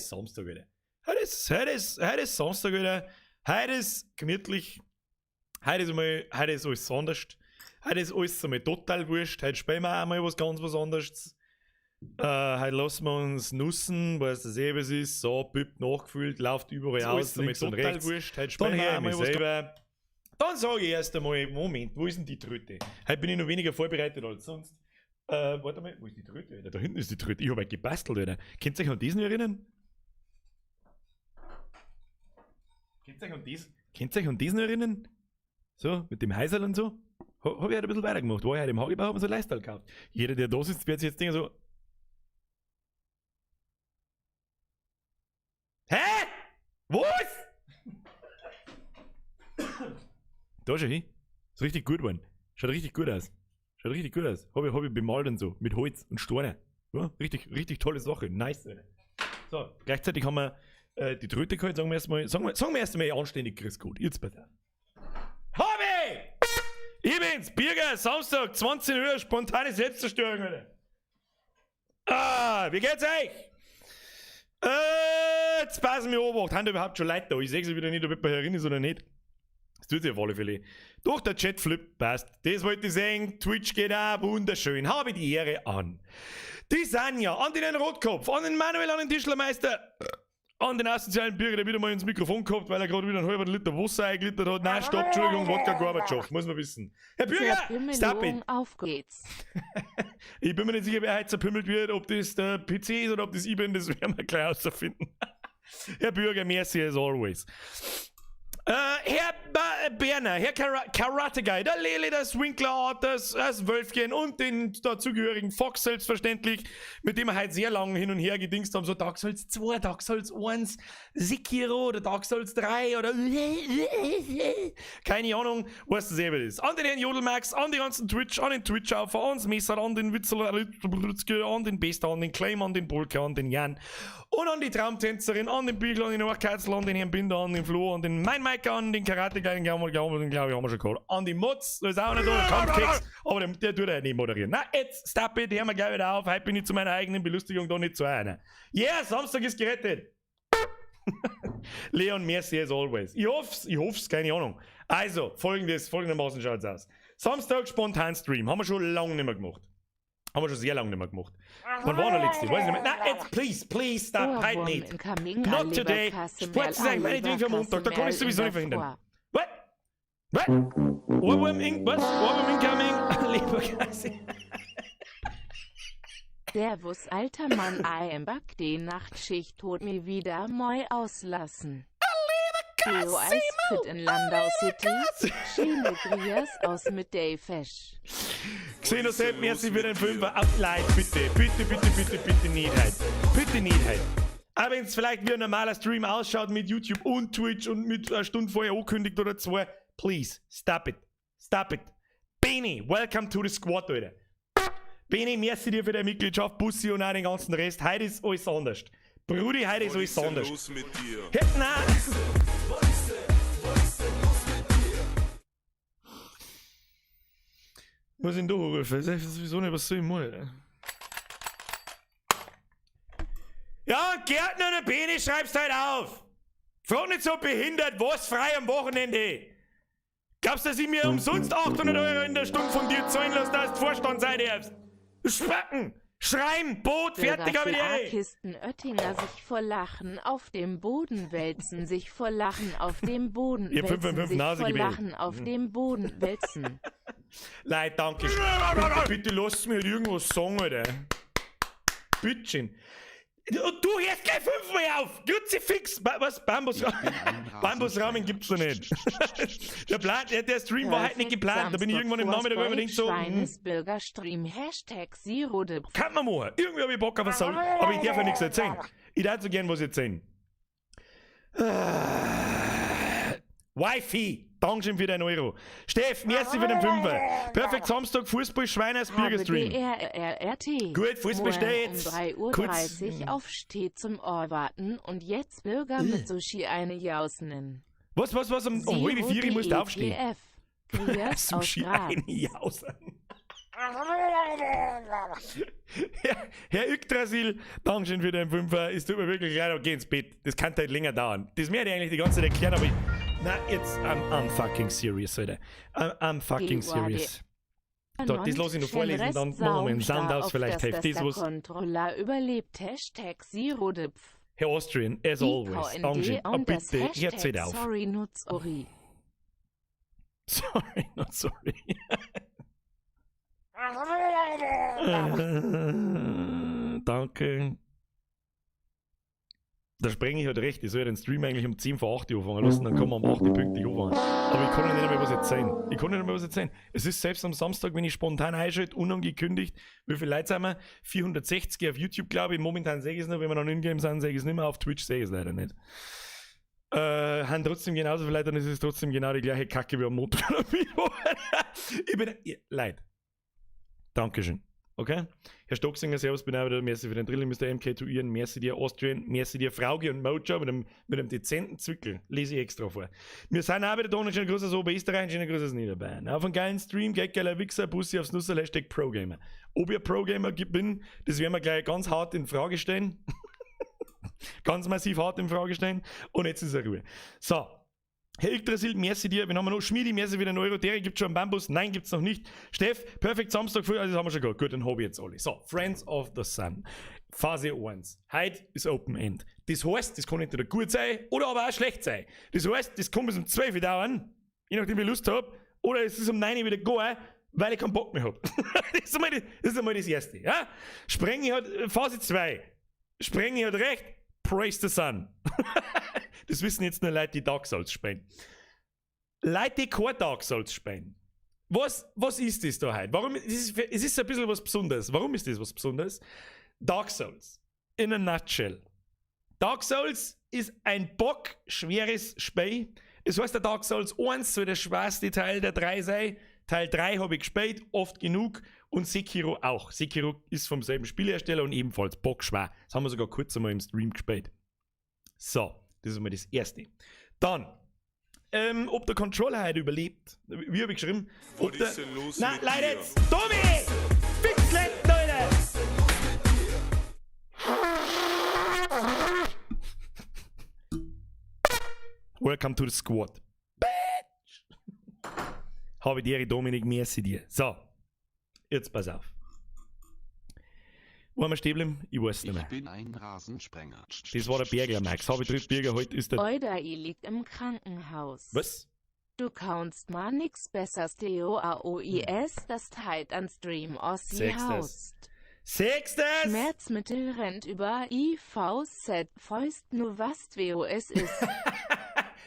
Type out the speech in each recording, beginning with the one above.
ist Samstag, Alter. Heute ist Samstag, Alter. Heute ist gemütlich. Heute ist einmal, heute ist alles anders. Heute ist alles einmal total wurscht. Heute spielen wir auch mal was ganz was anderes. Heute lassen wir uns nussen, weißt du eh, was ist. So, Püpp nachgefüllt, läuft überall aus, links und rechts. Wurscht. Heute Dann spielen wir höre auch ich mich mal was selber. Dann sage ich erst einmal, Moment, wo ist denn die Tröte? Heute bin ich noch weniger vorbereitet als sonst. Warte mal, wo ist die Tröte? Alter? Da hinten ist die Tröte. Ich habe heute gebastelt, Alter. Könnt ihr euch an diesen erinnern? Könnt ihr euch an dies, könnt ihr euch an diesen erinnern? So, mit dem Heiserl und so. Hab ich heute ein bisschen weitergemacht. War ich heute im Hagebau, hab mir so ein Leistal gekauft. Jeder, der da sitzt, wird sich jetzt denken so. Hä? Was? Da schau hin. Ist richtig gut geworden. Schaut richtig gut aus. Schaut richtig gut aus. Hab ich bemalt und so. Mit Holz und Steine. Ja, richtig, richtig tolle Sache. Nice, Alter. So, gleichzeitig haben wir die Tröte geholt. Sagen wir erstmal, sagen wir erst einmal anständig Grüß Gott. Jetzt pass auf. Hobby! Ich bin's, Birger, Samstag, 20 Uhr, spontane Selbstzerstörung, Alter. Ah, wie geht's euch? Jetzt passen wir Obacht. Haben da überhaupt schon Leute da? Ich seh sie wieder nicht, ob jemand herin ist oder nicht. Das tut sich auf alle Fälle. Doch, der Chat flippt, passt. Das wollte ich sehen. Twitch geht auch wunderschön. Habe die Ehre an. Die Sanja, an den Herrn Rotkopf, an den Manuel, an den Tischlermeister, an den asozialen Bürger, der wieder mal ins Mikrofon kommt, weil er gerade wieder einen halben Liter Wasser eingelitert hat. Nein, stopp, Entschuldigung, Wodka Gorbatschow, muss man wissen. Herr Bürger, stop it. Verpümmelung, auf geht's. Ich bin mir nicht sicher, wer heute zerpümmelt wird, ob das der PC ist oder ob das ich bin, das werden wir gleich herausfinden. Herr Bürger, merci as always. Herr Berner, Herr Karate Guy, der Lele, das Winkler, das Wölfchen und den dazugehörigen Fox selbstverständlich, mit dem wir heute sehr lange hin und her gedingst haben, so Dark Souls 2, Dark Souls 1, Sekiro oder Dark Souls 3 oder keine Ahnung, was das eben ist. An den Herrn Jodelmax, an die ganzen Twitch, an den Twitch-Aufer, ans Messer, an den Witzel, an den Bester, an den Claim, an den Bulke, an den Jan und an die Traumtänzerin, an den Bügel, an den Ohrkatzel, an den Herrn Binder, an den Flo, an den Mein Mike, an den Karate Guy, den glaube ich, den glaub ich, haben wir schon gehabt. An die Mutz, da ist auch noch da, Kampfkeks, aber der tut ja nicht moderieren. Na, jetzt, stop it, hören wir gleich wieder auf. Heute bin ich zu meiner eigenen Belustigung da nicht zu einer. Yeah, Samstag ist gerettet. Leon, merci as always. Ich hoff's, keine Ahnung. Also, folgendermaßen schaut's aus. Samstag spontan Stream, haben wir schon lange nicht mehr gemacht. Haben wir schon sehr lange nicht mehr gemacht. Wann war der letzte? Weiß ich nicht mehr. Nein, jetzt, please, please, stop, halt Ohrwurm nicht. in Kaminga, Not today. Leberkasse, Sport zu sagen, Merl, meinetwegen für Montag, da kann ich Leberkasse, sowieso Merl nicht in der verhindern. Früh. What? What? Ohrwurm in, was? Ohrwurm incoming? Leberkasse. Servus, alter Mann, I am back, die Nachtschicht tut mir wieder moi auslassen. Theo Eisfit in Landau City. Schöne Grias aus mit Dave Fesch. Xeno Sepp, merci für den Fünfer. Auf Leid, bitte, bitte, bitte, bitte, bitte nicht heute. Bitte nicht heute. Aber wenn's vielleicht wie ein normaler Stream ausschaut mit YouTube und Twitch und mit einer Stunde vorher angekündigt oder zwei, please, stop it. Stop it. Beni, welcome to the squad, Alter. Beni, merci dir für deine Mitgliedschaft, Bussi und auch den ganzen Rest. Heute ist alles anders. Brudi, heute ist Was alles ist denn anders. los mit dir? Hey, nein. Muss ich ihn da anrufen? Ich weiß sowieso nicht, was soll ich machen, Alter. Ja, und Gärtner und Bene schreibst halt auf. Frag nicht so behindert, was frei am Wochenende? Glaubst du, dass ich mir umsonst 800 Euro in der Stunde von dir zahlen lasse, dass du Vorstand sein darfst? Du Spacken! Schreiben, Boot, fertig, hab ich die Ehre. Kisten Oettinger sich vor Lachen auf dem Boden wälzen, sich vor Lachen auf dem Boden Ich hab fünf, wälzen, fünf, fünf sich Nase vor gewählt. Lachen auf dem Boden wälzen. Leid, danke. Bitte, bitte lass mir halt irgendwas sagen, Alter. Bittchen. Und du hörst gleich 5-mal auf! Kruzifix! Was? Bambusrahmen gibt's doch nicht. Der Stream war halt nicht geplant. Da bin ich irgendwann im Nachmittag immer denkt so, Schweinesbürgerstream, Hashtag Zero de Kann man machen. Irgendwie hab ich Bock auf was sagen, aber ich darf ja nichts erzählen. Ich darf so gern was erzählen. Wifi! Dankeschön für deinen Euro. Steff, merci für den Fünfer. Perfekt Samstag, Fußball, Schweiners, Bürgerstream. H B D R R R T. Gut, Fußball Morgen steht um jetzt. drei Uhr Kurz. dreißig aufsteht zum Ohrwarten und jetzt Bürger mit Sushi eine Jausnen. Was, was, was? Um halb vier musst du aufstehen. F. Grias aus Sushi Graz. eine Jausen. Herr Yggdrasil, Dankeschön für den Fünfer. Es tut mir wirklich leid, aber geh ins Bett. Das kann halt länger dauern. Das werde ich eigentlich die ganze Zeit erklären, aber ich. Na, jetzt, I'm fucking serious, Alter. I'm fucking serious. So, das lasse ich noch vorlesen, dann machen wir einen Sound aus, vielleicht hilft das was. Controller überlebt #ZeroDipf. Herr Austrian, as always, Dankeschön. Oh, bitte, jetzt seht auf. Sorry, not sorry. Sorry, not sorry. Danke. Da sprenge ich halt recht. Ich soll ja den Stream eigentlich um 10 vor 8 Uhr anfangen lassen, dann kann man um 8 Uhr pünktlich anfangen. Aber ich kann ja nicht mehr was erzählen. Ich kann nicht mehr was erzählen. Es ist selbst am Samstag, wenn ich spontan einschalte, unangekündigt, wie viele Leute sind wir? 460 auf YouTube, glaube ich. Momentan sehe ich es noch, wenn wir noch in-game sind, sehe ich es nicht mehr. Auf Twitch sehe ich es leider nicht. Haben trotzdem genauso viele Leute, dann ist es trotzdem genau die gleiche Kacke wie am Montag oder Mittwoch. Ich bin. Ja, Leid. Dankeschön. Okay? Herr Stocksinger, servus, bin auch wieder, merci für den Drilling, Mr. MK2 Ian, merci dir Austrian, merci dir Frauge und Mojo mit einem dezenten Zwickel. Lese ich extra vor. Wir sind auch wieder da und schönen Gruß aus Oberösterreich und schönen Gruß aus Niederbayern. Auf einen geilen Stream, geht geiler Wichser, Bussi aufs Nusserl, #ProGamer. Ob ich Pro-Gamer bin, das werden wir gleich ganz hart in Frage stellen. Ganz massiv hart in Frage stellen. Und jetzt ist er Ruhe. So, Herr Yggdrasil, merci dir. Wen haben wir noch? Schmiedi, merci für den Euro. Der gibt schon einen Bambus. Nein, gibt's noch nicht. Steff, perfekt Samstag früh. Also, das haben wir schon gehabt. Gut, dann habe ich jetzt alle. So, Friends of the Sun. Phase 1. Heute ist Open End. Das heißt, das kann entweder gut sein oder aber auch schlecht sein. Das heißt, das kann bis um 12 Uhr dauern, je nachdem, wie ich Lust habe. Oder es ist um 9 Uhr wieder go, weil ich keinen Bock mehr habe. Das ist einmal das Erste. Ja? Sprengi hat, Phase 2. Sprengi hat recht. Praise the Sun. Das wissen jetzt nur Leute, die Dark Souls spielen. Leute, die kein Dark Souls spielen. Was ist das da heute? Warum, es ist ein bisschen was Besonderes. Warum ist das was Besonderes? Dark Souls. In a nutshell. Dark Souls ist ein bockschweres Spiel. Es heißt, der Dark Souls 1 soll der schwerste Teil der drei sein. Teil 3 habe ich gespielt, oft genug. Und Sekiro auch. Sekiro ist vom selben Spielhersteller und ebenfalls bockschwer. Das haben wir sogar kurz einmal im Stream gespielt. So, das ist einmal das Erste. Dann, ob der Controller heute überlebt. Wie habe ich geschrieben? Ob Was der, ist denn los Na, mit Leute, dir? jetzt! Tommy! Fixlet, Leute! Welcome to the squad. Bitch! Habe die Ehre, Dominik, merci dir. So, jetzt pass auf. Wo haben wir stehen geblieben? Ich weiß nicht Ich mehr. bin ein Rasensprenger. Das war der Bergler, Max. Habe ich dritt Birger, heute ist der. Oida liegt im Krankenhaus. Was? Du kannst mal nix besseres DOAOIS, das teilt an Stream Ossi Sechstes. haust. Sechstes! Schmerzmittel rennt über IVZ, Fäust nur was WOS ist.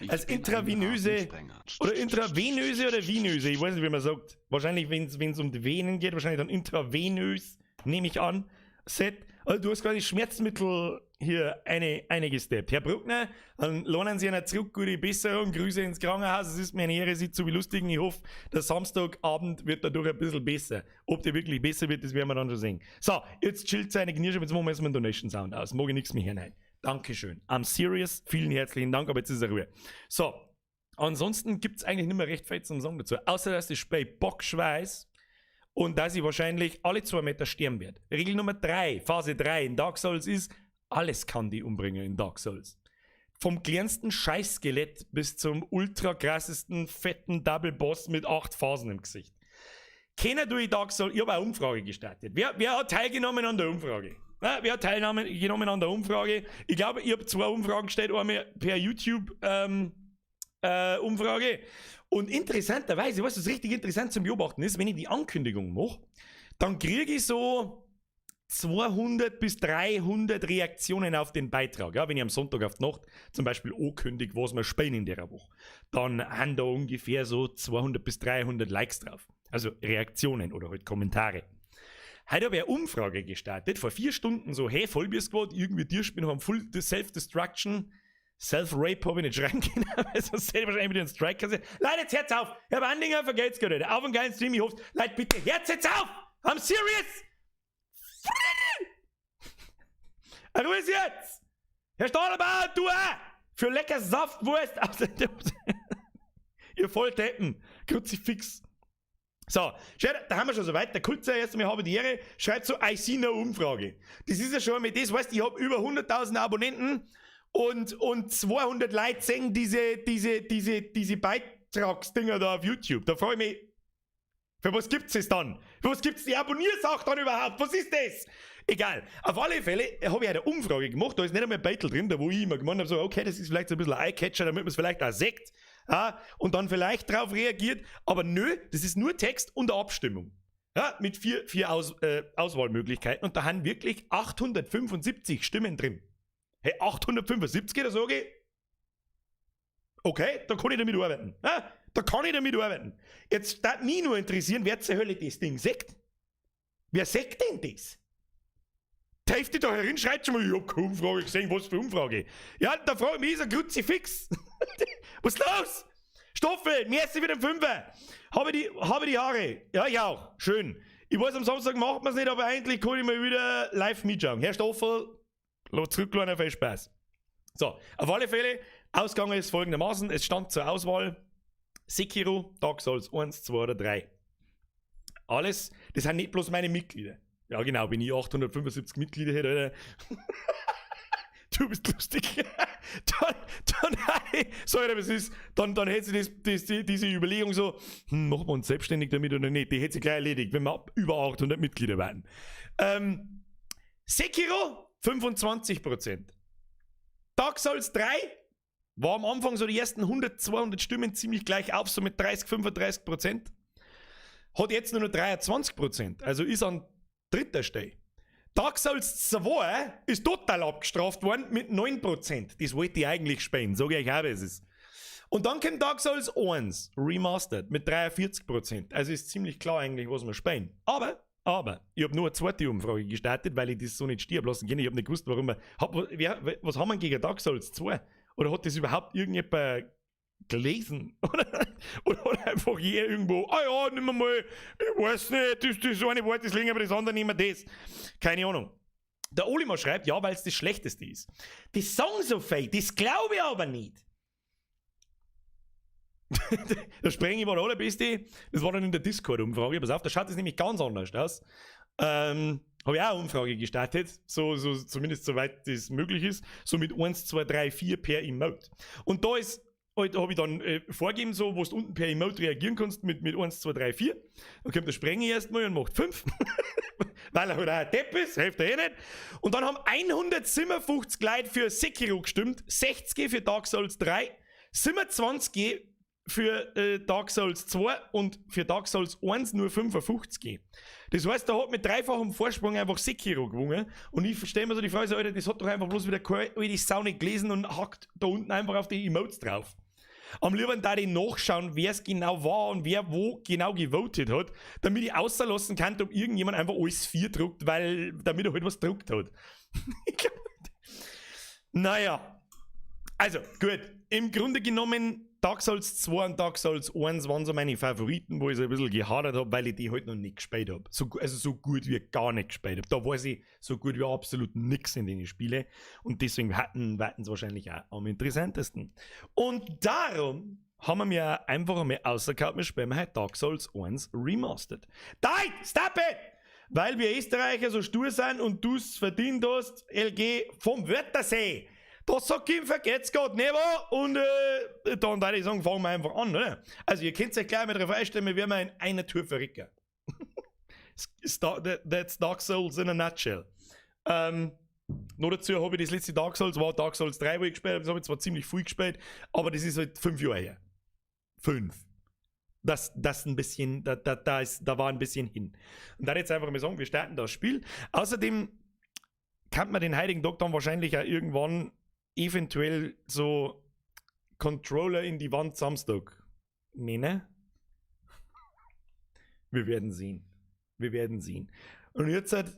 Ich Als bin ein intravenöse Rasensprenger. oder intravenöse oder venöse, ich weiß nicht, wie man sagt. Wahrscheinlich, wenn es um die Venen geht, wahrscheinlich dann intravenös, nehme ich an. Set. Also du hast quasi Schmerzmittel hier eine gesteppt. Herr Bruckner, dann lohnen Sie einer zurück, gute Besserung, Grüße ins Krankenhaus. Es ist mir eine Ehre, Sie zu belustigen. Ich hoffe, der Samstagabend wird dadurch ein bisschen besser. Ob der wirklich besser wird, das werden wir dann schon sehen. So, jetzt chillt seine Knie schon, jetzt machen wir erstmal einen Donation Sound aus. Mag ich nichts mehr hören. Dankeschön. I'm serious. Vielen herzlichen Dank, aber jetzt ist er Ruhe. So, ansonsten gibt es eigentlich nicht mehr recht viel zum Sagen dazu. Außer, dass das Spiel bockschwer ist und dass ich wahrscheinlich alle 2 Meter sterben werde. Regel Nummer 3, Phase 3 in Dark Souls ist, alles kann die umbringen in Dark Souls. Vom kleinsten Scheißskelett bis zum ultra krassesten, fetten Double Boss mit acht Phasen im Gesicht. Keiner durch Dark Souls, ich habe eine Umfrage gestartet. Wer hat teilgenommen an der Umfrage? Na, wer hat teilgenommen an der Umfrage? Ich glaube, ich habe zwei Umfragen gestellt, einmal per YouTube Umfrage. Und interessanterweise, was das richtig interessant zum Beobachten ist, wenn ich die Ankündigung mache, dann kriege ich so 200 bis 300 Reaktionen auf den Beitrag. Ja, wenn ich am Sonntag auf die Nacht zum Beispiel ankündige, was wir spielen in der Woche, dann haben da ungefähr so 200 bis 300 Likes drauf. Also Reaktionen oder halt Kommentare. Heute habe ich eine Umfrage gestartet, vor 4 Stunden so, hey, Vollbier Squad, irgendwie Tierspielen haben Full Self-Destruction, Self-Rape habe ich nicht schreiben können, weil sonst hätte ich wahrscheinlich wieder einen Strike kassiert. Leute, jetzt hört's auf! Herr Bandinger, vergelt's gerade. Auf einen geilen Stream, ich hoffe, Leute, bitte, hört's jetzt auf! I'm serious! Ruhe ist jetzt! Herr Stadelbauer, du auch! Für lecker Saftwurst aus der Ihr Volldeppen! Kruzifix! So, schau, da haben wir schon so weit. Der Kulzer erst einmal habe die Ehre, schreibt so, I see no Umfrage. Das ist ja schon einmal das, weißt du, ich habe über 100.000 Abonnenten und 200 Leute sehen diese Beitragsdinger da auf YouTube. Da frage ich mich, für was gibt's es dann? Für was gibt's die Abonniersache dann überhaupt? Was ist das? Egal. Auf alle Fälle habe ich eine Umfrage gemacht, da ist nicht einmal ein Beitel drin, da wo ich immer gemeint habe, so, okay, das ist vielleicht so ein bisschen ein Eyecatcher, damit man es vielleicht auch sieht. Ja, und dann vielleicht drauf reagiert. Aber nö, das ist nur Text und eine Abstimmung. Ja, mit vier Auswahlmöglichkeiten. Und da haben wirklich 875 Stimmen drin. Hey, 875, da sage ich, okay, da kann ich damit arbeiten. Ja, da kann ich damit arbeiten. Jetzt darf mich nur interessieren, wer zur Hölle das Ding sagt. Wer sagt denn das? Die Hälfte da herin schreibt schon mal, ich hab keine Umfrage gesehen, was für Umfrage? Ja, da frage ich mich, ist ein Kruzifix. Was ist los? Stoffel, merci für den Fünfer. Habe die Haare. Ja, ich auch. Schön. Ich weiß, am Samstag macht man es nicht, aber eigentlich kann ich mal wieder live mitschauen. Herr Stoffel, los zurück, kleiner, viel Spaß. So, auf alle Fälle, Ausgang ist folgendermaßen: Es stand zur Auswahl Sekiro, Dark Souls 1, 2 oder 3. Alles, das sind nicht bloß meine Mitglieder. Ja, genau, wenn ich 875 Mitglieder hätte, Alter. Du bist lustig. Dann, sorry, aber es ist, dann hätte sich diese Überlegung so, machen wir uns selbstständig damit oder nicht, die hätte sich gleich erledigt, wenn wir über 800 Mitglieder wären. Sekiro 25%. Dark Souls 3 war am Anfang so die ersten 100, 200 Stimmen ziemlich gleich auf, so mit 30, 35%. Hat jetzt nur noch 23%, also ist an dritter Stelle. Dark Souls 2 ist total abgestraft worden mit 9%. Das wollte ich eigentlich spielen, sage ich euch auch, wie es ist. Und dann kommt Dark Souls 1 Remastered mit 43%. Also ist ziemlich klar eigentlich, was wir spielen. Aber ich habe nur eine zweite Umfrage gestartet, weil ich das so nicht stehen lassen kann. Ich habe nicht gewusst, warum wir. Was haben wir gegen Dark Souls 2? Oder hat das überhaupt irgendjemand gelesen? Oder einfach jeder irgendwo, ah ja, nimm mal, ich weiß nicht, das eine Wort ist länger, aber das andere nehmen wir das. Keine Ahnung. Der Olimar schreibt, ja, weil es das Schlechteste ist. Das sagen so viel, das glaube ich aber nicht. Der Sprengi war der Allerbeste. Das war dann in der Discord-Umfrage. Pass auf, da schaut es nämlich ganz anders aus. Habe ich auch eine Umfrage gestartet, so zumindest soweit das möglich ist, so mit 1, 2, 3, 4 per Emote. Und da ist halt, habe ich dann vorgegeben, so, wo du unten per Emote reagieren kannst mit 1, 2, 3, 4. Dann kommt der Sprengi erstmal und macht 5. Weil er halt auch ein Depp ist, hilft er eh nicht. Und dann haben 157 Leute für Sekiro gestimmt, 60 für Dark Souls 3, 27 für Dark Souls 2 und für Dark Souls 1 nur 55. Das heißt, da hat mit dreifachem Vorsprung einfach Sekiro gewonnen. Und ich stelle mir so die Frage, so, Alter, das hat doch einfach bloß wieder keine alte Sau nicht gelesen und hackt da unten einfach auf die Emotes drauf. Am liebsten da ich nachschauen, wer es genau war und wer wo genau gevotet hat, damit ich außerlassen kann, ob irgendjemand einfach alles vier druckt, weil, damit er halt was druckt hat. Naja. Also, gut. Im Grunde genommen, Dark Souls 2 und Dark Souls 1 waren so meine Favoriten, wo ich so ein bisschen gehadert habe, weil ich die halt noch nicht gespielt habe. So, also so gut wie gar nicht gespielt habe. Da weiß ich so gut wie absolut nichts in den Spielen. Und deswegen hatten sie wahrscheinlich auch am interessantesten. Und darum haben wir mir einfach einmal außergehauen, wir spielen halt Dark Souls 1 Remastered. Nein, stop it! Weil wir Österreicher so stur sind und du's verdient hast, LG vom Wörthersee. Das sagt ihm, vergeht's Gott never. Und dann würde ich sagen, fangen wir einfach an, oder? Also, ihr könnt euch gleich mal darauf einstellen, wir werden in einer Tour verrecken. That's Dark Souls in a nutshell. Noch dazu habe ich das letzte Dark Souls, war Dark Souls 3, wo ich gespielt habe. Das habe ich zwar ziemlich viel gespielt, aber das ist halt 5 Jahre her. 5. Das ein bisschen, da war ein bisschen hin. Und da jetzt einfach mal sagen, wir starten das Spiel. Außerdem kann man den heutigen Tag dann wahrscheinlich auch irgendwann eventuell so Controller in die Wand Samstag nennen. Wir werden sehen. Wir werden sehen. Und jetzt halt,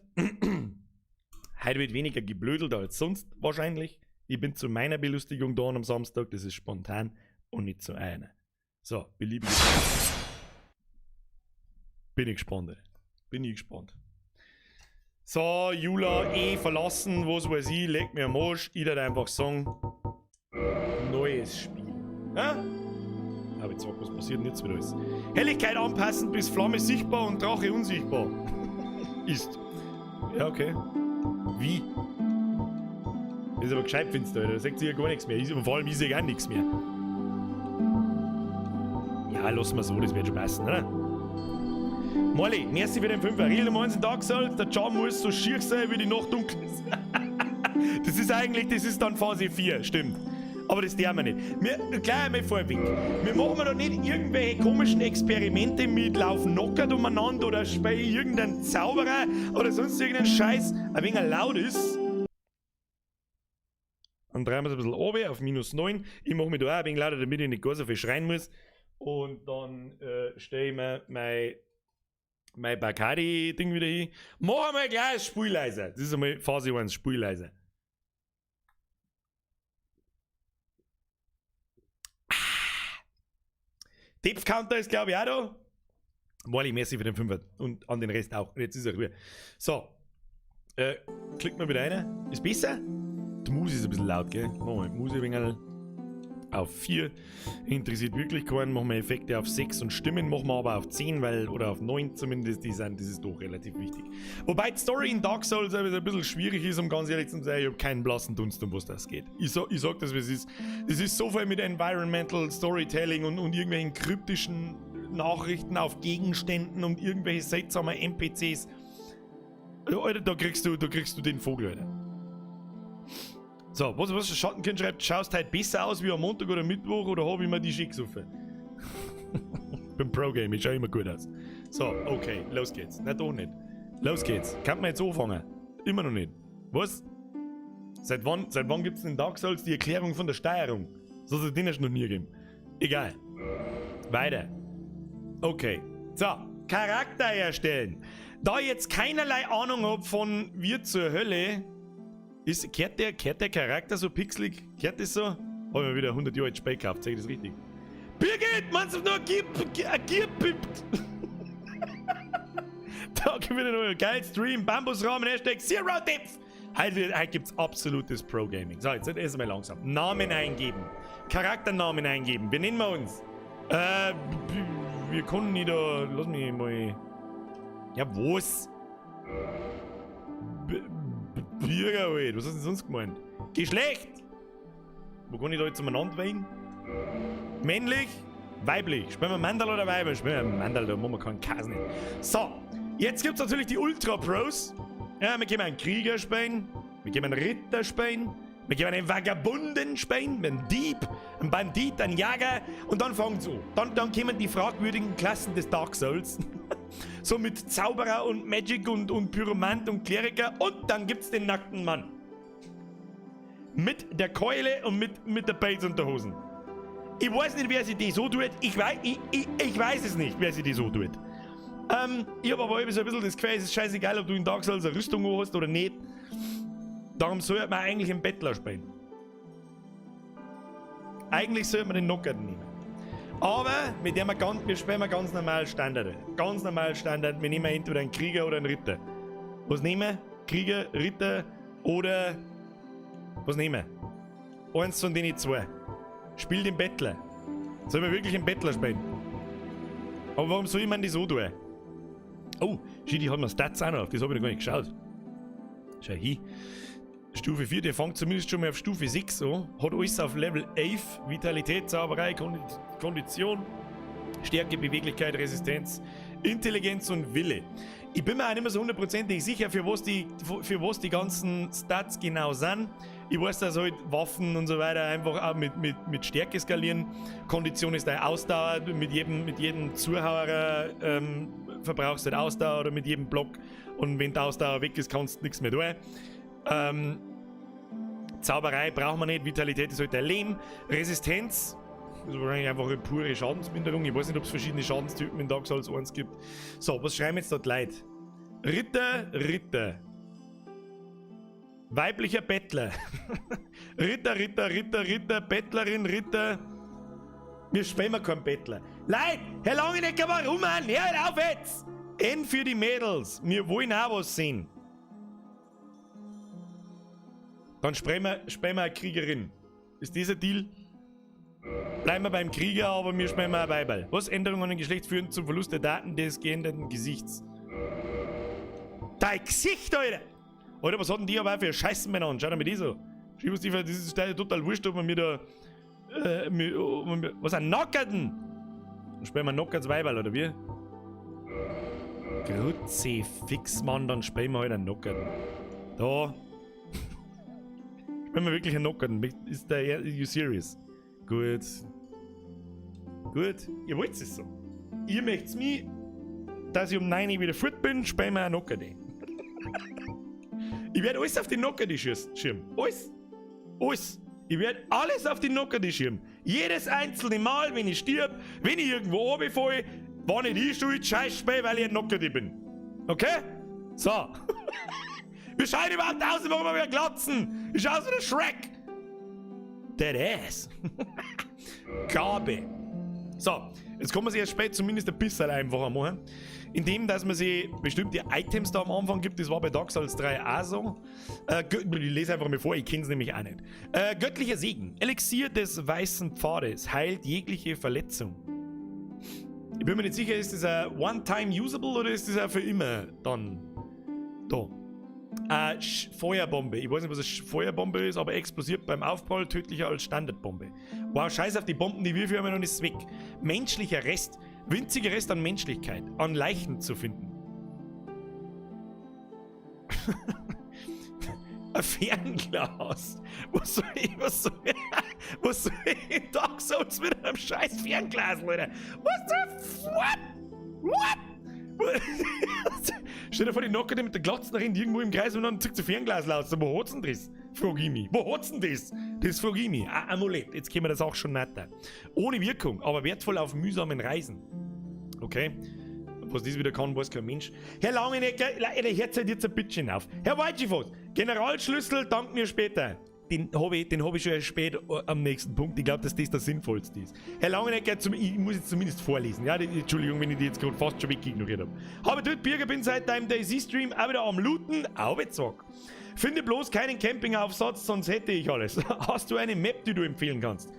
heute wird weniger geblödelt als sonst wahrscheinlich. Ich bin zu meiner Belustigung da am Samstag, das ist spontan und nicht zu einer. So, beliebige. Bin ich gespannt. Bin ich gespannt. So, Jula, eh verlassen, was weiß ich, leg mir am Arsch. Ich würde einfach sagen, neues Spiel. Ja? Aber jetzt sag, was passiert denn jetzt wieder alles? Helligkeit anpassen, bis Flamme sichtbar und Drache unsichtbar ist. Ja, okay. Wie? Das ist aber gescheit finster, Alter. Da sagt sich ja gar nichts mehr. Ich, vor allem, ich sehe gar nichts mehr. Ja, lassen wir so, das wird schon passen, oder? Molly, merci für den Fünfer. Regel Nummer 1 in Dark Souls, der Charm muss so schier sein, wie die Nacht dunkel ist. Das ist eigentlich, das ist dann Phase 4, stimmt. Aber das dürfen wir nicht. Wir, gleich einmal vorweg. Wir machen doch nicht irgendwelche komischen Experimente mit Laufen knockert umeinander oder spielen irgendeinen Zauberer oder sonst irgendeinen Scheiß, ein wenig laut ist. Dann drehen wir es ein bisschen runter auf minus 9. Ich mache mich da auch ein wenig lauter, damit ich nicht gar so viel schreien muss. Und dann stelle ich mir mein Bacardi-Ding wieder hin. Machen wir gleich das Spiel leiser. Das ist einmal Phase 1, Spiel leiser. Depth Counter ist, glaube ich, auch da. Wally, merci für den Fünfer. Und an den Rest auch. Und jetzt ist er Ruhe. So. Klickt mal wieder rein. Ist besser? Die Musik ist ein bisschen laut, gell? Machen wir die Musik ein wenig auf 4. Interessiert wirklich keinen. Machen wir Effekte auf 6 und Stimmen machen wir aber auf 10, weil, oder auf 9 zumindest, die sind, das ist doch relativ wichtig. Wobei die Story in Dark Souls ein bisschen schwierig ist, um ganz ehrlich zu sein, ich hab keinen blassen Dunst, um was das geht. Ich sag das, wie es ist. Es ist so viel mit Environmental Storytelling und irgendwelchen kryptischen Nachrichten auf Gegenständen und irgendwelche seltsamen N P Cs. Alter, da kriegst du den Vogel, Alter. So, was das Schattenkind schreibt, schaust heute besser aus wie am Montag oder Mittwoch oder hab ich mir die schick gesoffen? Beim Pro-Game, ich schau immer gut aus. So, okay, los geht's. Na doch nicht. Los geht's. Kann man jetzt anfangen? Immer noch nicht. Was? Seit wann gibt's denn in Dark Souls die Erklärung von der Steuerung? Das hat es den erst noch nie gegeben. Egal. Weiter. Okay. So, Charakter erstellen. Da ich jetzt keinerlei Ahnung hab von Wir zur Hölle, ist, kehrt der Charakter so pixelig? Kehrt das so? Hab ich mir wieder 100 Jahre alt Spiel gekauft, sag ich das richtig? Birgit, meinst du nur Gier? Danke für den neuen geilen Stream, Bambusrahmen, Hashtag Zero Depth. Heute gibt's absolutes Pro-Gaming. So, jetzt erstmal langsam. Namen eingeben. Charakternamen eingeben. Wie nennen wir uns? Wir können nicht da. Lass mich mal. Ja, was? Bürger, halt. Was hast du denn sonst gemeint? Geschlecht! Wo kann ich da jetzt umeinander wählen? Männlich? Weiblich? Spielen wir Mandal oder Weiber? Spielen wir Mandal, da machen wir keinen Kass nicht. So, jetzt gibt's natürlich die Ultra Pros. Ja, wir können einen Krieger spielen, wir können einen Ritter spielen, wir können einen Vagabunden spielen, einen Dieb, einen Bandit, einen Jäger und dann fängt's an. Dann kommen die fragwürdigen Klassen des Dark Souls. So mit Zauberer und Magic und Pyromant und Kleriker und dann gibt's den nackten Mann. Mit der Keule und mit der Pelzunterhosen. Ich weiß nicht, wer sich die so tut. Ich weiß es nicht, wer sich die so tut. Ich hab aber immer so ein bisschen das Gefühl, es ist scheißegal, ob du in Dark Souls eine Rüstung hast oder nicht. Darum sollte man eigentlich einen Bettler spielen. Eigentlich sollte man den Knocker nehmen. Aber mit dem wir ganz, wir spielen ganz normal Standard. Ganz normal Standard. Wir nehmen entweder einen Krieger oder einen Ritter. Was nehmen wir? Krieger, Ritter oder. Was nehmen wir? Eins von denen zwei. Spiel den Bettler. Sollen wir wirklich einen Bettler spielen? Aber warum soll ich mir das so tun? Oh, shit, ich hab noch Stats auch noch. Das hab ich noch gar nicht geschaut. Schau hin. Stufe 4, der fängt zumindest schon mal auf Stufe 6 an. Hat alles auf Level 11. Vitalität, Zauberei, Kondition, Stärke, Beweglichkeit, Resistenz, Intelligenz und Wille. Ich bin mir auch nicht mehr so hundertprozentig sicher, für was die ganzen Stats genau sind. Ich weiß, dass halt Waffen und so weiter einfach auch mit Stärke skalieren. Kondition ist deine Ausdauer. Mit jedem Zuhörer verbrauchst du halt Ausdauer oder mit jedem Block. Und wenn die Ausdauer weg ist, kannst du nichts mehr tun. Zauberei braucht man nicht, Vitalität ist halt der Lehm. Resistenz ist wahrscheinlich einfach eine pure Schadensminderung. Ich weiß nicht, ob es verschiedene Schadenstypen in Dark Souls 1 gibt. So, was schreiben jetzt dort Leute? Ritter, Ritter. Weiblicher Bettler. Ritter, Ritter, Ritter, Ritter, Bettlerin, Ritter. Wir spielen keinen Bettler. Leute, Herr Langenecker, warum, Mann? Hör auf jetzt! N für die Mädels. Wir wollen auch was sehen. Dann sprechen wir eine Kriegerin. Ist dieser Deal? Bleiben wir beim Krieger, aber wir spielen mal ein Weiberl. Was? Änderungen im Geschlecht führen zum Verlust der Daten des geänderten Gesichts. Dein Gesicht, Alter! Alter, was hat denn die aber auch für Scheißen benannt? Schau dir mal die so. Das ist total wurscht, ob man mir da. Was, ein Nackerten? Dann spielen wir Nackerts Weiberl, oder wie? Kruzifix, Mann, dann spielen wir halt einen Nackerten. Da. Spielen wir wirklich einen Nackerten. Ist der. You serious? Gut. Gut. Ihr wollt es so. Ihr möchtet mich, dass ich um 9 Uhr wieder fort bin, spielen wir einen Nackerten. Ich werde alles auf die Nockerti schirmen. Alles. Alles. Ich werde alles auf die Nockerti schirmen. Jedes einzelne Mal, wenn ich stirb, wenn ich irgendwo runterfalle, war nicht ich schuld, scheiß Spiel, weil ich ein Nockerti bin. Okay? So. Wie schau ich überhaupt aus? Warum hab ich Glatzen? Ich schau aus wie der Shrek. Dead ass. Gabe. So, jetzt kann man sich erst spät zumindest ein bisschen einfacher machen. Indem, dass man sich bestimmte Items da am Anfang gibt. Das war bei Dark Souls 3 auch so. Ich lese einfach mal vor, ich kenne es nämlich auch nicht. Göttlicher Segen. Elixier des weißen Pfades heilt jegliche Verletzung. Ich bin mir nicht sicher, ist das ein One-Time-Usable oder ist das auch für immer dann da? Feuerbombe. Ich weiß nicht, was eine Feuerbombe ist, aber explosiert beim Aufprall tödlicher als Standardbombe. Wow, scheiß auf die Bomben, die wir für haben und ist weg. Menschlicher Rest. Winziger Rest an Menschlichkeit. An Leichen zu finden. Ein Fernglas. Was soll ich in Dark Souls mit einem scheiß Fernglas, Alter? What the what? What? Stell dir vor, die Nockerte mit der Glatze rennt irgendwo im Kreis und dann zieht sie Fernglas raus. Wo hat's denn das? Frag ich mich. Wo hat's denn das? Das frag ich mich. Ein Amulett. Jetzt kennen wir das auch schon netter. Ohne Wirkung, aber wertvoll auf mühsamen Reisen. Okay. Was das wieder kann, weiß kein Mensch. Herr Langenecker, Herz halt jetzt ein bisschen auf. Herr Weitschifos, Generalschlüssel, dank mir später. Den hab ich schon spät am nächsten Punkt. Ich glaube, dass das der sinnvollste ist. Herr Langenecker, ich muss jetzt zumindest vorlesen. Ja, Entschuldigung, wenn ich die jetzt gerade fast schon wegignoriert habe. Habe dort Birger, bin seit deinem DayZ-Stream auch wieder am Looten. Aubezock. Finde bloß keinen Campingaufsatz, sonst hätte ich alles. Hast du eine Map, die du empfehlen kannst?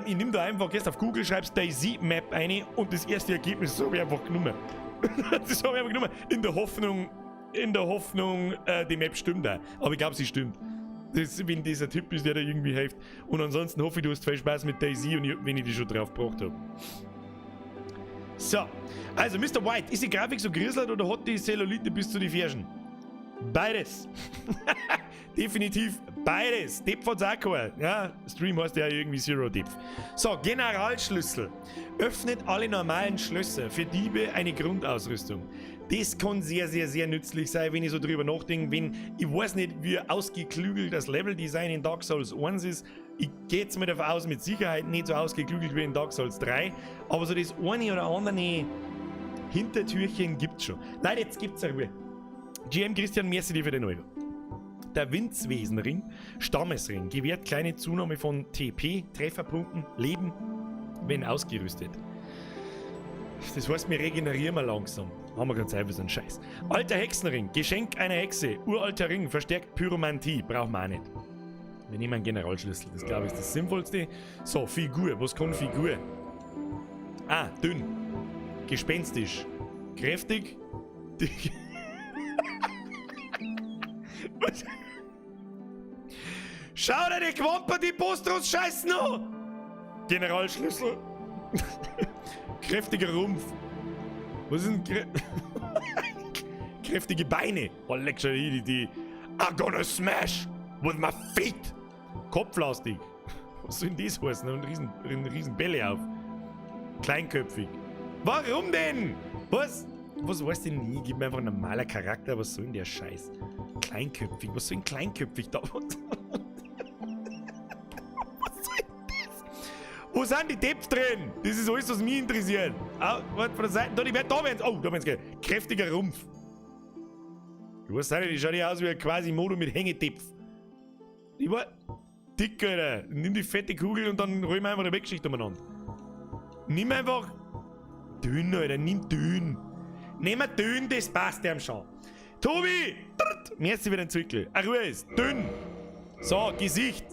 Ich nehme da einfach, gehst auf Google, schreibst DayZ Map ein und das erste Ergebnis habe ich einfach genommen. Das habe ich einfach genommen. In der Hoffnung, die Map stimmt auch. Aber ich glaube, sie stimmt. Das, wenn dieser Typ ist, der da irgendwie hilft. Und ansonsten hoffe ich, du hast viel Spaß mit DayZ und ich, wenn ich die schon drauf gebracht habe. So, also Mr. White, ist die Grafik so grieselt oder hat die Cellulite bis zu die Fersen? Beides. Definitiv beides. Depf hat's auch keinen. Ja, Stream heißt ja irgendwie Zero Depth. So, Generalschlüssel. Öffnet alle normalen Schlösser. Für Diebe eine Grundausrüstung. Das kann sehr, sehr, sehr nützlich sein, wenn ich so drüber nachdenke, wenn, ich weiß nicht, wie ausgeklügelt das Leveldesign in Dark Souls 1 ist. Ich gehe jetzt mal davon aus, mit Sicherheit nicht so ausgeklügelt wie in Dark Souls 3. Aber so das eine oder andere Hintertürchen gibt's schon. Leute, jetzt gibt's eine Ruhe. GM Christian, merci dir für den Euro. Der Windswesenring, Stammesring, gewährt kleine Zunahme von TP, Trefferpunkten, Leben, wenn ausgerüstet. Das heißt, wir regenerieren mal langsam. Haben wir keine Zeit für so einen Scheiß. Alter Hexenring, Geschenk einer Hexe, uralter Ring, verstärkt Pyromantie, brauchen wir auch nicht. Wir nehmen einen Generalschlüssel, das, glaube ich, ist das Sinnvollste. So, Figur, was kann Figur? Ah, dünn. Gespenstisch. Kräftig. Dick. Was? Schau dir die Quamper, die Postros scheißen an! Generalschlüssel. Kräftiger Rumpf. Was ist denn kräftige Beine? Oh, leck schon die. I'm gonna smash with my feet. Kopflastig. Was soll denn das heißen? Ein riesen Bälle auf. Kleinköpfig. Warum denn? Was? Was weiß ich nie? Gib mir einfach einen normaler Charakter. Was soll denn der Scheiß? Kleinköpfig. Was soll denn kleinköpfig da? Was soll denn das? Wo sind die Depth drin? Das ist alles, was mich interessiert. Ah, warte, von der Seite. Da, da werden's. Oh, da werden's gehen. Kräftiger Rumpf. Ich weiß nicht, die schaut ja aus wie ein Quasimodo mit Hängedepf. Ich war dick, Alter. Nimm die fette Kugel und dann rollen wir einfach die Weggeschichte umeinander. Nimm einfach dünn, Alter. Nimm dünn. Nimm mal dünn, das passt dem schon. Tobi! Trrt, merci für den Zwickel. Ach, Ruhe ist. Dünn. So, Gesicht.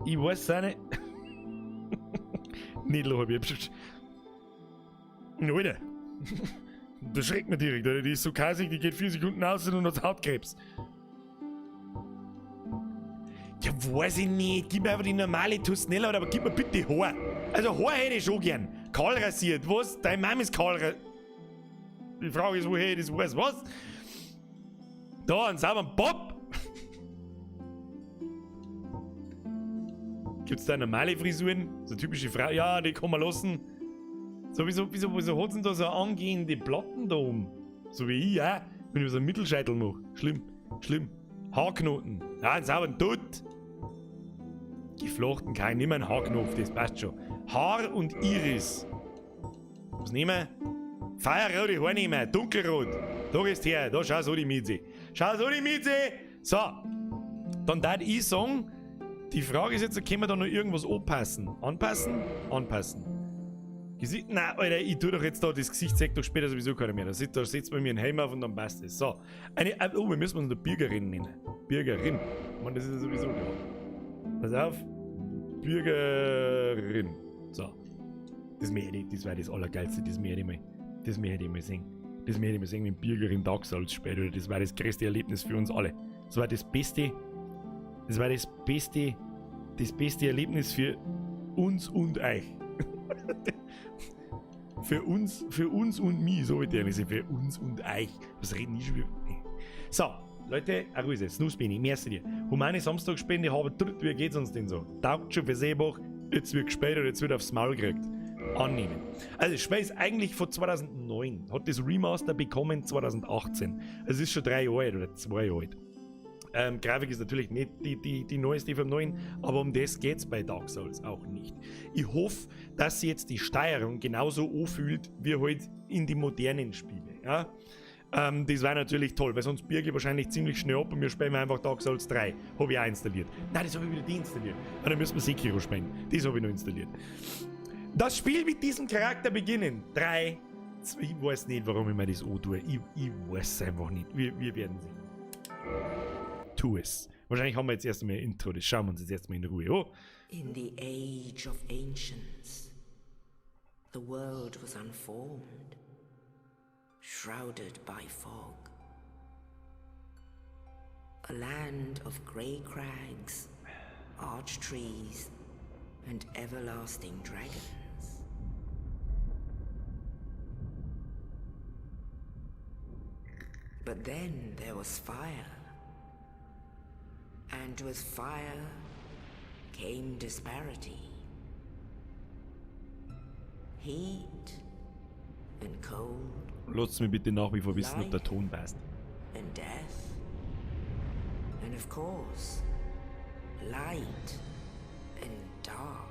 Ich weiß auch nicht. Nicht lachen, ich Alter. Das schreckt mir direkt, Alter. Die ist so kasig, die geht 4 Sekunden aus und hat Hautkrebs. Ja, weiß ich nicht. Gib mir einfach die normale Tusnella, aber gib mir bitte Haar. Also Haar hätte ich schon gern. Kahl rasiert, was? Deine Mama ist kahl rasiert. Die Frage ist, woher ich das weiß. Was? Da, einen sauberen Bob. Gibt's da normale Frisuren? So typische Frau. Ja, die kann man lassen. So, wieso hat's denn da so angehende Platten da oben? So wie ich, ja. Wenn ich so einen Mittelscheitel mache. Schlimm, schlimm. Haarknoten. Ja, einen sauberen Dutt. Geflochten kein, nimm einen Haarknopf, das passt schon. Haar und Iris. Was nehmen wir? Feuerrote Haar nehmen, dunkelrot. Da gehst her, da schau so die Mieze. Schau so die Mieze! So, dann darf ich sagen, die Frage ist jetzt, können wir da noch irgendwas anpassen? Anpassen? Anpassen. Gesicht? Nein, Alter, ich tue doch jetzt da, das Gesicht zeigt doch später sowieso keiner mehr. Da setzt man mir einen Helm auf und dann passt es. So, oh, wir müssen uns eine Bürgerin nennen. Bürgerin. Ich meine, das ist ja sowieso klar. Pass auf. Bürgerin. So. Das möchte ich, das war das Allergeilste, das möchte ich mal. Das möchte ich mal sehen. Das möchte ich mal sehen, wenn Bürgerin Dark Souls spielt, oder? Das war das größte Erlebnis für uns alle. Das war das beste. Das war das beste. Das beste Erlebnis für uns und euch. Für uns und mich, so wie der ist. Für uns und euch. Was reden die schon wieder? So, Leute, Aruse, Snooze bin ich, merci dir. Humane Samstagsspende habe dritt, wie geht's uns denn so? Taugt schon für Seebach, jetzt wird gespielt oder jetzt wird aufs Maul gekriegt. Annehmen. Also, das Spiel ist eigentlich von 2009, hat das Remaster bekommen 2018. Also, es ist schon 3 Jahre alt oder 2 Jahre alt. Grafik ist natürlich nicht die neueste vom Neuen, aber um das geht's bei Dark Souls auch nicht. Ich hoffe, dass sich jetzt die Steuerung genauso anfühlt wie halt in die modernen Spiele. Ja? Das war natürlich toll, weil sonst birge ich wahrscheinlich ziemlich schnell ab und wir spielen einfach Dark Souls 3. Habe ich auch installiert. Nein, das habe ich wieder deinstalliert. Und dann müssen wir Sekiro spielen. Das habe ich noch installiert. Das Spiel mit diesem Charakter beginnen. 3, 2, ich weiß nicht, warum ich mir das antue. Ich weiß es einfach nicht. Wir werden sehen. Tu es. Wahrscheinlich haben wir jetzt erst einmal ein Intro, das schauen wir uns jetzt erstmal in Ruhe an. In the age of ancients, the world was unformed, shrouded by fog. A land of grey crags, arch trees, and everlasting dragons. But then there was fire. And with fire came disparity. Heat and cold. Lasst mich bitte nach wie vor wissen, ob der Ton passt. And death. And of course, light and dark.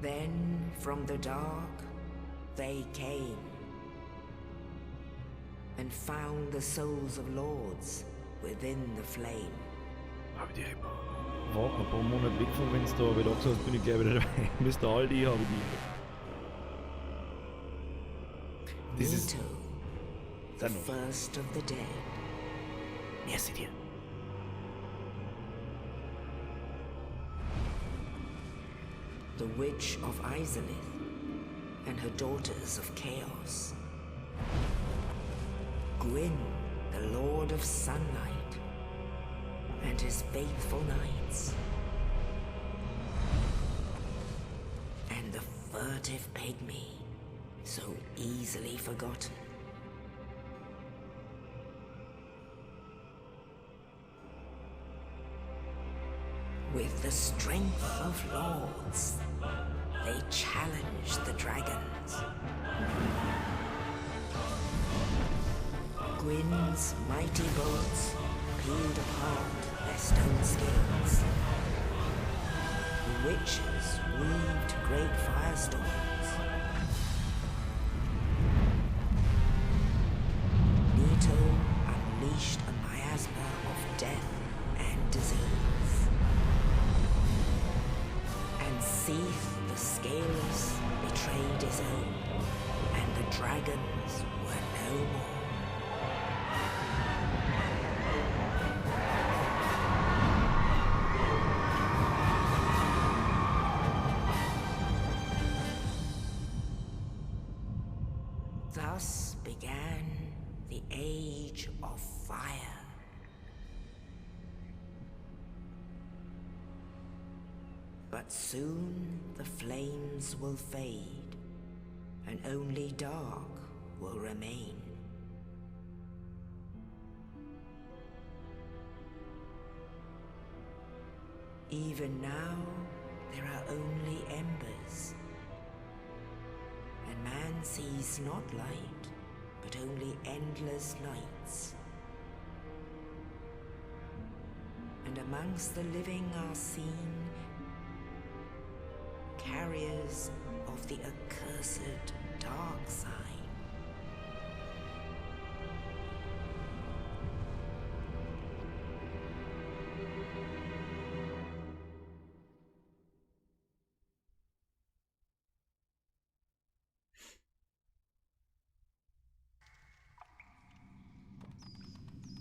Then from the dark they came and found the souls of lords within the flame. Aber die war ein paar Monate weg vom Fenster, aber da gesagt, bin ich gleich wieder dabei. Mr. Aldi habe ich die. Das ist the first of the dead. Merci dir. The Witch of Izalith and her daughters of Chaos. Gwyn, the Lord of Sunlight, and his faithful knights. And the furtive pygmy, so easily forgotten. With the strength of lords, they challenged the dragons. Gwyn's mighty bolts peeled apart their stone scales. The witches weaved great firestorms. Nito unleashed a miasma of death and disease. And Seath the Scaleless betrayed his own. Dragons were no more. Thus began the Age of Fire. But soon the flames will fade, and only dark will remain. Even now, there are only embers, and man sees not light, but only endless nights. And amongst the living are seen carriers of the accursed dark sign.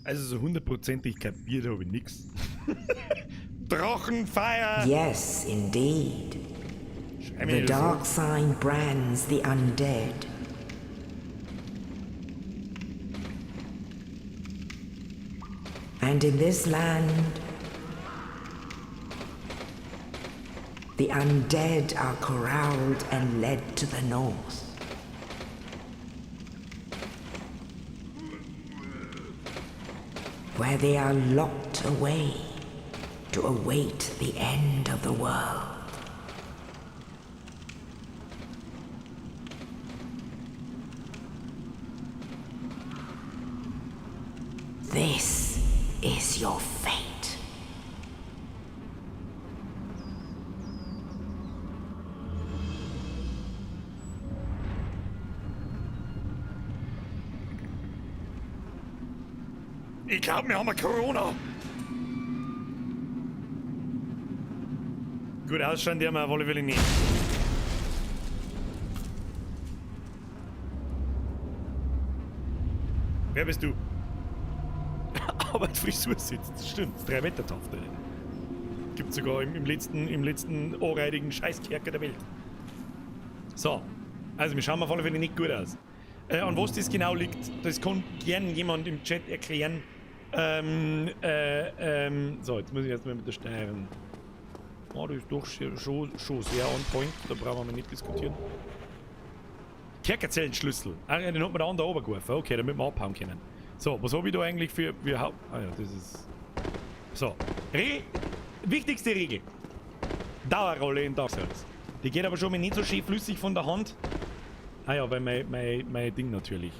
Also so hundertprozentig kapiert habe ich nix. Drachenfeier! Yes, indeed. Schrei mich The nicht so. dark sign brands the undead. And in this land, the undead are corralled and led to the north. Where they are locked away to await the end of the world. This is your fate. Ich glaub, wir haben Corona. Gut ausschauen, die haben wir auf alle Fälle nicht. Wer bist du? Aber die Frisur sitzt, das stimmt. 3 Meter Tafel. Gibt sogar im letzten anreidigen Scheißkerker der Welt. So. Also, wir schauen auf alle Fälle nicht gut aus. An was das genau liegt, das kann gern jemand im Chat erklären. So, jetzt muss ich erstmal mit der Steuerung. Oh, das ist doch schon sehr on point, da brauchen wir nicht diskutieren. Kerkerzellenschlüssel. Ah, ja, den hat man da an der runtergeworfen. Okay, damit wir abhauen können. So, was hab ich da eigentlich für, für Haupt-, ah ja, das ist. So. Regel. Wichtigste Regel. Dauerrolle in Dark Souls. Die geht aber schon mal nicht so schön flüssig von der Hand. Ah ja, weil mein Ding natürlich.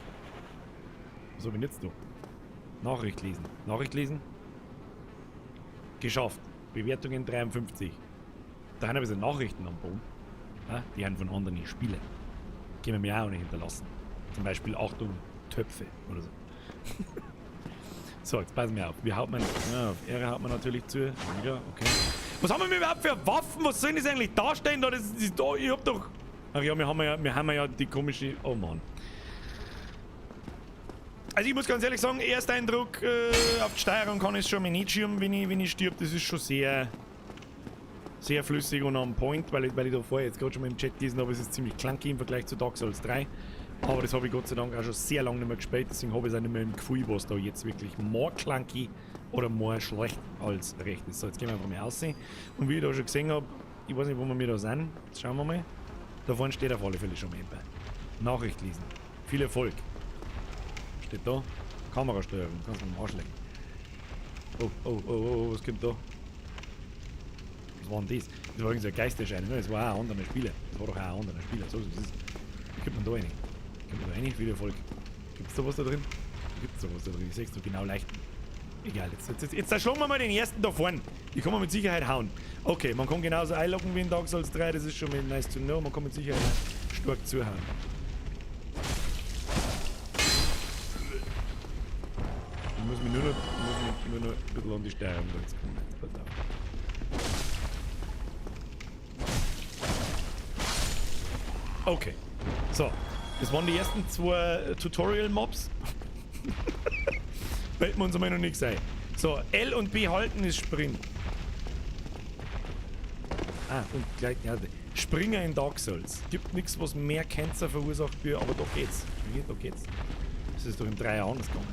Was hab ich denn jetzt da? Nachricht lesen. Nachricht lesen. Geschafft. Bewertungen 53. Da haben wir so Nachrichten am Boden. Ja, die haben von anderen Spielen. Können wir mir auch nicht hinterlassen. Zum Beispiel Achtung, Töpfe oder so. So, jetzt passen wir auf. Wie haut man. Ja, auf Ehre haut man natürlich zu. Ja, okay. Was haben wir überhaupt für Waffen? Was sollen das eigentlich darstellen? Da, das ist da, ich hab doch. Ach ja, wir haben ja die komische. Oh Mann. Also ich muss ganz ehrlich sagen, Ersteindruck, auf die Steuerung kann ich schon mal nicht schirmen, wenn ich stirb. Das ist schon sehr, sehr flüssig und on point, weil ich da vorher jetzt gerade schon mal im Chat gelesen habe, es ist ziemlich clunky im Vergleich zu Dark Souls 3. Aber das habe ich Gott sei Dank auch schon sehr lange nicht mehr gespielt, deswegen habe ich es auch nicht mehr im Gefühl, was da jetzt wirklich more clunky oder more schlecht als recht ist. So, jetzt gehen wir einfach mal raus. Und wie ich da schon gesehen habe, ich weiß nicht, wo wir da sind. Jetzt schauen wir mal. Da vorne steht auf alle Fälle schon mal jemand. Nachricht lesen. Viel Erfolg. Steht da. Kamerasteuerung. Kannst du mir am Arsch lecken. Oh, oh, oh, oh, oh, was kommt da? Was war denn das? Das war irgendwie so eine Geisterscheine, ne? Das war auch ein anderer Spieler. Das war doch auch ein anderer Spieler. So ist es. Wie kommt man da rein? Kommt man da rein? Viel Erfolg. Gibt's da was da drin? Gibt's da was da drin? Ich seh's doch genau leicht. Egal, jetzt erschlagen wir mal den ersten da vorne. Die kann man mit Sicherheit hauen. Okay, man kann genauso einloggen wie in Dark Souls 3, das ist schon mal nice to know. Man kann mit Sicherheit stark zuhauen. Ich muss mich nur noch ein bisschen an die Steuerung da jetzt kommen. Jetzt pass auf. Okay. So. Das waren die ersten zwei Tutorial-Mobs. Fällt mir uns einmal noch nichts ein. So, L und B halten ist Sprint. Ah, und gleich, ja, Springer in Dark Souls. Gibt nichts, was mehr Cancer verursacht, wie, aber da geht's. Da geht's. Das ist doch im Dreier anders gegangen.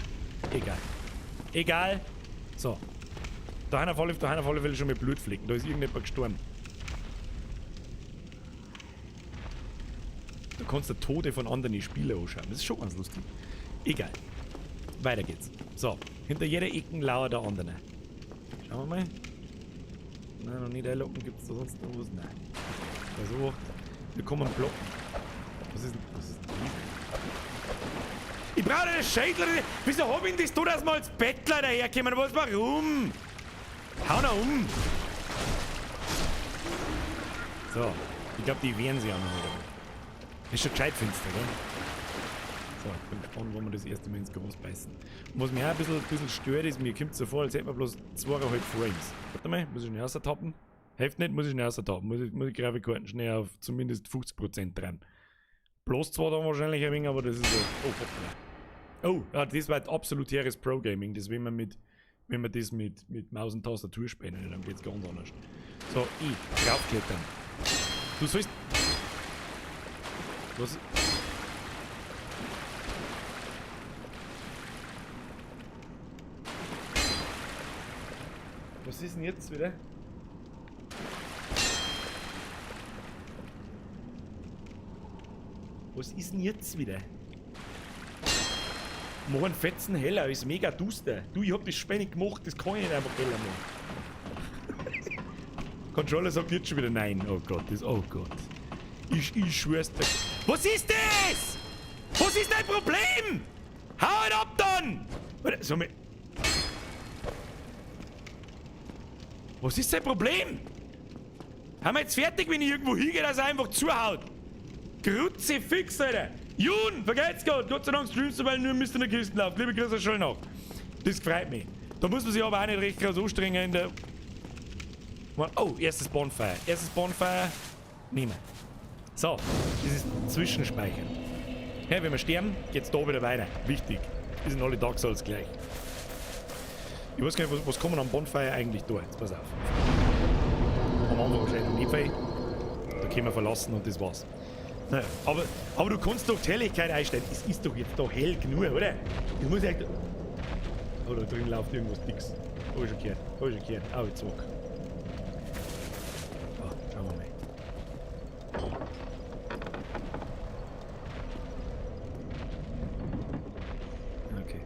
Egal. Egal. So. Da auf alle Fälle schon mit Blutflecken. Da ist irgendjemand gestorben. Du kannst die Tode von anderen Spielern anschauen. Das ist schon ganz lustig. Egal. Weiter geht's. So. Hinter jeder Ecke lauert der andere. Schauen wir mal. Nein, noch nicht einlocken. Gibt es da sonst noch was? Nein. Also, wir kommen blocken. Was ist denn das? Ich brauche eine Schädler. Wieso hab ich denn das da, dass wir als Bettler daherkommen? Was, warum? Hau noch um! So, ich glaube, die wehren sich auch noch wieder. Ist schon gescheit finster, gell? So, ich bin gespannt, wo wir das erste Mal ins Gras beißen. Und was mich auch ein bisschen stört, ist, mir kommt so vor, als hätten wir bloß 2,5 Frames. Warte mal, muss ich schnell raustappen? Hilft nicht, muss ich schnell raustappen. Muss ich Grafikkarten schnell auf zumindest 50% dran. Bloß zwar dann wahrscheinlich ein wenig, aber das ist so. Oh, hoppla. Oh, ja, das war absolut hehres Pro-Gaming. Das, wenn man das mit Maus und Tastatur spielen, dann geht's ganz anders. So, ich, draufklettern. Du sollst. Was? Was ist denn jetzt wieder? Was ist denn jetzt wieder? Mach einen Fetzen heller, ist mega duster. Du, ich hab das Spiel nicht gemacht, das kann ich nicht einfach heller machen. Controller sagt jetzt schon wieder nein. Oh Gott, das, oh Gott. Ich schwör's dir. Was ist das? Was ist dein Problem? Hau halt ab dann! Warte, so mit. Was ist dein Problem? Haben wir jetzt fertig, wenn ich irgendwo hingehe, dass er einfach zuhaut? Kruzifix, Alter! Jun, vergelt's Gott! Gott sei Dank streamst du, weil nur Mist in der Kiste läuft. Liebe Grüße, schön noch. Das freut mich. Da muss man sich aber auch nicht recht groß anstrengen in der... Oh, erstes Bonfire. Erstes Bonfire. Nehmen. So, das ist Zwischenspeichern. Ja, wenn wir sterben, geht's da wieder weiter. Wichtig. Die sind alle Dark Souls gleich. Ich weiß gar nicht, was kann man am Bonfire eigentlich da? Jetzt pass auf. Am Anfang wahrscheinlich noch nicht viel. Da können wir verlassen und das war's. Naja, aber du kannst doch die Helligkeit einstellen. Es ist doch jetzt da hell genug, oder? Das muss echt. Oh, da drin läuft irgendwas Dicks. Hab ich schon gehört. Hab ich schon gehört. Au, zurück. Oh, schauen wir mal. Okay.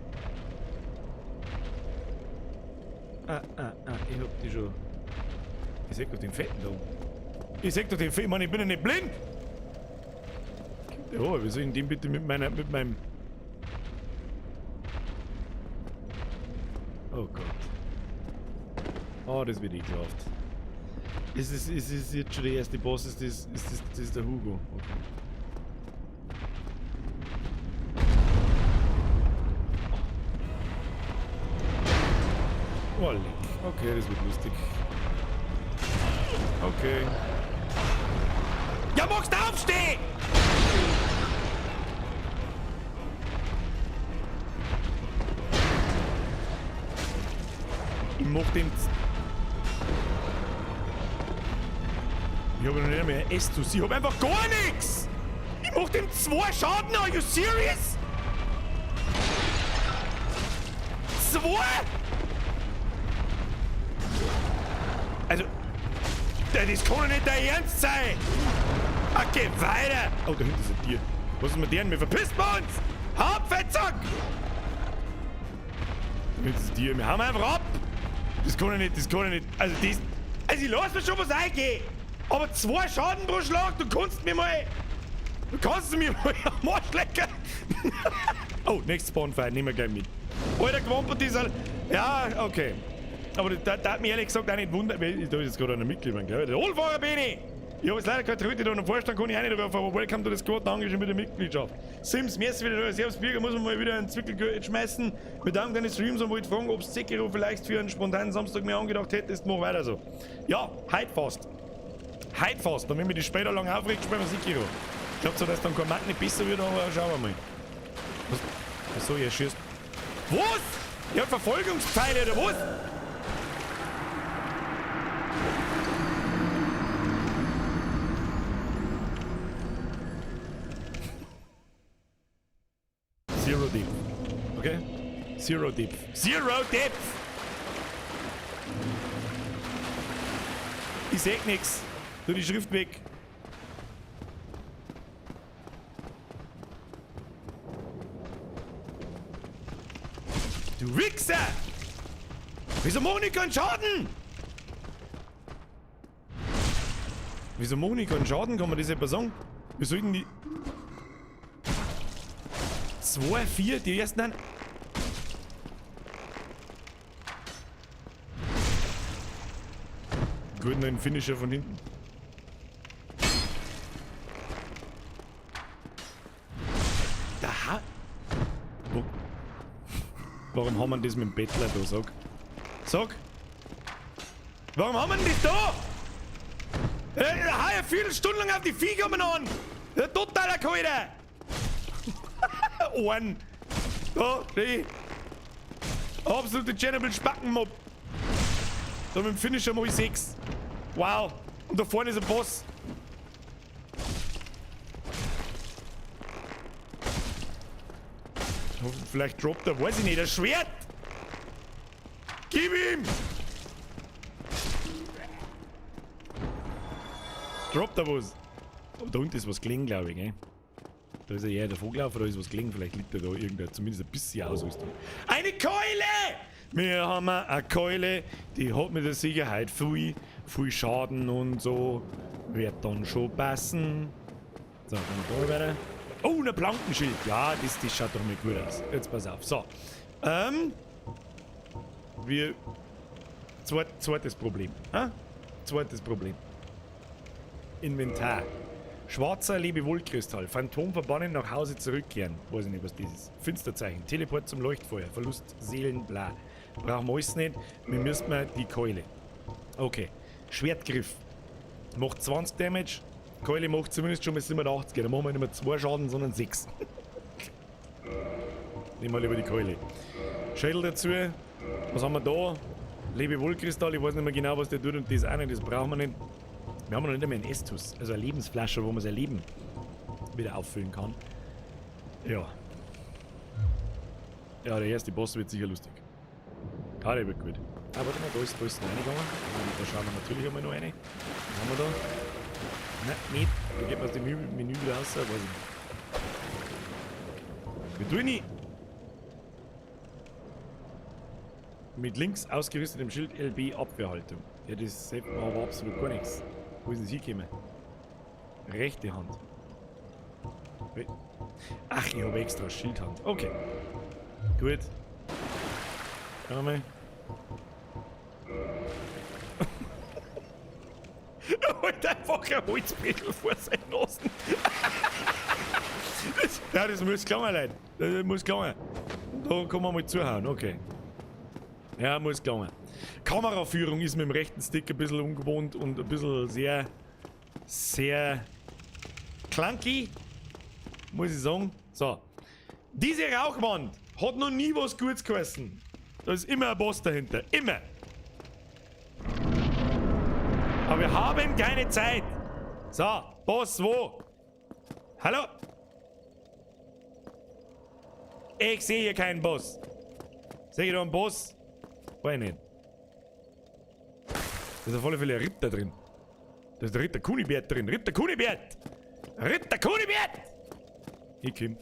Ich hab die schon. Ich seh doch den Fetten da. Ich seh doch den Fetten, Mann, ich bin ja nicht blind! Ja, wie soll ich denn den bitte mit meinem... Oh Gott. Oh, das wird ekelhaft. Ist es jetzt schon der erste Boss? Ist das der Hugo? Okay. Oh, leck. Okay, das wird lustig. Okay. Ja, magst du aufstehen? Ich mach den. Ich hab noch nicht mehr S zu. Ich hab einfach gar nichts! Ich mach dem 2 Schaden, are you serious? 2? Also. Das kann doch nicht dein Ernst sein! Okay, weiter! Oh, da hinten ist ein Tier. Was ist mit denen? Wir verpissen uns! Hauptfettsack! Da hinten ist ein Tier. Wir hauen einfach ab! Das kann ich nicht, das kann ich nicht. Also das. Also ich lass mir schon was eingehen! Aber 2 Schaden pro Schlag, du kannst mir mal. Du kannst mir mal am Arsch lecken! Oh, nächstes Bonfire, nehmen wir gleich mit. Alter, Quampert ist. Ja, okay. Aber da hat mich ehrlich gesagt auch nicht wundern. Da ist jetzt gerade einer mitgekommen, glaube ich. Der Allfahrer bin ich! Ich habe jetzt leider keine Tröte da und am Vorstand kann ich auch nicht rufen, aber welcome to the squad, Dankeschön mit der Mitgliedschaft. Sims, merci wieder da, Servus Bürger, muss man mal wieder einen Zwickelgürtel schmeißen. Wir danken deine Streams und wollte fragen, ob es Sekiro vielleicht für einen spontanen Samstag mehr angedacht hättest, mach weiter so. Ja, heute fast. Heute fast, damit wir die später lang aufregt, spielen wir Sekiro. Ich glaube zwar, dass dann kein Mann nicht besser wird, aber schauen wir mal. Was? Achso, ihr schießt. Was? Ihr habt Verfolgungspfeile oder was? Zero Depth. Okay? Zero Depth. Zero Depth! Ich seh nix. Tu die Schrift weg. Du Wichser! Wieso mach ich keinen Schaden? Wieso mach ich keinen Schaden? Kann man das etwa sagen? Wir sollten die... 2, 4, die ersten an. Gut, noch ein Finisher von hinten. Da. Wo? Warum haben wir das mit dem Bettler da? Sag. Sag. Warum haben wir denn das da? Da hau ich eine Viertelstunde lang auf die Viecher an. Der totaler Kalter. Ohren. Da, steh. Absolute Chernobyl Spackenmob. Da mit dem Finisher mach ich 6. Wow. Und da vorne ist ein Boss. Vielleicht droppt er, weiß ich nicht, das Schwert! Gib ihm! Droppt er was? Aber da unten ist was gelegen, glaube ich, gell? Da ist ja eher der Vogel da ist was gelegen, vielleicht liegt er da irgendein, zumindest ein bisschen Ausrüstung. Eine Keule! Wir haben eine Keule, die hat mit der Sicherheit viel, viel Schaden und so. Wird dann schon passen. So, dann da weiter. Oh, ein Plankenschild. Ja, das schaut doch mal gut aus. Jetzt pass auf. So. Wir. Zweites Problem. Ha? Zweites Problem. Inventar. Schwarzer Lebewohlkristall. Phantom verbannen, nach Hause zurückkehren. Weiß ich nicht, was das ist. Finsterzeichen. Teleport zum Leuchtfeuer. Verlust Seelen, bla. Brauchen wir alles nicht. Wir müssen mal die Keule. Okay. Schwertgriff. Macht 20 Damage. Keule macht zumindest schon mal 87. Da machen wir nicht mehr 2 Schaden, sondern 6. Nehmen wir lieber die Keule. Schädel dazu. Was haben wir da? Lebewohlkristall. Ich weiß nicht mehr genau, was der tut und das auch nicht. Das brauchen wir nicht. Wir haben noch nicht einmal einen Estus, also eine Lebensflasche, wo man sein Leben wieder auffüllen kann. Ja. Ja, der erste Boss wird sicher lustig. Ja, der wird gut. Ah, warte mal, da ist reingegangen. Da schauen wir natürlich einmal noch rein. Was haben wir da? Nein, nicht. Da geht man aus dem Menü wieder raus, weiß ich nicht. Wie tue ich? Mit links ausgerüstetem Schild LB Abwehrhaltung. Ja, das hilft mir aber absolut gar nichts. Wo ist denn das hingekommen? Rechte Hand. Ach, ich habe extra Schildhand. Okay. Gut. Schauen wir mal. Er holt einfach ein Holzbrettel vor seinen Nasen. Ja, das muss gelangen, Leute. Das muss gelangen. Da kann man mal zuhauen, okay. Ja, muss gelangen. Kameraführung ist mit dem rechten Stick ein bisschen ungewohnt und ein bisschen sehr, sehr clunky, muss ich sagen. So. Diese Rauchwand hat noch nie was Gutes geheißen. Da ist immer ein Boss dahinter. Immer. Aber wir haben keine Zeit. So, Boss, wo? Hallo? Ich sehe hier keinen Boss. Sehe ich da einen Boss? Weiß ich nicht. Da ist auf alle Fälle ein Ritter drin. Da ist der Ritter Kunibert drin. Ritter Kunibert! Ritter Kunibert! Ich komm.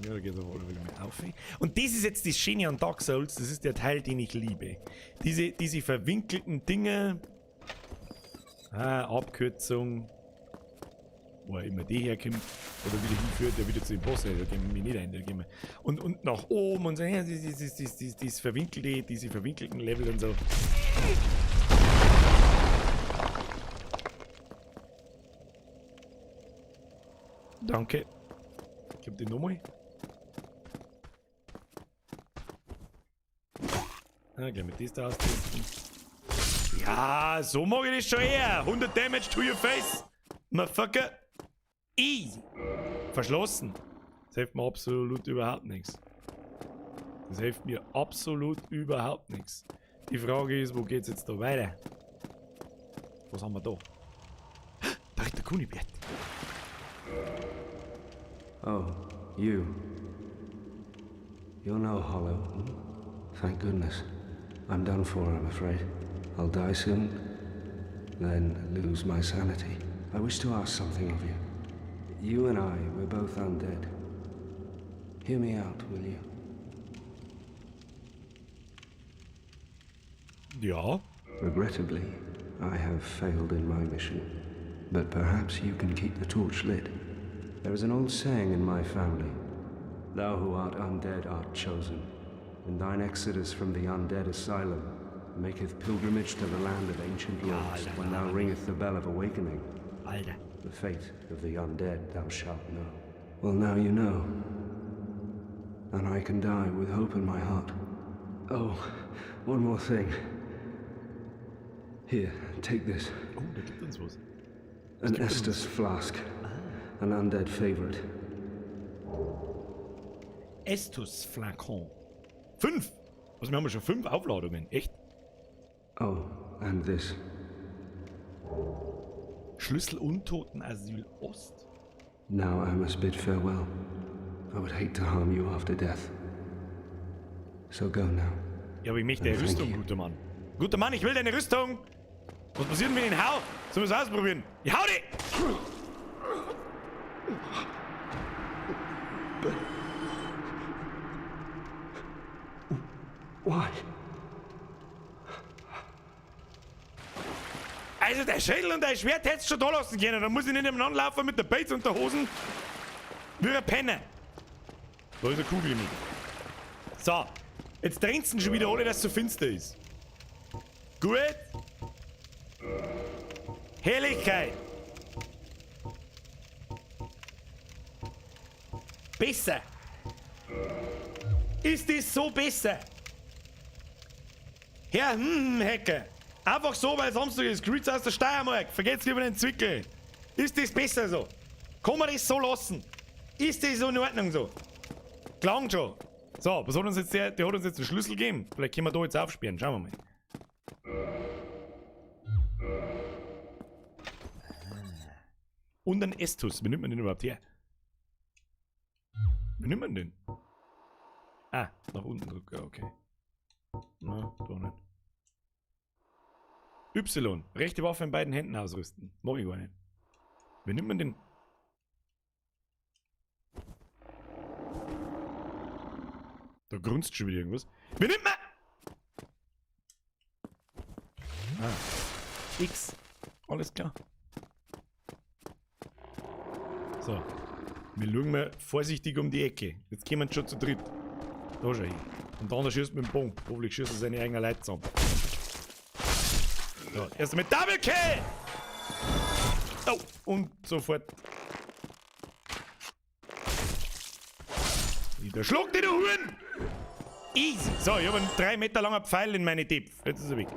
Ja, da geht auf alle Fälle mal auf. Und das ist jetzt das Schöne an Dark Souls. Das ist der Teil, den ich liebe. Diese verwinkelten Dinge. Ah, Abkürzung. Wo er immer die herkommt. Oder wieder hinführt, der wieder zu dem Boss. Da gehen wir nicht ein. Da gehen wir. Und nach oben und so. Ja, das verwinkelte, diese verwinkelten Level und so. Danke. Ich hab den nochmal. Ah, gleich mit das da austesten. Ja, so mag ich das schon eher. 100 Damage to your face. Motherfucker. Easy. Verschlossen. Das hilft mir absolut überhaupt nichts. Das hilft mir absolut überhaupt nichts. Die Frage ist, wo geht's jetzt da weiter? Was haben wir da? Da ist der Kunibert. Oh, you. You're no hollow. Thank goodness. I'm done for, I'm afraid. I'll die soon, then lose my sanity. I wish to ask something of you. You and I, we're both undead. Hear me out, will you? Ja. Regrettably, I have failed in my mission. But perhaps you can keep the torch lit. There is an old saying in my family. Thou who art undead art chosen. And thine exodus from the undead asylum maketh pilgrimage to the land of ancient lords. When thou ringeth the bell of awakening, Alter. the fate of the undead thou shalt know. Well, now you know. And I can die with hope in my heart. Oh, one more thing. Here, take this. Oh, der gibt uns was. An Estus flask. An undead favorite. Estus Flakon. 5! Was, wir haben ja schon 5 Aufladungen. Echt? Oh, and this. Schlüssel Untotenasyl Ost. Now I must bid farewell. I would hate to harm you after death. So go now. Ja, aber ich möchte deine Thank Rüstung, you. guter Mann. Guter Mann, ich will deine Rüstung! Was passiert denn, wenn ich ihn hau? Sollen wir es ausprobieren? Ich hau dich! Why? Also der Schädel und dein Schwert hättest du schon da lassen können. Dann muss ich nicht nebeneinander laufen mit der Beiz und der Hosen. Wie ein Penner. Da ist eine Kugel im. So. Jetzt drängen schon wieder alle, dass es so finster ist. Gut. Herrlichkeit. Besser. Ist das so besser? Herr Hacker. Einfach so, weil Samstag ist. Grüße aus der Steiermark. Vergesst lieber den Zwickel. Ist das besser so? Kann man das so lassen? Ist das so in Ordnung so? Klang schon. So, was hat uns jetzt der? Der hat uns jetzt einen Schlüssel gegeben. Vielleicht können wir da jetzt aufsperren. Schauen wir mal. Und ein Estus. Wie nimmt man den überhaupt her? Wie nimmt man den? Ah, nach unten drücken, okay. Na, doch nicht. Y. Rechte Waffe in beiden Händen ausrüsten. Mach ich gar nicht. Wie nimmt man den? Da grunzt schon wieder irgendwas. Wie nimmt man? Ah. X. Alles klar. So. Wir schauen mal vorsichtig um die Ecke. Jetzt kommen sie schon zu dritt. Da schau hin. Und der andere schießt mit dem Bogen. Hoffentlich schießt er seine eigenen Leute zusammen. So, erst mit Double Kill! Oh, und sofort. Wieder schluck dich, du Huren! Easy! So, ich habe einen 3 Meter langen Pfeil in meine Tipf. Jetzt ist er weg.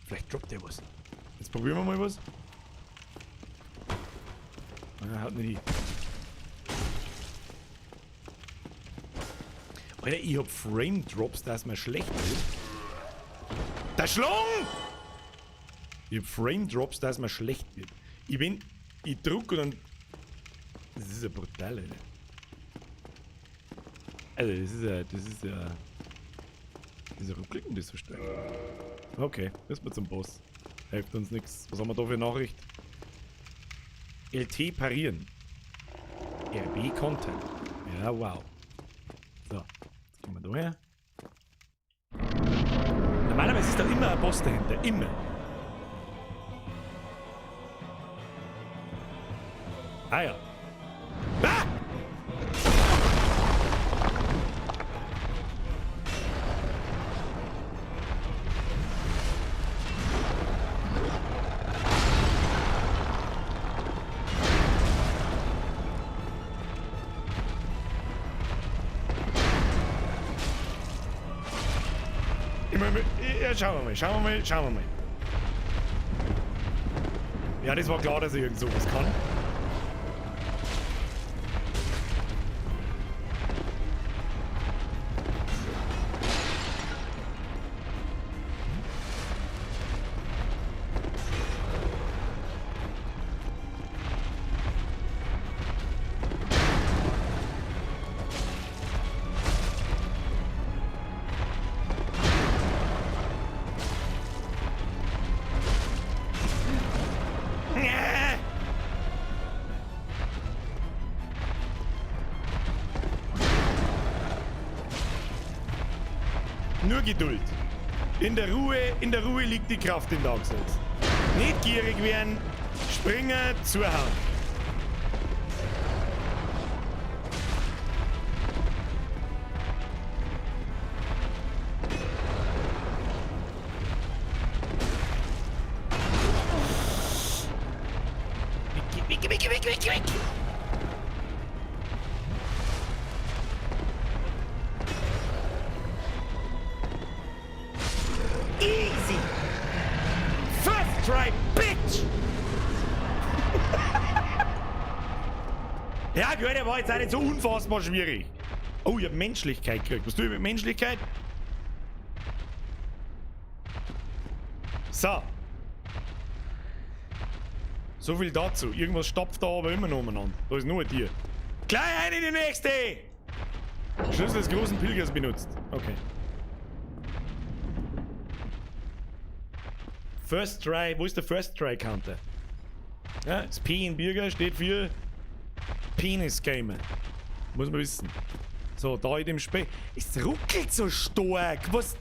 Vielleicht droppt der was. Jetzt probieren wir mal was. Ah, haut nicht hin. Alter, ich hab Frame Drops, dass mir schlecht wird. Der Schlong! Ich hab Frame Drops, dass mir schlecht wird. Ich druck und dann. Das ist ja brutal, Alter. Alter, das ist ja. Wieso ruckelt denn das so stark? Okay, das mal zum Boss. Hilft uns nix. Was haben wir da für Nachricht? LT parieren. RB Content. Ja, wow. So, jetzt gehen wir da her. Normalerweise ist da immer ein Boss dahinter. Immer. Ah ja. Ah! Ich mein, ja, schauen wir mal, schauen wir mal, schauen wir mal. Ja, das war klar, dass ich irgend sowas kann. Nur Geduld. In der Ruhe liegt die Kraft in Dark Souls. Nicht gierig werden, springen, zuhauen. Weg, weg, weg, weg, weg! Easy! First try, bitch! Ja, gut, der war jetzt auch nicht so unfassbar schwierig. Oh, ich hab Menschlichkeit gekriegt. Was tue ich mit Menschlichkeit? So. So viel dazu. Irgendwas stapft da aber immer noch umeinander. Da ist nur ein Tier. Gleich eine in die nächste! Schlüssel des großen Pilgers benutzt. Okay. First Try. Wo ist der First Try Counter? Ja, das P in Birger steht für Penis Gamer. Muss man wissen. So, da in dem Spiel. Es ruckelt so stark. Was?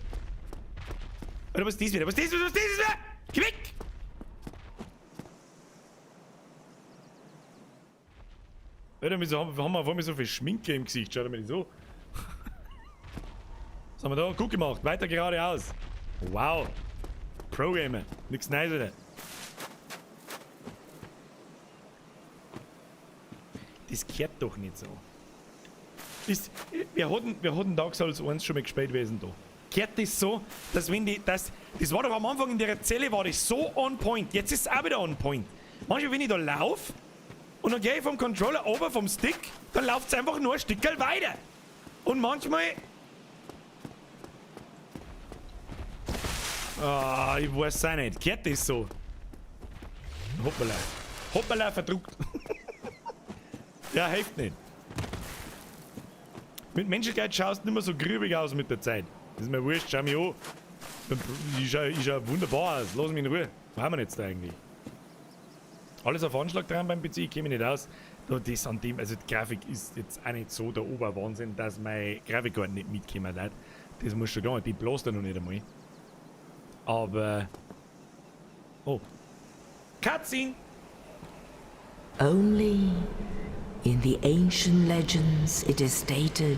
Oder was ist das wieder? Was ist das? Was ist das wieder? Geh weg! Alter, wieso haben wir auf einmal so viel Schminke im Gesicht? Schaut mir das so. Was haben wir da? Gut gemacht. Weiter geradeaus. Wow. Pro-Gamer. Nix Neues, oder? Das gehört doch nicht so. Wir hatten Dark Souls 1 schon mal gespielt gewesen da. Gehört das so, dass wenn die. Das war doch am Anfang in der Zelle war das so on point. Jetzt ist es auch wieder on point. Manchmal, wenn ich da lauf und dann gehe ich vom Controller runter, vom Stick, dann läuft es einfach nur ein Stückchen weiter. Und manchmal. Ah, ich weiß auch nicht. Gehört das so? Hoppala. Hoppala, verdruckt. Ja, hilft nicht. Mit Menschlichkeit schaust du nicht mehr so grübig aus mit der Zeit. Das ist mir wurscht, schau mich an. Ich schau wunderbar aus. Lass mich in Ruhe. Was haben wir jetzt da eigentlich? Alles auf Anschlag dran beim PC, ich kenne mich nicht aus. Das an dem, also die Grafik ist jetzt auch nicht so der Oberwahnsinn, dass meine Grafikkarte nicht mitkommen hat. Das muss schon gar nicht, die bloß da noch nicht einmal. Aber. Oh. Cutscene! Only in the ancient legends it is stated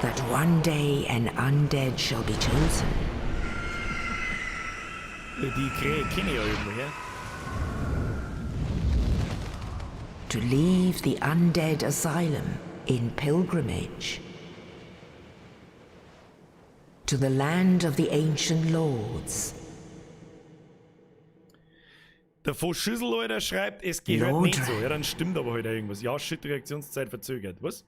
that one day an undead shall be chosen. Die Krähe kenne ich ja irgendwo, ja? To leave the undead asylum in pilgrimage to the land of the ancient lords. Der Voss Schüssel, Alter, schreibt, es geht halt nicht so. Ja, dann stimmt aber halt irgendwas. Ja, shit, Reaktionszeit verzögert. Was?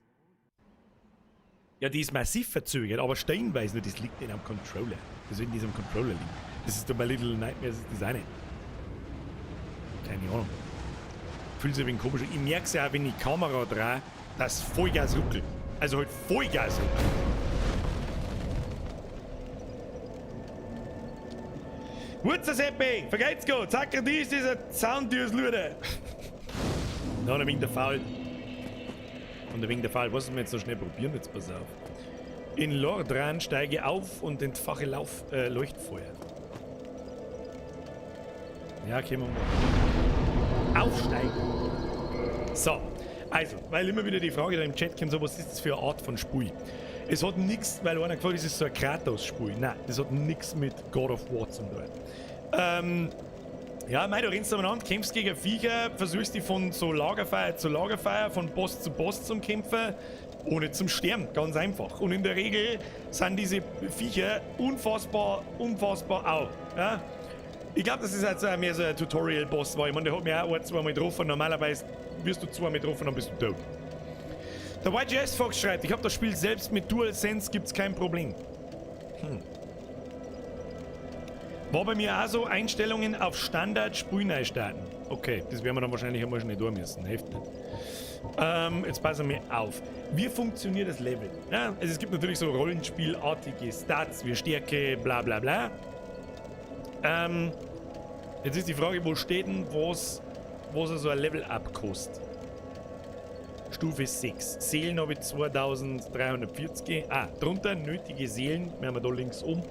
Ja, die ist massiv verzögert, aber stellenweise nur, das liegt nicht am Controller. Das wird in diesem Controller liegen. Das ist doch bei Little Nightmares das auch nicht. Keine Ahnung. Fühlt sich ein wenig komisch. Ich merk's ja auch, wenn ich die Kamera drehe, dass Vollgas ruckelt. Also halt Vollgas ruckelt. Wurzelseppe! Vergeht's gut! Zack, dies ist ein Zaundürslude! Na, wegen der Faul. Und wegen der Faul. Was wir jetzt noch schnell probieren? Jetzt pass auf. In Lordran steige auf und entfache Leuchtfeuer. Ja, können wir mal. Aufsteigen! So, also, weil immer wieder die Frage da im Chat kommt, so, was ist das für eine Art von Spiel? Es hat nichts, weil einer gefragt hat, ist es so ein Kratos-Spiel? Nein, das hat nichts mit God of War zu tun. Ja, mei, du rennst umeinander, kämpfst gegen Viecher, versuchst dich von so Lagerfeuer zu Lagerfeuer, von Boss zu Boss zum Kämpfen, ohne zum Sterben, ganz einfach. Und in der Regel sind diese Viecher unfassbar, unfassbar au. Ja? Ich glaube, das ist halt so mehr so ein Tutorial-Boss war. Ich meine, der hat mich auch ein, zweimal getroffen. Normalerweise wirst du zweimal getroffen, dann bist du tot. Der YGS Fox schreibt, ich habe das Spiel selbst mit DualSense, gibt's kein Problem. War bei mir auch so, Einstellungen auf Standard, Spiel neu starten. Okay, das werden wir dann wahrscheinlich einmal schnell tun müssen. Hilft nicht. Jetzt passen wir auf. Wie funktioniert das Level? Ja, also es gibt natürlich so Rollenspielartige Stats wie Stärke, bla bla bla. Jetzt ist die Frage, wo steht denn, was so ein Level-Up kostet? Stufe 6. Seelen habe ich 2340. Ah, drunter nötige Seelen. Wir haben da links um.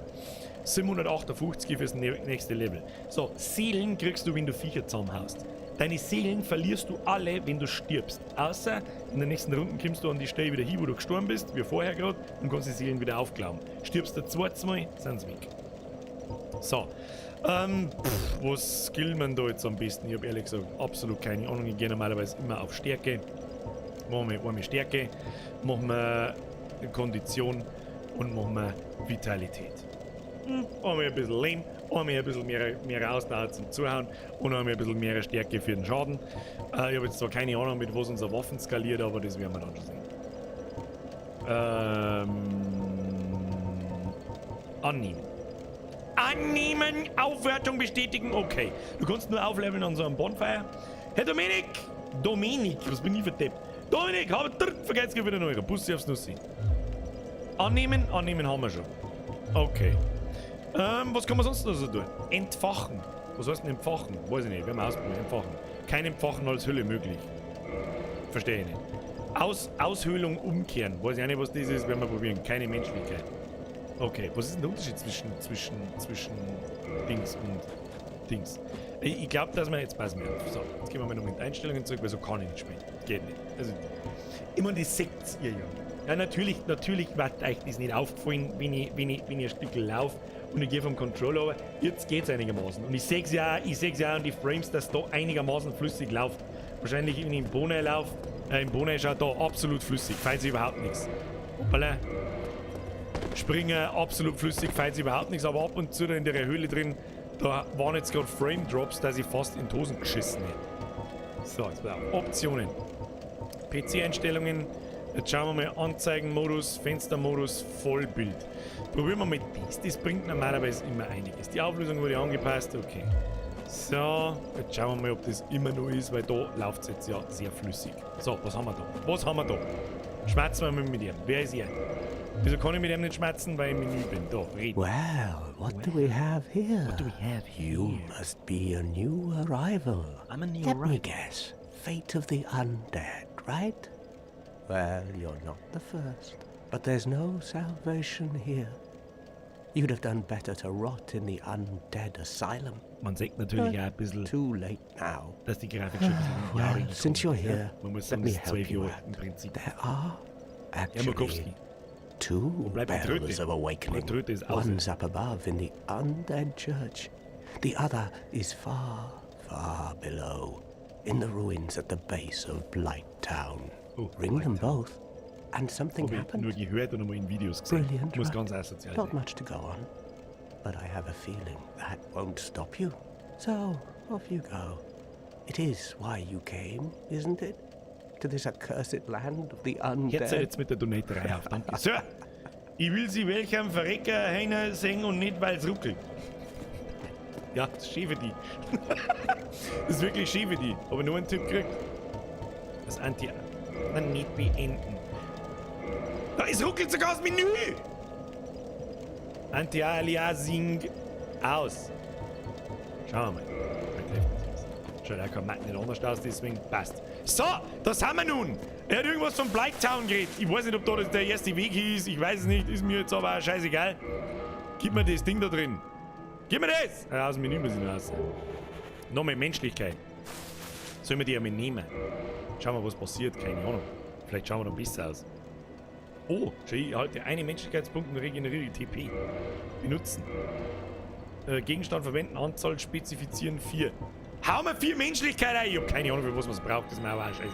758 fürs nächste Level. So, Seelen kriegst du, wenn du Viecher zusammenhaust. Deine Seelen verlierst du alle, wenn du stirbst. Außer in der nächsten Runde kommst du an die Stelle wieder hin, wo du gestorben bist, wie vorher gerade, und kannst die Seelen wieder aufklauen. Stirbst du zweites Mal, sind sie weg. So. Was skillt man da jetzt am besten? Ich hab ehrlich gesagt absolut keine Ahnung. Ich gehe normalerweise immer auf Stärke. Machen wir einmal Stärke, machen wir Kondition und machen wir Vitalität. Einmal ein bisschen Leben, einmal ein bisschen mehr Ausdauer zum Zuhauen und einmal ein bisschen mehr Stärke für den Schaden. Ich habe jetzt zwar keine Ahnung, mit was unsere Waffen skaliert, aber das werden wir dann schon sehen. Annehmen. Annehmen, Aufwertung bestätigen, okay. Du kannst nur aufleveln an so einem Bonfire. Herr Dominik! Dominik, was bin ich für Depp? Dominik, hab vergessen wieder einen Euro. Bussi aufs Nussi. Annehmen, annehmen haben wir schon. Okay. Was kann man sonst noch so tun? Entfachen. Was heißt denn entfachen? Weiß ich nicht. Wir haben ausprobiert. Entfachen. Kein Entfachen als Hülle möglich. Verstehe ich nicht. Aushöhlung umkehren. Weiß ich auch nicht, was das ist. Werden wir probieren. Keine Menschlichkeit. Okay. Was ist denn der Unterschied zwischen Dings und Dings? Ich glaube, dass wir jetzt passen wir auf. So, jetzt gehen wir mal noch mit Einstellungen zurück, weil so kann ich nicht spielen. Geht nicht. Also, ich meine, das seht ihr ja. Ja, natürlich wird euch das nicht aufgefallen, wenn ich ein Stück laufe und ich gehe vom Controller, aber jetzt geht's einigermaßen. Und ich sehe es ja, und die Frames, dass da einigermaßen flüssig läuft. Wahrscheinlich, wenn ich im Bonai laufe, im Bonai schaut da absolut flüssig, falls überhaupt nichts. Hoppala. Springen, absolut flüssig, falls überhaupt nichts, aber ab und zu da in der Höhle drin, da waren jetzt gerade Frame Drops, dass ich fast in die Hosen geschissen hätte. So, jetzt mal auf. Optionen. PC-Einstellungen. Jetzt schauen wir mal Anzeigenmodus, Fenstermodus, Vollbild. Probieren wir mal das. Das bringt normalerweise immer einiges. Die Auflösung wurde angepasst, okay. So, jetzt schauen wir mal, ob das immer noch ist, weil da läuft es jetzt ja sehr flüssig. So, was haben wir da? Was haben wir da? Schmerzen wir mal mit ihm. Wer ist er? Wieso kann ich mit ihm nicht schmerzen, weil ich im Menü bin? Da, reden. Well, what do we have here? What do we have here? You must be a new arrival. I'm a new Let arrival. me guess. Fate of the undead, right? Well, you're not the first. But there's no salvation here. You'd have done better to rot in the undead asylum. Man sieht natürlich auch ein bisschen, Too late now. dass die Grafik schon ein bisschen Well, Jahre since you're gekommen ist, ja. here, Man muss let sagen, me das ist help 12 you Jahre out. im Prinzip. There are Ja, actually Murkowski. two bleibt die Tröte? bells of awakening. Die Tröte ist aus. One's up above in the undead church. The other is far, far below, in the ruins at the base of Blight Town. Oh, Ring them Blight Town. both, and something Hab ich happens. nur gehört und einmal in Videos gesehen. Brilliant. Muss right? ganz asozial Not sein. much to go on, but I have a feeling that won't stop you. So, off you go. It is why you came, isn't it? To this accursed land of the undead. Jetzt jetzt mit der Donaterei auf, danke. So, ich will sie welchem Verrecker Heiner sehen und nicht, weil's ruckelt. Ja, das ist schön für die. Das ist wirklich schön für die. Aber nur einen Tipp gekriegt. Das Anti... Nein, nicht beenden. Da, es ruckelt sogar das Menü! Anti-Aliasing aus. Schauen wir mal. Vielleicht hilft uns das. Schaut auch kein Matt nicht anders aus, deswegen passt. So, das haben wir nun. Er hat irgendwas von Blight Town geredet. Ich weiß nicht, ob da das der erste Weg hieß. Ich weiß es nicht. Ist mir jetzt aber auch scheißegal. Gib mir das Ding da drin. Gib mir das! Ah, aus dem Menü muss ich noch raus. Nochmal Menschlichkeit. Sollen wir die einmal nehmen? Schauen wir, was passiert. Keine Ahnung. Vielleicht schauen wir noch besser aus. Oh, ich halte einen Menschlichkeitspunkt und regeneriere TP. Benutzen. Gegenstand verwenden, Anzahl spezifizieren 4. Hau mir 4 Menschlichkeit ein! Ich hab keine Ahnung, für was man es braucht. Das ist mir aber auch scheißegal.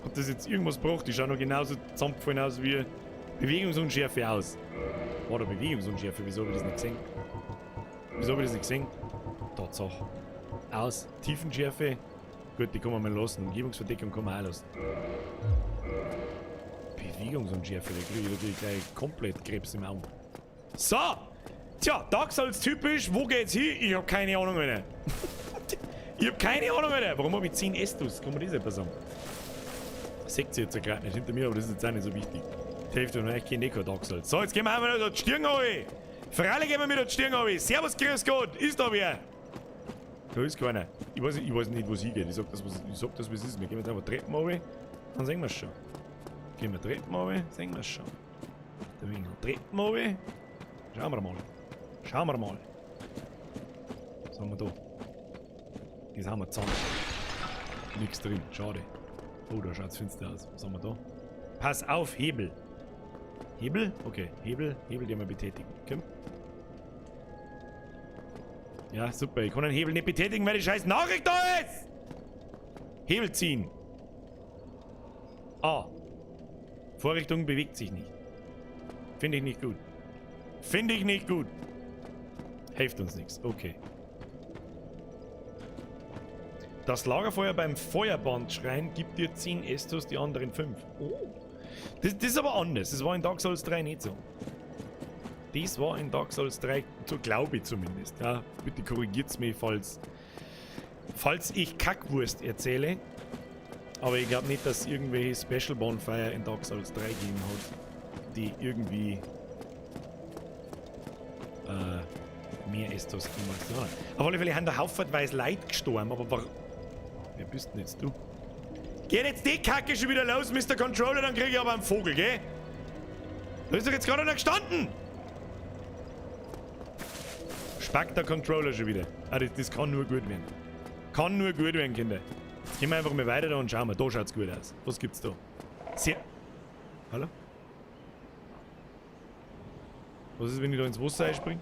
Hat das jetzt irgendwas gebracht? Ich schau noch genauso zusammengefallen aus wie Bewegungsunschärfe aus. War da Bewegungsunschärfe? Wieso habe ich das nicht gesehen? Wieso habe ich das nicht gesehen? Tatsache. Aus. Tiefenschärfe. Gut, die kann man mal lassen. Umgebungsverdeckung kann man auch lassen. Bewegungsunschärfe, da kriege ich natürlich gleich komplett Krebs im Auge. So! Tja, Dark Souls typisch. Wo geht's hin? Ich hab keine Ahnung, Alter. Ich hab keine Ahnung, Alter. Warum hab ich 10 Estus? Kann man das etwas sagen? Seht ihr jetzt ja gerade nicht hinter mir, aber das ist jetzt auch nicht so wichtig. Die Hälfte von euch kennt eh kein Dark Souls. So, jetzt gehen wir einmal noch die Stirn runter. Freilich gehen wir mit der Stirn runter. Servus, grüß Gott. Ist da wer? Da ist keiner. Ich weiß nicht, wo es hingeht. Ich sag das, was es ist. Wir gehen jetzt einfach Treppen runter, dann sehen wir's schon. Gehen wir Treppen runter, sehen wir's schon. Da bin ich noch Treppen runter. Schauen wir mal. Schauen wir mal. Was haben wir da? Das haben wir zusammen. Nix drin, schade. Oh, da schaut's finster aus. Was haben wir da? Pass auf, Hebel. Hebel? Okay, Hebel, Hebel, den wir betätigen. Komm. Ja, super. Ich kann den Hebel nicht betätigen, weil die scheiß Nachricht da ist! Hebel ziehen. Ah. Vorrichtung bewegt sich nicht. Finde ich nicht gut. Finde ich nicht gut. Hilft uns nichts. Okay. Das Lagerfeuer beim Feuerbandschrein gibt dir 10 Estus, die anderen 5. Oh. Das ist aber anders. Das war in Dark Souls 3 nicht so. Das war in Dark Souls 3, so glaube ich zumindest. Ja, bitte korrigiert's mich, falls ich Kackwurst erzähle. Aber ich glaub nicht, dass es irgendwelche Special Bonfire in Dark Souls 3 gegeben hat, die irgendwie mehr Estus gegeben als die anderen. Auf alle Fälle haben da haufenweise Leute gestorben, aber warum? Wer bist denn jetzt du? Geht jetzt die Kacke schon wieder los, Mister Controller, dann krieg ich aber einen Vogel, gell? Da ist doch jetzt gerade einer gestanden! Spackt der Controller schon wieder. Ah, das kann nur gut werden. Kann nur gut werden, Kinder. Jetzt gehen wir einfach mal weiter da und schauen wir. Da schaut's gut aus. Was gibt's da? Sehr. Hallo? Was ist, wenn ich da ins Wasser einspringe?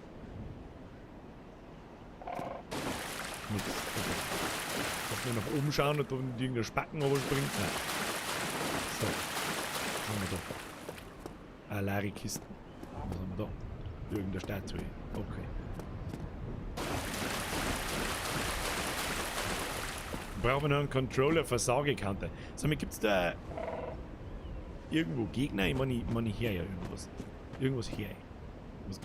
Nix. Okay. Darf nur nach oben schauen und da irgendein Spacken runterspringt? Nein. So. Was haben wir da? Ah, leere Kisten. Was haben wir da? Irgendeine Statue. Okay. Brauchen wir noch einen Controller für Sagecounter. Sag mal, gibt's da irgendwo Gegner? Ich meine, ich höre ja irgendwas. Irgendwas höre ich. Was?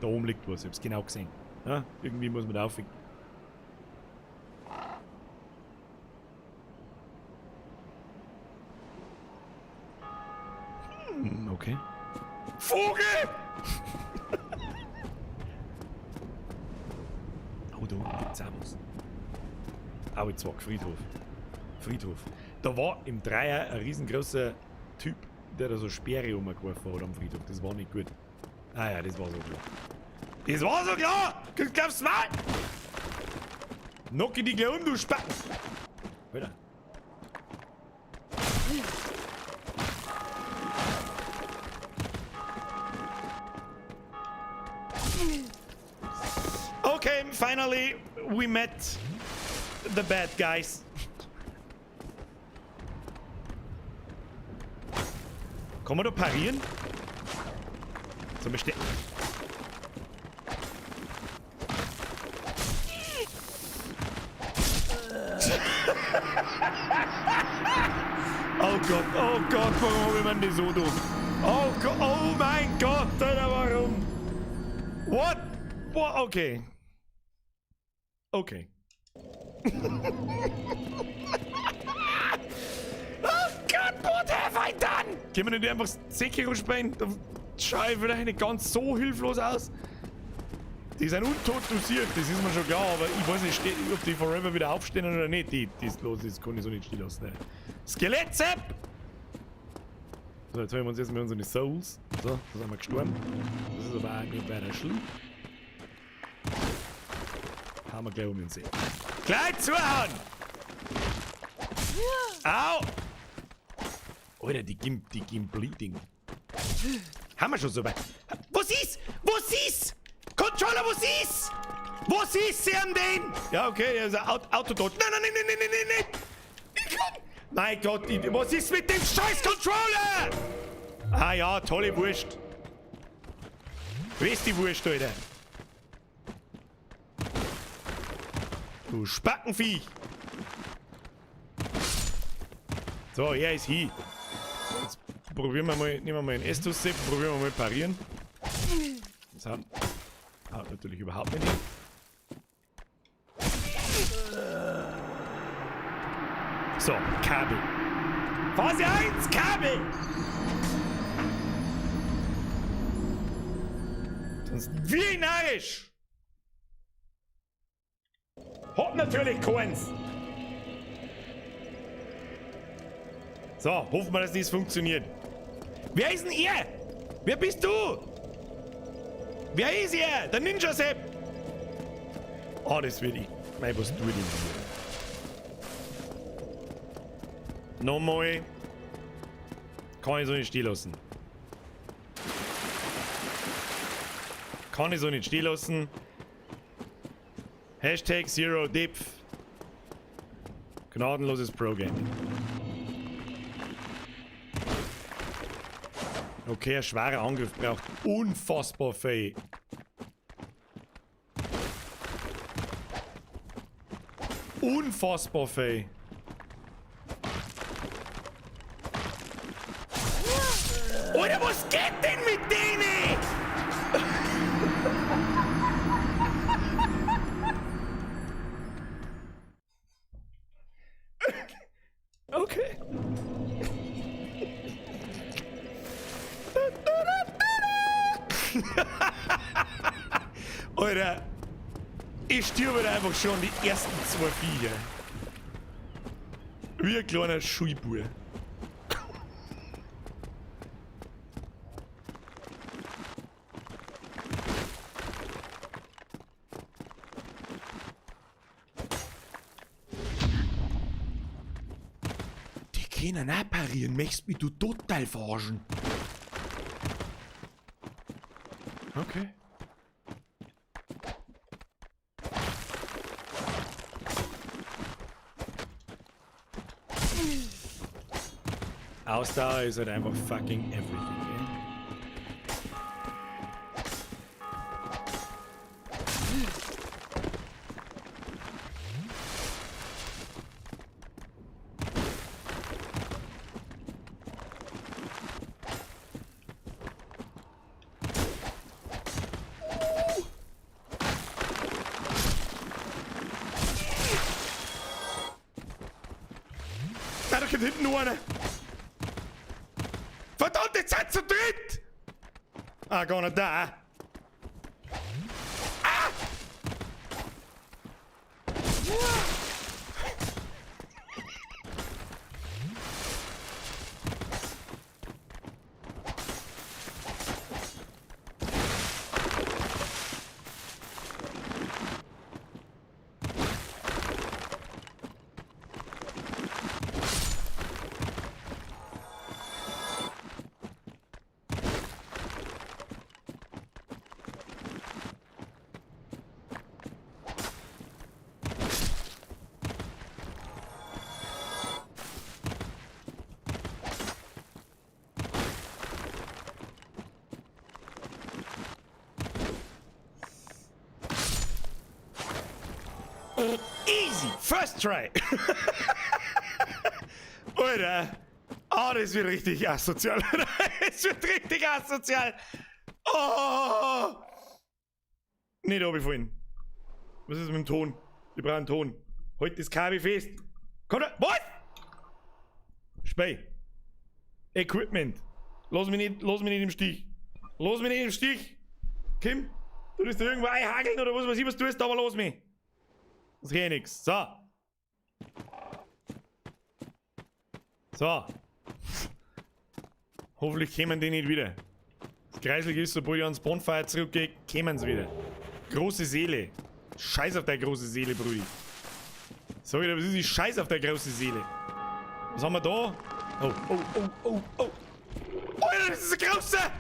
Da oben liegt was, ich hab's genau gesehen. Ja, irgendwie muss man da auffinden. Okay. Vogel! Oh, da unten gibt's auch was. Au, jetzt war Friedhof. Friedhof. Da war im Dreier ein riesengroßer Typ, der da so Speere umgeworfen hat am Friedhof. Das war nicht gut. Ah ja, das war so klar. Das war so klar! Du glaubst mal! Knocke die gleich um, du Spacken! Alter. Okay, finally we met the bad guys. Kann man da parieren? So, wir Oh Gott, warum hab ich mir das so doof? Oh Gott, oh mein Gott, Alter, warum? What? What? Okay. Okay. Oh Gott, what have I done? Können wir nicht einfach Sekiro spielen? Da schaue ich vielleicht nicht ganz so hilflos aus. Die sind untot dosiert, das ist mir schon klar, aber ich weiß nicht, ob die forever wieder aufstehen oder nicht. Die, die ist los, das kann ich so nicht stehen lassen. Ne. Skelett-Sepp! So, jetzt holen wir uns erstmal unsere Souls. So, da sind wir gestorben. Das ist aber auch nicht weiter schlimm. Hauen wir gleich um den See. Gleich zuhauen! Au! Alter, die geben Bleeding. Haben wir schon so weit. Was ist? Was ist? Controller, was ist? Was ist sie an den? Ja, okay, also Auto tot. Nein, nein, nein, nein, nein, nein, nein. Ich komm. Mein Gott, was ist mit dem scheiß Controller? Ah ja, tolle Wurst. Wo ist die Wurst, Alter? Du Spackenviech. So, er ist hier. Jetzt probieren wir mal, nehmen wir mal einen Estus-Sepp, probieren wir mal parieren. Das haut natürlich überhaupt nicht hin. So, Kabel. Phase 1, Kabel! Sonst wie narrisch! Hab natürlich keins! So, hoffen wir, dass das funktioniert. Wer ist denn er? Wer bist du? Wer ist er? Der Ninja Sepp! Oh, das wird ich. Mei, was tut denn hier? Nochmal. Kann ich so nicht stehen lassen. Kann ich so nicht stehen lassen. Hashtag Zero Depth. Gnadenloses Pro-Game. Okay, ein schwerer Angriff braucht unfassbar viel. Unfassbar viel. Alter, was geht denn mit denen? Okay. Alter, ich stirbe da einfach schon die ersten zwei Viecher. Wie ein kleiner Schulbub. Die können auch parieren, möchtest mich du total verarschen? Okay. Ausdauer ist halt einfach fucking everything, gell? Da kommt hinten nur einer. Verdammt, jetzt seid ihr zu dritt! Ah, gar nicht da. Ah! Easy! First try! Alter! Oh, das wird richtig asozial. Das wird richtig asozial. Oh! Nicht runterfallen. Was ist mit dem Ton? Ich brauche einen Ton. Halt das Kabel fest. Komm da. Was? Spey. Equipment. Lass mich nicht im Stich. Lass mich nicht im Stich. Kim, du wirst da irgendwo einhakeln oder was weiß ich, was du tust, aber lass mich. Das geht nix. So. So. Hoffentlich kommen die nicht wieder. Das Kreislig ist, sobald ich ans Bonfire zurückgehe, kommen sie wieder. Große Seele. Scheiß auf deine große Seele, Brudi. Sag ich dir, was ist die Scheiß auf deine große Seele? Was haben wir da? Oh, oh, oh, oh, oh. Alter, das ist ein großer!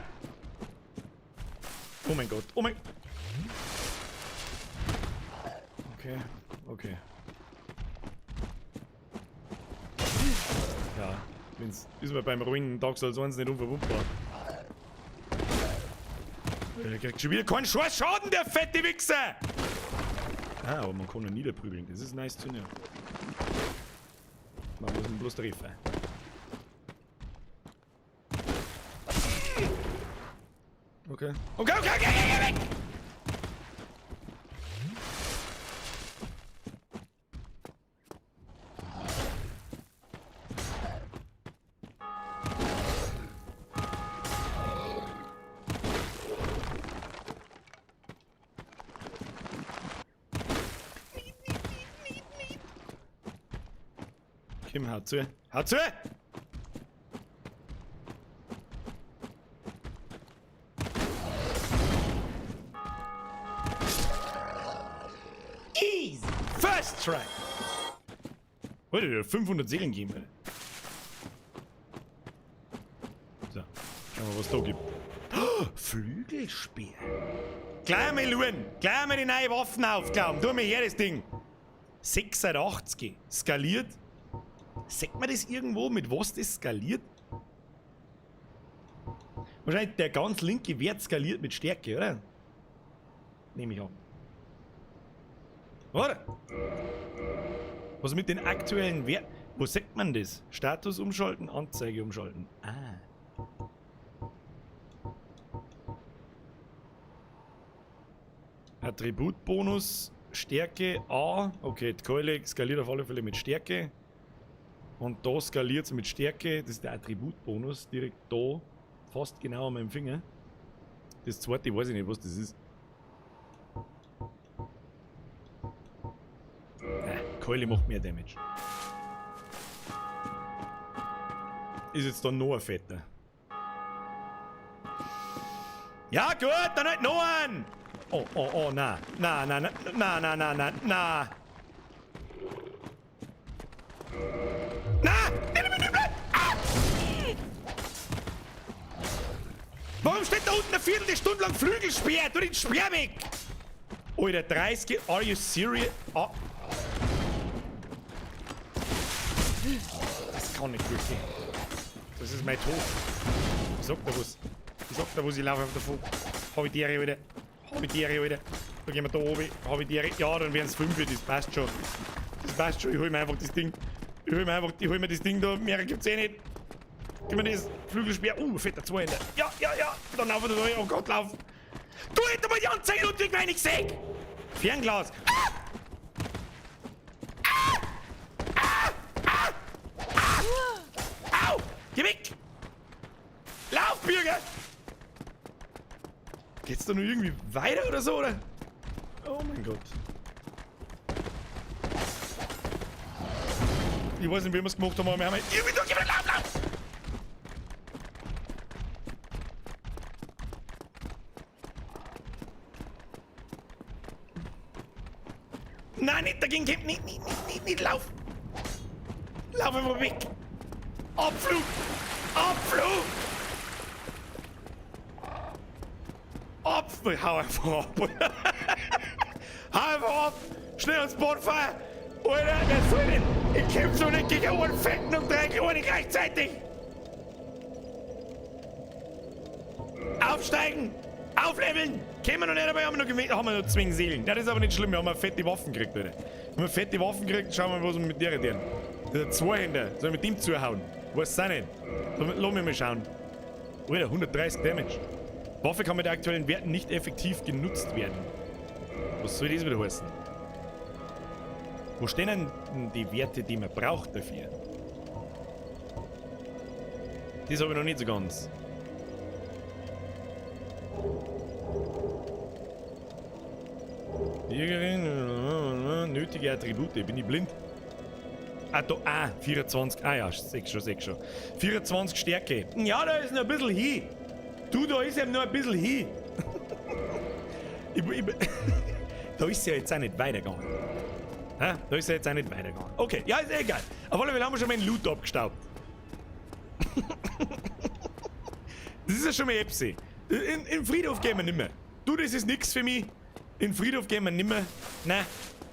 Oh mein Gott, oh mein... Okay, okay. Ja, wenn's, ist mir beim ruhigen Dark Souls 1 nicht unverwundbar. Der kriegt schon wieder keinen Scheiß Schaden, der fette Wichser! Ah, aber man kann ihn niederprügeln. Das ist nice zu nehmen. Man muss ihn bloß treffen. Okay. Okay, okay, okay, okay, weg! Kim, hau zu. Hau zu! Easy! First try! Heute wieder 500 Seelen geben, Alter. So, schauen wir, was da gibt. Oh, Flügelspeer! Gleich mal schauen! Gleich mal die neue Waffen aufklauen! Tu mir her das Ding! 86. Skaliert. Sieht man das irgendwo, mit was das skaliert? Wahrscheinlich der ganz linke Wert skaliert mit Stärke, oder? Nehme ich an. Oder? Was mit den aktuellen Werten? Wo sieht man das? Status umschalten, Anzeige umschalten. Ah. Attributbonus, Stärke A. Okay, die Keule skaliert auf alle Fälle mit Stärke. Und da skaliert es mit Stärke. Das ist der Attributbonus. Direkt da. Fast genau an meinem Finger. Das zweite weiß ich nicht, was das ist. Keule macht mehr Damage. Ist jetzt da noch ein fetter. Ja gut, dann halt noch einen! Oh, oh, oh, na. Na, na, na, na, na, na, na, na. Na! Ah! Warum steht da unten eine Viertelstunde lang Flügelspeer? Tu den Speer weg! Alter, 30, are you serious? Ah. Das kann nicht gut gehen. Das ist mein Tod. Ich sag da was. Ich sag da was, ich laufe einfach davon. Hab ich die Ehre, Alter. Hab ich die Ehre, Alter. Da gehen wir da oben. Hab ich die Ehre. Ja, dann wären's 5, das passt schon. Das passt schon. Ich hol mir einfach das Ding. Ich hol mir einfach, ich hol mir das Ding da. Mehr gibt's eh nicht. Gib mir das Flügelspeer. Fetter Zweihänder. Ja, ja, ja. Dann laufen wir da rein. Oh Gott, lauf. Du hättest mal die Anzeige und ich meine, ich seh. Fernglas. Ah! Ah! Ah! Ah! Ah! Au! Geh weg! Lauf, Bürger! Geht's da nur irgendwie weiter oder so, oder? Oh mein Gott. Ich weiß nicht, wie wir es gemacht haben, aber wir haben irgendwie durchgebracht. Lauf, lauf! Nein, nicht dagegen kämpfen, nicht, nicht, nicht, nicht, nicht, lauf! Lauf einfach weg! Abflug! Abflug! Abflug! Hau einfach ab! Hau einfach ab! Schnell ans Bonfire! Alter, wer soll denn? Ich kämpfe so nicht gegen einen Fetten und drei Kleine gleichzeitig! Aufsteigen! Aufleveln! Kennen wir noch nicht, aber haben wir noch, haben wir noch zwingen Seelen. Ja, das ist aber nicht schlimm, wir haben fette Waffen gekriegt, Alter. Wenn wir fette Waffen gekriegt, schauen wir mal, was wir mit der tun. Das ist ein Zweihänder. Sollen wir mit dem zuhauen? Weiß auch nicht. Lass mich mal schauen. Alter, 130 Damage. Waffe kann mit aktuellen Werten nicht effektiv genutzt werden. Was soll das wieder heißen? Wo stehen denn die Werte, die man braucht dafür? Das habe ich noch nicht so ganz. Jägerin, nötige Attribute, bin ich blind? Ah, da, ah, 24, ah ja, sechs schon, sechs schon. 24 Stärke. Ja, da ist noch ein bisschen hin. Du, da ist eben noch ein bisschen hin. Da ist ja jetzt auch nicht weitergegangen. Ha? Da ist ja jetzt auch nicht weitergegangen. Okay, ja, ist egal. Auf alle Fälle haben wir schon mal einen Loot abgestaubt. Das ist ja schon mal Epsi. In Friedhof gehen wir nimmer. Du, das ist nix für mich. In Friedhof gehen wir nimmer. Nein.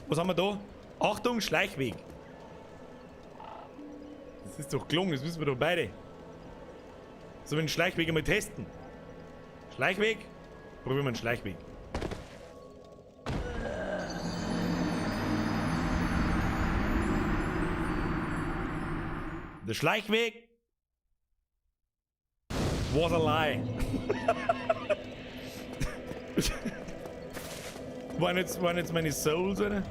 Was haben wir da? Achtung, Schleichweg. Das ist doch gelungen, das wissen wir doch beide. Sollen wir den Schleichweg einmal testen? Schleichweg? Probieren wir einen Schleichweg. Der Schleichweg was a lie. Waren jetzt meine Souls, oder?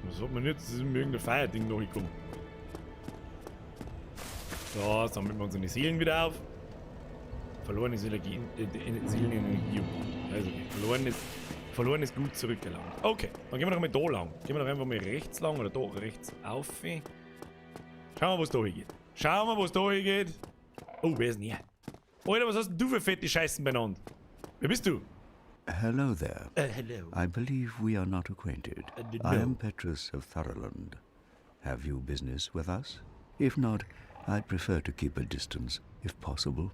Was hat man jetzt? Das ist mir irgendein Feierding noch gekommen. So, sammeln wir unsere Seelen wieder auf. Verlorene Seelenenergie. Also, okay. Verloren ist gut zurückgelangt. Okay, dann gehen wir doch mal da lang. Gehen wir doch einfach mal rechts lang oder da rechts auf. Schauen wir, wo es da hingeht. Schauen wir, wo es da hingeht. Oh, wer ist denn hier? Alter, was hast denn du für fette Scheißen benannt? Wer bist du? Hello there. Hello. I believe we are not acquainted. No. I am Petrus of Thorolund. Have you business with us? If not, I'd prefer to keep a distance, if possible.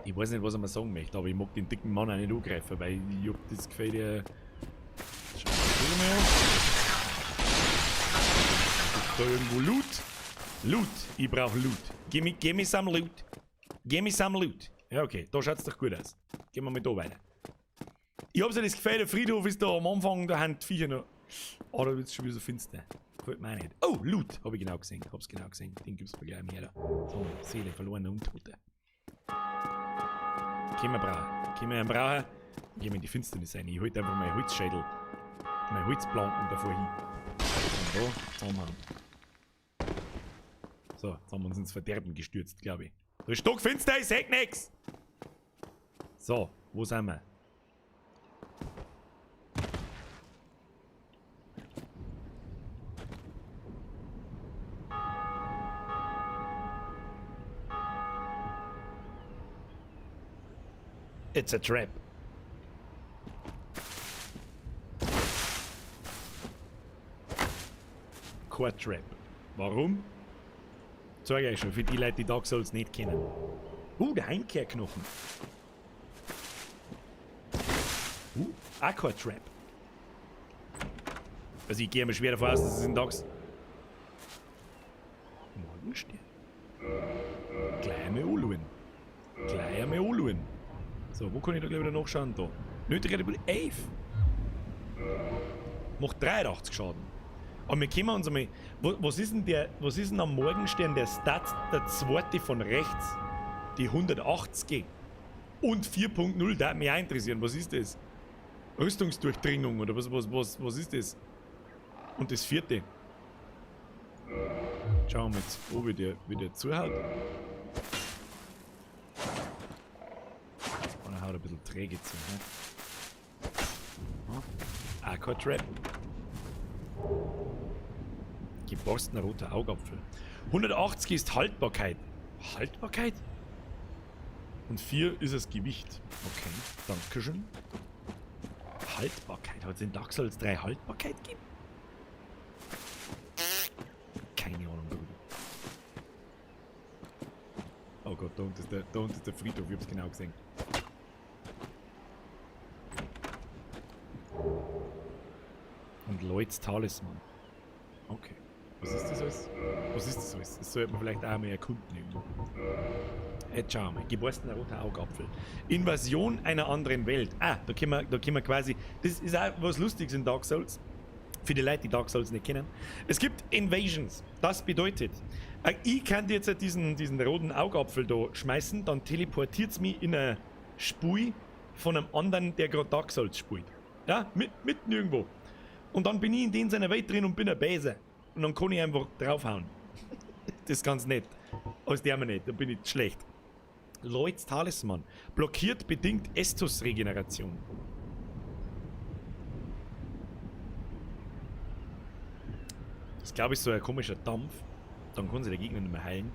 Ich weiß nicht, was er mir sagen möchte, aber ich mag den dicken Mann auch nicht angreifen, weil ich hab das Gefühl, der... Schau mal an. Ist da irgendwo Loot? Loot. Ich brauch Loot. Give me some Loot. Give me some Loot. Ja, okay. Da schaut's doch gut aus. Gehen wir mal da weiter. Ich hab so das Gefühl, der Friedhof ist da am Anfang, da haben die Viecher noch... Oh, da wird's schon wieder so finster. Gefällt mir auch nicht. Oh, Loot! Hab ich genau gesehen. Hab's genau gesehen. Den gibt's mir gleich mehr da. So, Seele, verlorene Untote. Können wir brauchen. Können wir einen brauchen. Gehen wir in die Finsternis rein. Ich halte einfach meinen Holzschädel, meine Holzplanken davor hin. Und da zusammenhauen. So, jetzt haben wir uns ins Verderben gestürzt, glaub ich. Da ist stockfinster, ich seh nix! So, wo sind wir? It's a trap. Kein Trap. Warum? Zeig ich euch schon, für die Leute, die Dark Souls nicht kennen. Der Heimkehrknochen. Auch kein Trap. Also ich gehe mir schwer davon aus, dass es in Dark Souls... Morgenstern. Gleich einmal anschauen. Gleich einmal anschauen. So, wo kann ich da gleich wieder nachschauen? Da. Nötige Level 11. Macht 83 Schaden. Aber wir können uns einmal... Was ist denn der, was ist denn am Morgenstern der Stat, der zweite von rechts? Die 180. Und 4.0, da würde mich auch interessieren. Was ist das? Rüstungsdurchdringung oder was ist das? Und das vierte. Schauen wir jetzt, ob wie der zuhaut. Und er haut ein bisschen träge zu. Ne? Auch kein Trap. Geborstener roter Augapfel. 180 ist Haltbarkeit. Haltbarkeit? Und 4 ist das Gewicht. Okay, dankeschön. Haltbarkeit. Hat es in Dark Souls 3 Haltbarkeit gegeben? Keine Ahnung, Bruder. Oh Gott, da unten ist der Friedhof. Ich hab's genau gesehen. Und Lloyds Talisman. Okay. Was ist das alles? Was ist das alles? Das sollte man vielleicht auch mal erkunden irgendwo. Jetzt schauen wir mal. Geborstener roter Augapfel. Invasion einer anderen Welt. Ah, da können wir quasi... Das ist auch was Lustiges in Dark Souls. Für die Leute, die Dark Souls nicht kennen. Es gibt Invasions. Das bedeutet, ich kann jetzt diesen roten Augapfel da schmeißen, dann teleportiert's mich in eine Spui von einem anderen, der gerade Dark Souls spielt. Ja, mitten irgendwo. Und dann bin ich in den seiner Welt drin und bin ein Bäse. Und dann kann ich einfach draufhauen. Das ist ganz nett. Als der mir nicht, da bin ich schlecht. Lloyds Talisman. Blockiert bedingt Estus-Regeneration. Das glaube ich so ein komischer Dampf. Dann kann sich der Gegner nicht mehr heilen.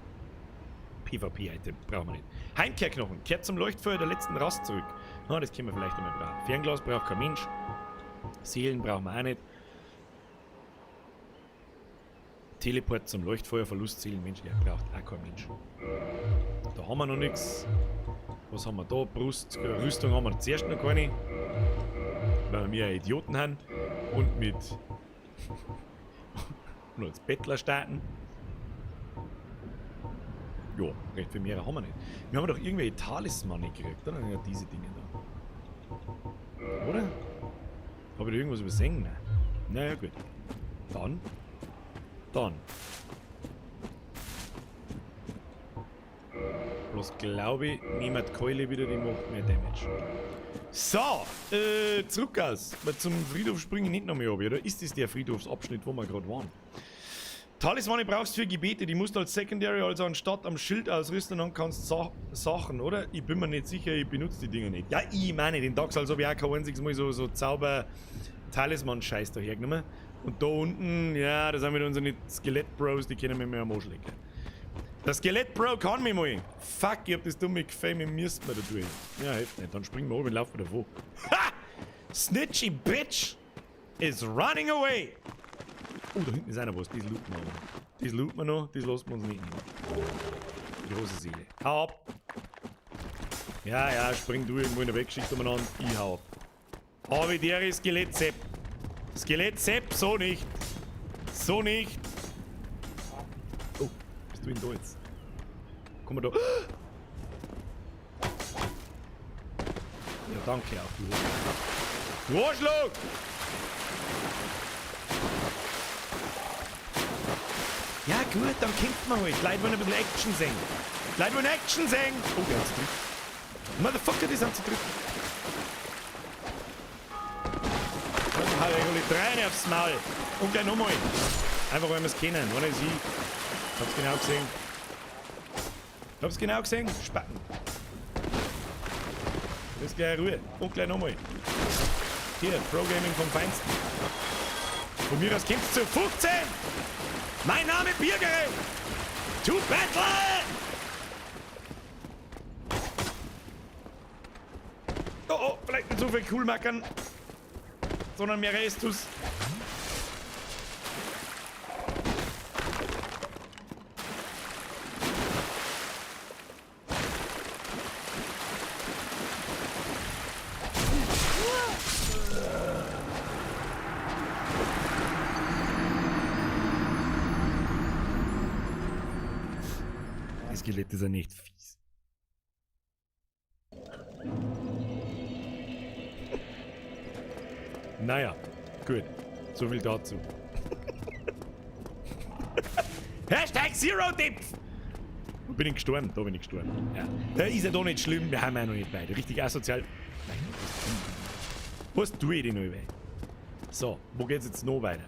PvP-Item, brauchen wir nicht. Heimkehrknochen, kehrt zum Leuchtfeuer der letzten Rast zurück. Na, das können wir vielleicht einmal brauchen. Fernglas braucht kein Mensch. Seelen brauchen wir auch nicht. Teleport zum Leuchtfeuer, Verlust, Seelen, Mensch, ja, braucht auch kein Mensch. Da haben wir noch nix. Was haben wir da? Brust, Rüstung haben wir zuerst noch keine. Weil wir ja Idioten haben. Und mit und als Bettler starten. Jo, recht viel mehr haben wir nicht. Wir haben doch irgendwelche Talismane gekriegt, oder? Ja, diese Dinge da. Oder? Habe ich da irgendwas übersehen? Nein. Naja, gut. Dann. Dann. Bloß glaube ich, nehmen die Keule wieder, die macht mehr Damage. So, zurück aus. Weil zum Friedhof springe ich nicht noch mehr ab, oder? Ist das der Friedhofsabschnitt, wo wir gerade waren? Talismane brauchst du für Gebete, die musst du als Secondary, also anstatt am Schild ausrüsten, dann kannst du Sachen, oder? Ich bin mir nicht sicher, ich benutze die Dinger nicht. Ja, ich meine, den Dark Souls habe ich auch kein einziges Mal so Zauber-Talisman-Scheiß da hergenommen. Und da unten, ja, das sind wieder unsere Skelett-Bros, die können mich mehr am Arsch lecken. Der Skelett-Bro kann mich mal. Fuck, ich hab das dumme Gefälle, mir müsst man da durch. Ja, hilft nicht. Dann springen wir oben und laufen wir davon. Ha! Snitchy Bitch is running away! Oh, da hinten ist einer was. Das looten wir noch. Das looten wir noch, das lassen wir uns nicht nehmen. Die große Seele. Hau ab! Ja, ja, spring du irgendwo in der Weggeschichte umeinander. Ich hau ab. Aber der ist Skelett-Sepp. Skelett-Sepp, so nicht. So nicht. Oh, bist du in da jetzt? Komm mal da. Ja, danke auch, du Arschloch. Du Arschloch! Ja gut, dann kämpft man halt. Leute wollen ein bisschen Action sehen. Leute wollen Action sehen! Oh, der hat zu dritt. Motherfucker, die sind zu dritt. Dann hau ich alle drei aufs Maul. Und gleich nochmal. Einfach weil wir es kennen. Einer ist ich. Hab's genau gesehen. Hab's genau gesehen. Spacken. Das ist gleich Ruhe. Und gleich nochmal. Hier, Pro Gaming vom Feinsten. Von mir aus kämpft zu 15! Mein Name Birgere! To battle! Oh, oh, vielleicht nicht so viel Coolmackern, sondern mehr Restus. Das Skelett ist ja nicht fies. Naja, gut. So viel dazu. Hashtag Zero Depth! Wo bin ich gestorben? Da bin ich gestorben. Ja. Da ist ja doch nicht schlimm, wir haben ja noch nicht weiter. Richtig asozial. Nein, was tue ich denn noch weiter? So, wo geht's jetzt noch weiter?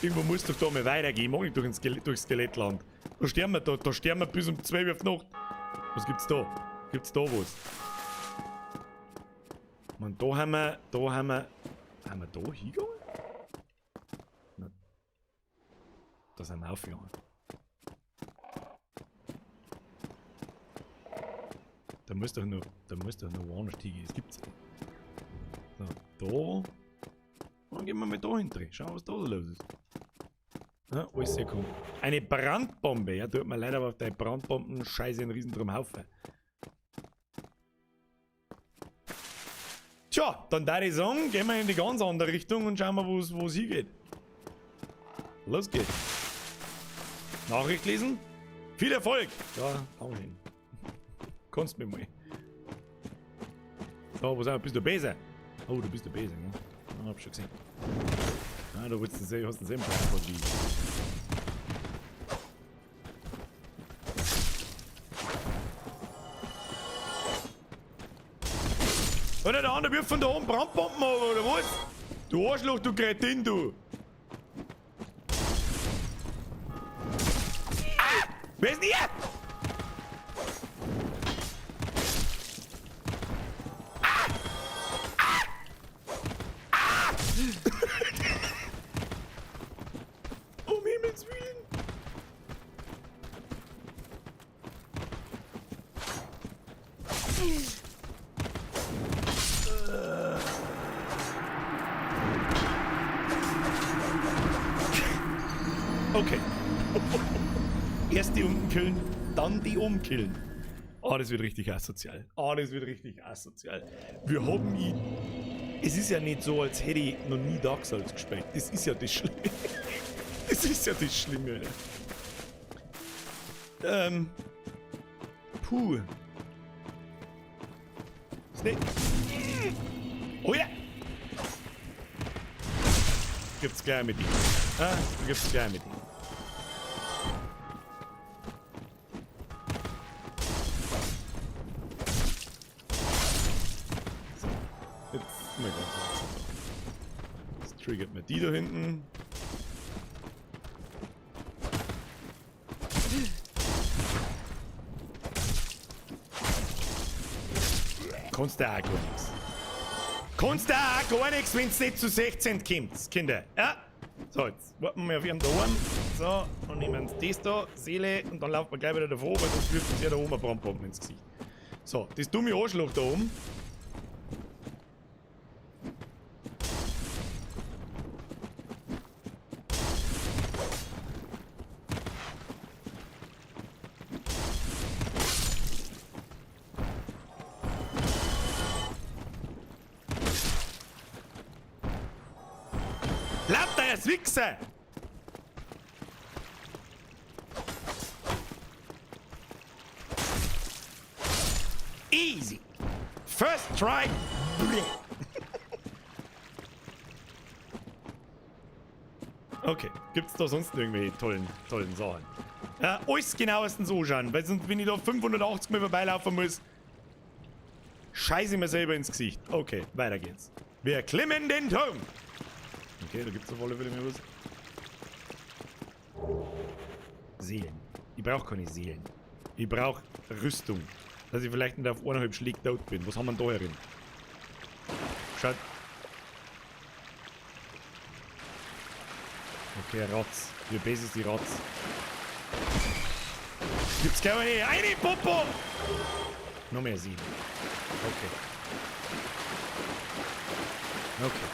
Irgendwo muss doch da mal weitergehen. Mag ich durch durchs Skelettland. Da sterben wir, da sterben wir bis um 12 Uhr auf die Nacht. Was gibt's da? Gibt's da was? Man, da haben wir, haben wir da hingegangen? Na, da sind wir aufgegangen. Da muss doch noch, woanders hingehen. Das gibt's nicht. So, da. Dann gehen wir mal da hinten. Schauen, was da so los ist. Ja, alles sehr cool. Eine Brandbombe. Ja, tut mir leid, aber auf deine Brandbomben scheiße einen riesen drum Haufen. Tja, dann würde ich sagen, gehen wir in die ganz andere Richtung und schauen mal, wo es hingeht. Los geht's. Nachricht lesen. Viel Erfolg! Ja, danke. Kannst mir mal. Da, wo sind wir? Bist du besser? Oh, du bist der Besen, ne? Ah, hab schon gesehen. Ah, du willst den, hast den selben Platz wie ich. Oder der andere wirft von da oben Brandbomben ab, oder was? Du Arschloch, du Kretin, du! Ah! Wer ist denn hier? Ah! Ah! Ah! Um Himmels Willen! Okay. Erst die unten killen, dann die oben killen. Oh, das wird richtig asozial. Oh, das wird richtig asozial. Wir haben ihn. Es ist ja nicht so, als hätte ich noch nie Dark Souls gespielt. Das ist ja das Schlimme. Das ist ja das Schlimme. Puh. Ist nicht. Oh ja! Gibt's gleich mit ihm. Ah, gibt's gleich mit ihm. So. Jetzt mal ganz kurz. Das triggert mir die da hinten. Kannst du auch gar nichts. Kannst du auch gar nichts, wenn's nicht zu 16 kommt, Kinder. Ja? So, jetzt warten wir auf ihren da oben. So, und nehmen das da, Seele, und dann laufen wir gleich wieder davor, weil sonst wirft uns ja da oben eine Brandbombe ins Gesicht. So, das dumme Arschloch da oben. Lauter als Wichser! Easy! First try! Okay, gibt's da sonst irgendwelche tollen, tollen Sachen? Ja, alles genauestens anschauen, weil sonst, wenn ich da 580 Mal vorbeilaufen muss, scheiße ich mir selber ins Gesicht. Okay, weiter geht's. Wir klimmen den Turm! Okay, da gibt's auf alle Fälle mehr was. Seelen. Ich brauch keine Seelen. Ich brauch Rüstung. Dass ich vielleicht nicht auf 1,5 Schläge tot bin. Was haben wir denn da herin? Schaut. Okay, Ratz. Wie besser ist die Ratz? Gibt's gar nicht. Eine Popo! Noch mehr Seelen. Okay. Okay.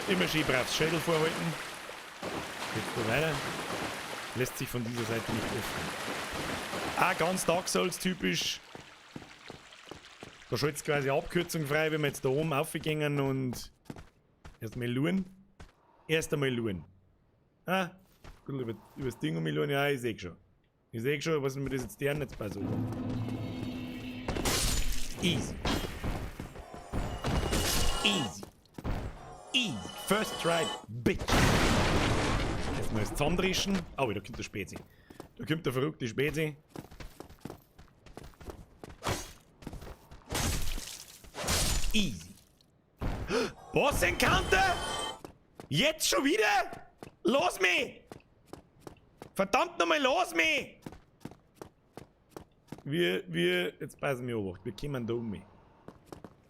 Immer schön brav Schädel vorhalten. Geht's da weiter. Lässt sich von dieser Seite nicht öffnen. Ah, ganz Dark Souls typisch. Da schalt's quasi Abkürzung frei, wenn wir jetzt da oben aufgehen und erstmal luren. Erst einmal luren. Ah, gut, über das Ding um mich luren. Ja, ich seh schon. Ich seh schon, was mir das jetzt deren jetzt bei so. Easy. Easy. Easy. First try, bitch. Erstmal das zusammendrischen. Oh, da kommt der Spezi. Da kommt der verrückte Spezi. Easy. Boss Encounter? Jetzt schon wieder? Los mich! Verdammt nochmal, los mich! Jetzt passen wir auf, wir kommen da um mich.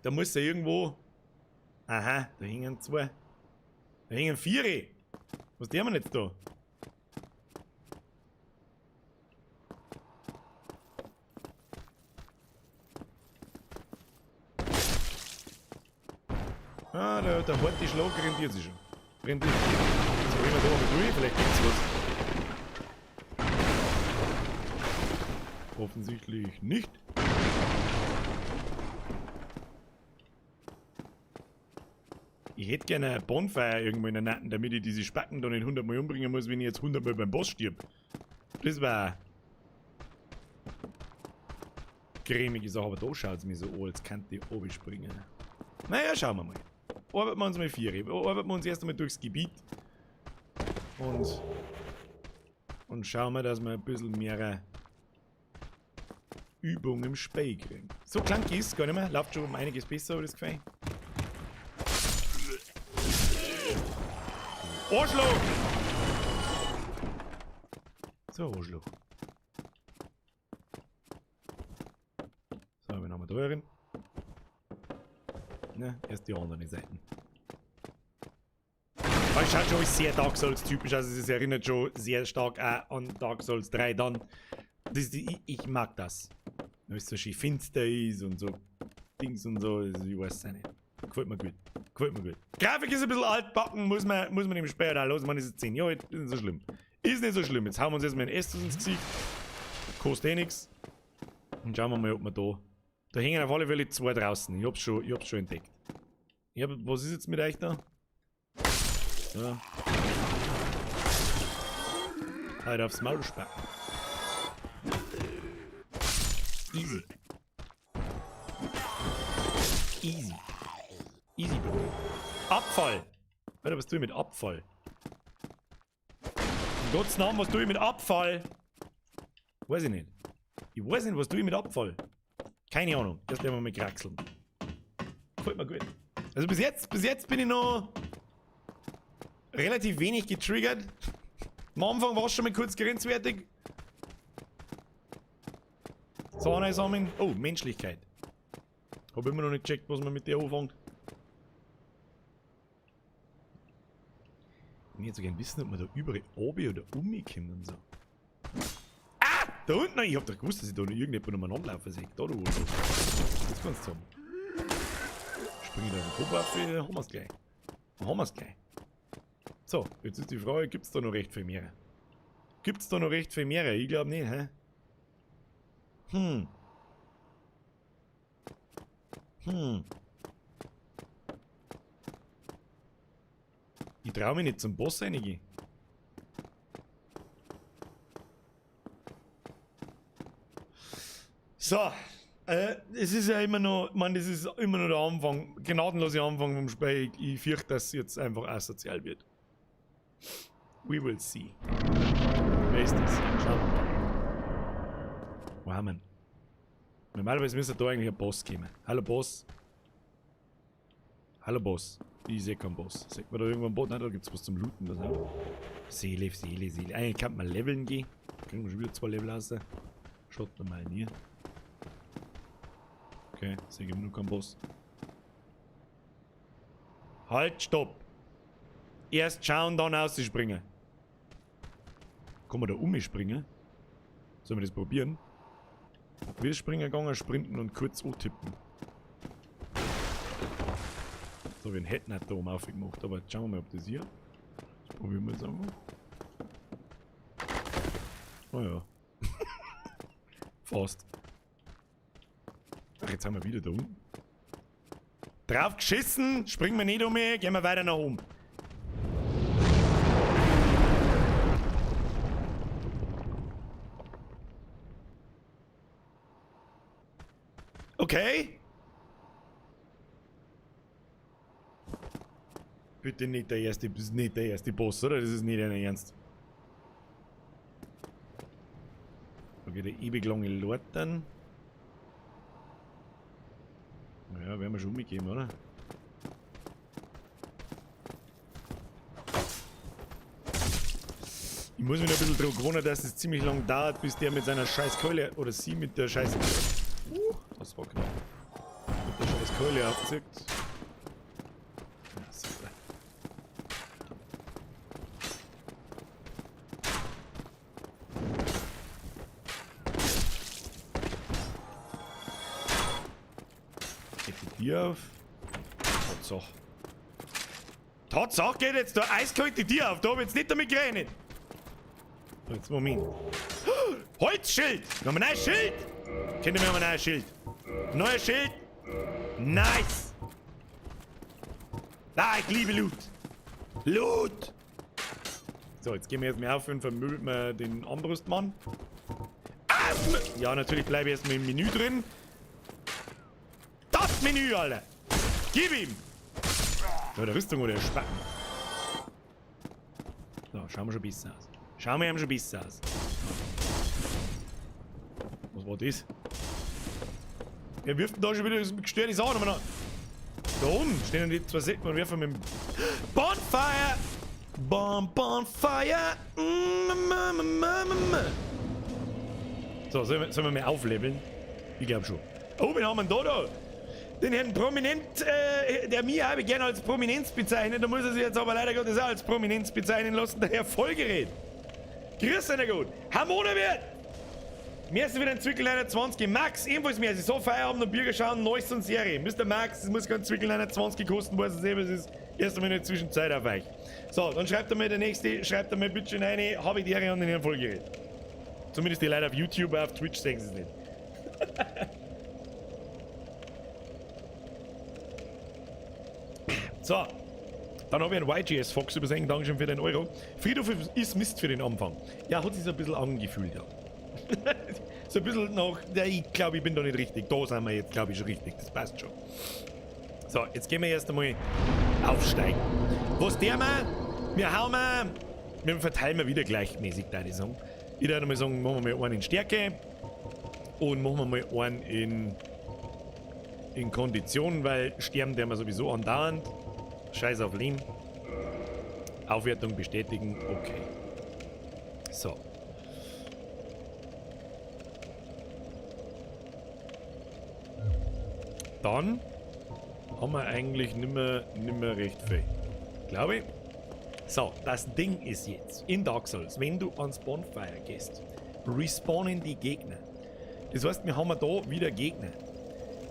Da muss ja irgendwo. Aha, da hängen zwei. Da hängen vier. Was tun wir denn jetzt da? Ah, der harte Schlag rentiert sich schon. Rentiert sich. Jetzt probieren wir da mal durch, vielleicht gibt's was. Offensichtlich nicht. Ich hätte gerne ein Bonfire irgendwo in der Nacken, damit ich diese Spacken da nicht 100 Mal umbringen muss, wenn ich jetzt 100 Mal beim Boss stirb. Das war cremige Sache, aber da schaut's mir so an, als könnte ich oben springen. Naja, schauen wir mal. Arbeiten wir uns mal vier. Arbeiten wir uns erst einmal durchs Gebiet. Und schauen wir, dass wir ein bisschen mehr Übung im Spiel kriegen. So krank ist es gar nicht mehr. Läuft schon um einiges besser, habe ich das Gefühl. Arschloch! So, Arschloch. So, wir haben da drin. Ne, erst die anderen Seiten. Aber es schaut schon sehr Dark Souls typisch aus. Es erinnert schon sehr stark auch an Dark Souls 3 dann. Ich mag das. Weil es so schön finster ist und so Dings und so. Ich weiß es nicht. Gefällt mir gut. Gefällt mir gut. Grafik ist ein bisschen altbacken, muss man im Spiel auch los. Man ist jetzt 10 Jahre alt, ist nicht so schlimm. Ist nicht so schlimm. Jetzt hauen wir uns erstmal ein Estus ins Gesicht. Kostet eh nix. Und schauen wir mal, ob wir da. Da hängen auf alle Fälle zwei draußen. Ich hab's schon, ich hab's schon entdeckt. Ich hab, was ist jetzt mit euch da? Ja. Halt aufs Maul spacken. Easy. Easy. Easy, Bro. Abfall! Alter, was tue ich mit Abfall? In Gottes Namen, was tue ich mit Abfall? Weiß ich nicht. Ich weiß nicht, was tue ich mit Abfall? Keine Ahnung. Das lernen wir mal kraxeln. Gefällt mir gut. Also bis jetzt bin ich noch relativ wenig getriggert. Am Anfang war es schon mal kurz grenzwertig. So, einsammeln. Oh, Menschlichkeit. Hab immer noch nicht gecheckt, was man mit der anfängt. Ich würde so gerne wissen, ob man da überall oben oder umkommt und so. Ah! Da unten! Ich hab doch gewusst, dass ich da noch irgendjemand umeinander laufen sehe. Da, du. Das kannst du haben. Spring ich da auf den Kopf auf, haben wir's gleich. Dann haben wir's gleich. So, jetzt ist die Frage, gibt's da noch recht viel mehr? Gibt's da noch recht viel mehr? Ich glaub nicht, hä? Ich trau mich nicht zum Boss reingehen. So, es ist ja immer noch, ich mein, das ist immer noch der Anfang, gnadenlose Anfang vom Spiel. Ich fürchte, dass es jetzt einfach asozial wird. We will see. Wer ist das? Schauen wir mal. Wow, man. Normalerweise müsste da eigentlich ein Boss kommen. Hallo Boss. Hallo Boss. Ich seh keinen Boss. Sieht man da irgendwo einen Boss? Nein, da gibt's was zum Looten. Das auch. Seele, Seele, Seele. Eigentlich kann man leveln gehen. Kriegen wir schon wieder 2 Level raus. Schaut man mal nie. Okay, sehe ich immer noch keinen Boss. Halt, stopp! Erst schauen, dann rausspringen. Kann man da umspringen? Sollen wir das probieren? Wir springen gegangen, sprinten und kurz antippen. So wie ein Headnet da oben aufgemacht, aber jetzt schauen wir mal, ob das hier. Das probieren wir jetzt einfach. Oh ja. Fast. Ach, jetzt sind wir wieder da unten. Drauf geschissen, springen wir nicht um, gehen wir weiter nach oben. Okay. Bitte nicht der erste, das ist nicht der erste Boss, oder? Das ist nicht dein Ernst. Okay, der ewig lange Lord dann. Naja, werden wir schon umgeben, oder? Ich muss mich noch ein bisschen drauf gewöhnen, dass es ziemlich lang dauert, bis der mit seiner scheiß Keule, oder sie mit der scheiß... das war knapp. Mit der scheiß Keule aufzieht. Ja, super. Geht die Tür auf? Tatsache. Tatsache geht jetzt da eiskalt die Tür auf. Da hab ich jetzt nicht damit gerechnet. Jetzt Moment. Holzschild! Wir haben ein neues Schild! Kinder, wir haben ein neues Schild. Neues Schild! Nice! Ah, ich liebe Loot! Loot! So, jetzt gehen wir jetzt mal auf und vermöbeln wir den Armbrustmann. Ah, ja, natürlich bleibe ich erstmal im Menü drin. Das Menü, Alter! Gib ihm! Ja, der Rüstung oder der Spacken. So, schauen wir schon besser aus. Schauen wir ihm schon besser aus. Was war das? Wer wirft denn da schon wieder das gestörte Sachen? Aber noch da oben stehen die zwei Säcken und werfen mit dem Bonfire! Bonfire! So, sollen wir mal aufleveln? Ich glaub schon. Oh, wen haben wir denn da da? Den Herrn Prominent, der mir habe ich gerne als Prominenz bezeichnet, da muss er sich jetzt aber leider Gottes auch als Prominenz bezeichnen lassen, der Herr Vollgerät. Grüß euch gut. Harmonia wird! Merci für den Zwickel 21. Max, ebenfalls merci. So Feierabend und Bürger schauen, Neues und Serie. Mister Max, es muss kein Zwickel 21 kosten, weiß es eben, es ist erst einmal in der Zwischenzeit auf euch. So, dann schreibt er mir der nächste, schreibt er mir bitte schön rein, hab ich die Ehre an den Herrn Vollgerät. Zumindest die Leute auf YouTube, auf Twitch sehen sie es nicht. So. Dann habe ich einen YGS Fox übersehen. Dankeschön für den Euro. Friedhof ist Mist für den Anfang. Ja, hat sich so ein bisschen angefühlt, ja. So ein bisschen nach, ja, ich glaube, ich bin da nicht richtig. Da sind wir jetzt, glaube ich, schon richtig. Das passt schon. So, jetzt gehen wir erst einmal aufsteigen. Was der wir? Wir hauen wir, wir verteilen wir wieder gleichmäßig, da ich sagen. Ich würde mal sagen, machen wir mal einen in Stärke und machen wir mal einen in Kondition, weil sterben der wir sowieso andauernd. Scheiß auf Lehm. Aufwertung bestätigen, okay. So. Dann haben wir eigentlich nimmer recht viel. Glaube ich. So, das Ding ist jetzt, in Dark Souls, wenn du ans Bonfire gehst, respawnen die Gegner. Das heißt, wir haben da wieder Gegner.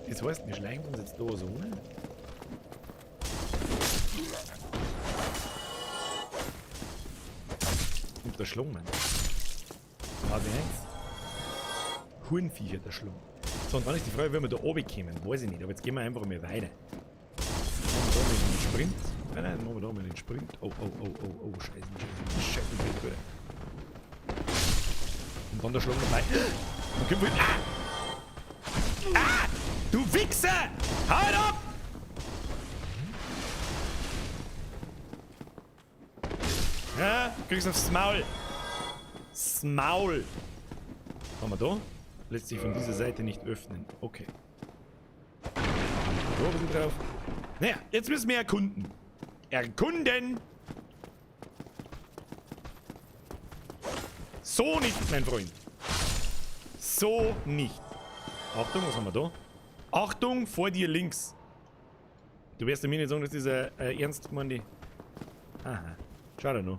Das heißt, wir schleichen uns jetzt da so rein. Und der Schlung, Mann. Phase 1. Hurenviecher, der Schlung. So, und dann ist die Frage, wie wir da oben kommen. Weiß ich nicht, aber jetzt gehen wir einfach mal weiter. Machen wir da mal den Sprint. Nein, nein, machen wir da mal den Sprint. Oh, oh, oh, oh, oh, Scheiße, Scheiße, Scheiße, Scheiße. Und dann der Schlung dabei. Dann können wir. Ah! Ah! Du Wichser! Halt ab! Ja, kriegst aufs Maul. Maul. Was haben wir da? Lässt sich von dieser Seite nicht öffnen. Okay. Da ein bisschen drauf. Naja, jetzt müssen wir erkunden. Erkunden! So nicht, mein Freund. So nicht. Achtung, was haben wir da? Achtung, vor dir links. Du wirst mir nicht sagen, dass dieser ernst gemeinte. Aha. Schau da noch.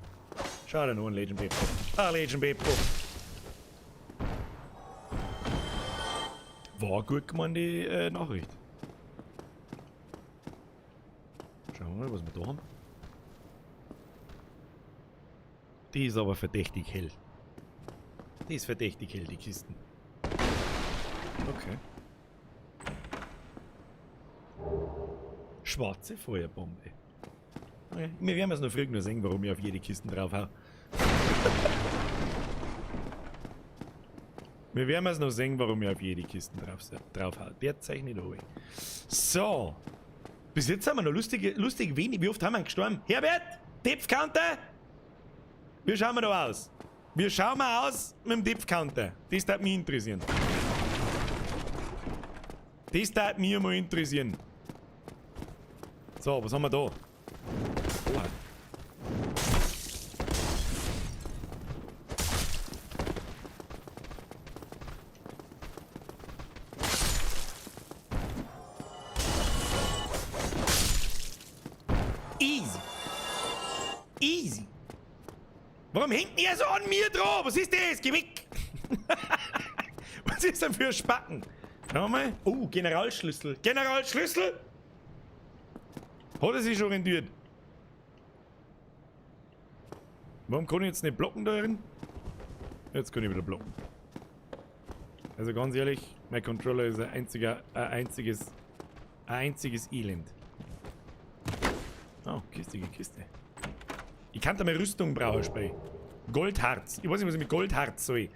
Schau da noch ein Legion Beppo. Ah, Legion Beppo. War gut gemeinte Nachricht. Schauen wir mal, was wir da haben. Die ist aber verdächtig hell. Die ist verdächtig hell, die Kisten. Okay. Schwarze Feuerbombe. Okay. Wir werden es noch früh genug sehen, warum ich auf jede Kiste drauf hau. Wir werden es noch sehen, warum ich auf jede Kiste drauf hau. Der zeichnet ruhig. So. Bis jetzt haben wir noch lustig wenig. Wie oft haben wir gestorben? Herbert! Depth Counter! Wie schauen wir da aus? Wie schauen wir aus mit dem Depth Counter? Das darf mich interessieren. Das darf mich mal interessieren. So, was haben wir da? Oha. Easy. Easy. Warum hängt denn ihr so an mir dran? Was ist das? Geh weg! Was ist denn für ein Spacken? Schauen wir mal. Oh, Generalschlüssel. Generalschlüssel! Hat er sich schon rendiert? Warum kann ich jetzt nicht blocken da drin? Jetzt kann ich wieder blocken. Also ganz ehrlich, mein Controller ist ein einziges Elend. Oh, Kiste, Kiste. Ich kann da mal Rüstung brauchen, Spey. Goldharz. Ich weiß nicht, was ich mit Goldharz soll.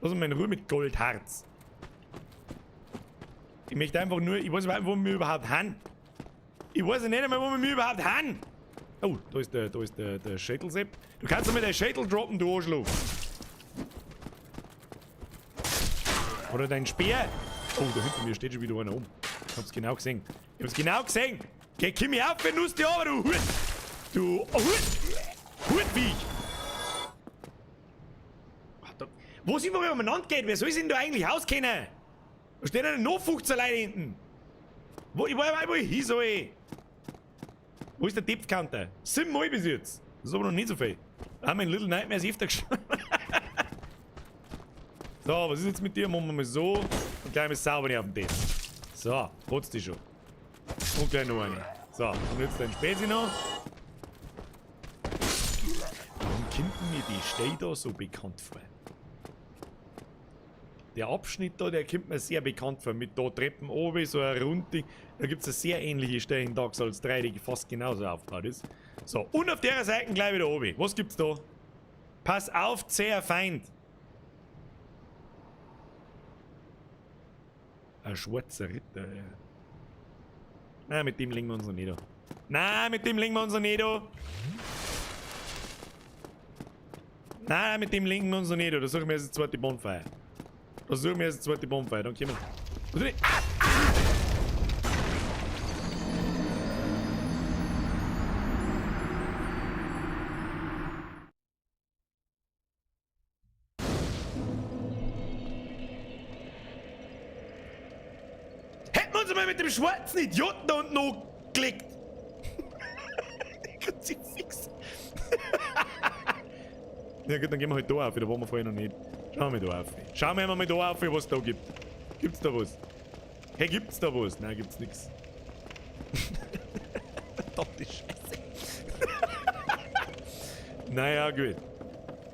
Lass mich mal in Ruhe mit Goldharz. Ich möchte einfach nur, ich weiß nicht, wo wir überhaupt haben. Ich weiß nicht einmal, wo wir überhaupt haben. Oh, da ist der Schädelsepp. Du kannst doch mit deinem Schädel droppen, du Arschloch. Oder dein Speer. Oh, da hinter mir steht schon wieder einer um. Ich hab's genau gesehen. Ich hab's genau gesehen. Geh, komm mir auf, wenn du dich aber, du Hut. Du Hut. Hutviech. Wo sind wir umeinander geht? Wer soll sich denn da eigentlich auskennen? Da stehen ja noch 15 Leute hinten. Wo, ich weiß nicht, wo ich hin soll. Wo ist der Depth Counter? 7 Mal bis jetzt. Das ist aber noch nicht so viel. Da haben wir in Little Nightmares öfter geschaut. So, was ist jetzt mit dir? Machen wir mal so. Und gleich mal sauber nicht auf den Tisch. So, putz dich schon. Und gleich noch eine. So, und jetzt dein Spezi noch. Warum kommt mir die Stelle da so bekannt vor? Der Abschnitt da, der kommt mir sehr bekannt vor. Mit da Treppen oben, so ein Rundding. Da gibt es eine sehr ähnliche Stelle in Dark Souls 3, die fast genauso aufgebaut ist. So, und auf der Seite gleich wieder oben. Was gibt's da? Pass auf, zäher Feind. Ein schwarzer Ritter, ja. Nein, mit dem legen wir uns noch nicht an. Nein, mit dem legen wir uns noch nicht an. Nein, mit dem legen wir uns noch nicht an. Da suchen wir jetzt die zweite Bonfire. Da suchen wir jetzt die zweite Bonfire. Dann kommen wir. Ah! Ah! Hätten wir uns mal mit dem schwarzen Idioten da unten angeklickt. Kruzifix. Ja gut, dann gehen wir halt da auf, da waren wir vorher noch nicht. Schauen wir mal da auf. Schauen wir mal da auf, was es da gibt. Gibt's da was? Hey, gibt's da was? Nein, gibt's nix. Verdammte Scheiße. Naja, gut.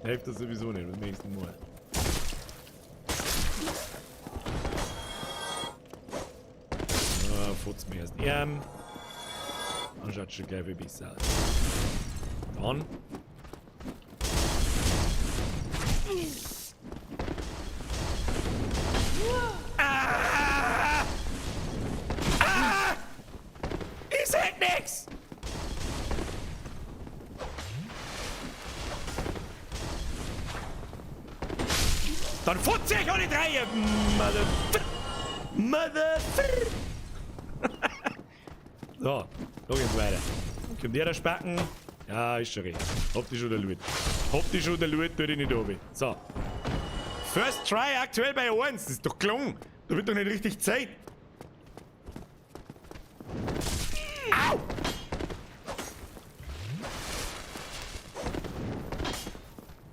Hilft das sowieso nicht, beim nächsten Mal. Ah, futz mir erst. Dann schaut schon gleich viel besser aus. Dann. Ah! Ah! Ich seh nix! Dann futze ich alle drei! Motherfucker! So, da geht's weiter. Kommt der da Spacken? Ja, ist schon recht. Hab die schon der Loot. Hab die schon der Loot, tu dich nicht runter. So. First Try aktuell bei 1. Das ist doch gelungen. Da wird doch nicht richtig Zeit. Au!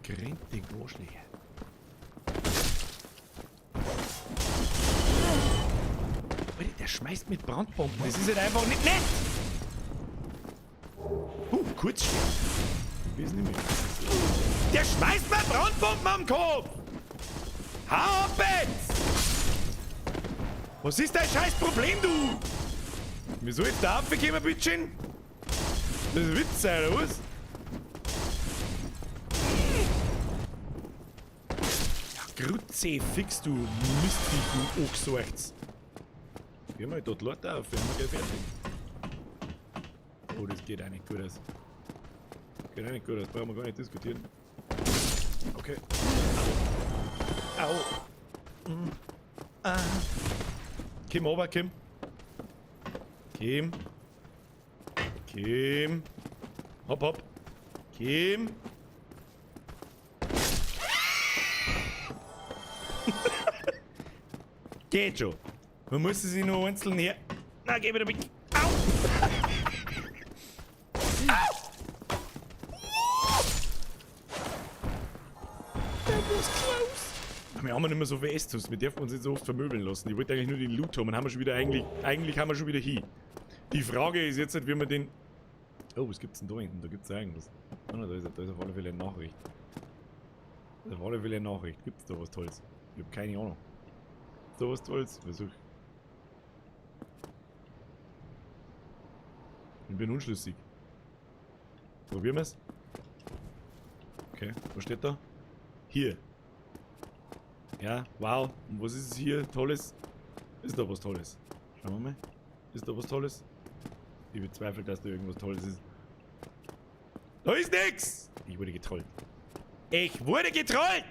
Grindig Arschlöcher. Alter, der schmeißt mit Brandbomben. Das ist halt einfach nicht nett. Kurzschwert. Ich weiß nicht mehr. Der schmeißt mir Brandbomben am Kopf! Hau ab jetzt! Was ist dein scheiß Problem, du? Wieso jetzt da aufgekommen, bitteschön? Das ist ein Witz, oder was? Ja, Kruzifix, du Mistviech, du Angesorgts. Geh mal dort Leute auf, wir haben gleich fertig. Oh, das geht auch nicht gut aus. Geht auch nicht gut aus, brauchen wir gar nicht diskutieren. Okay. Au. Au. Mm. Ah. Kim, over, Kim. Kim. Kim. Hopp, hopp. Kim. Geht schon. Man muss sie nur einzeln her. Na, geh wieder weg. Au! Au! That was close. Wir haben nicht mehr so viel Estus. Wir dürfen uns nicht so oft vermöbeln lassen. Ich wollte eigentlich nur den Loot haben. Und haben wir schon wieder eigentlich. Eigentlich haben wir schon wieder hin. Die Frage ist jetzt halt, wie wir den. Oh, was gibt's denn da hinten? Da gibt's ja irgendwas. Oh, da ist auf alle Fälle eine Nachricht. Da ist auf alle Fälle eine Nachricht. Gibt's da was Tolles? Ich hab keine Ahnung. So was Tolles? Versuch. Ich bin unschlüssig. Probieren wir's. Okay, was steht da? Hier. Ja, wow. Und was ist es hier Tolles? Ist da was Tolles? Schauen wir mal. Ist da was Tolles? Ich bezweifle, dass da irgendwas Tolles ist. Da ist nix! Ich wurde getrollt. Ich wurde getrollt!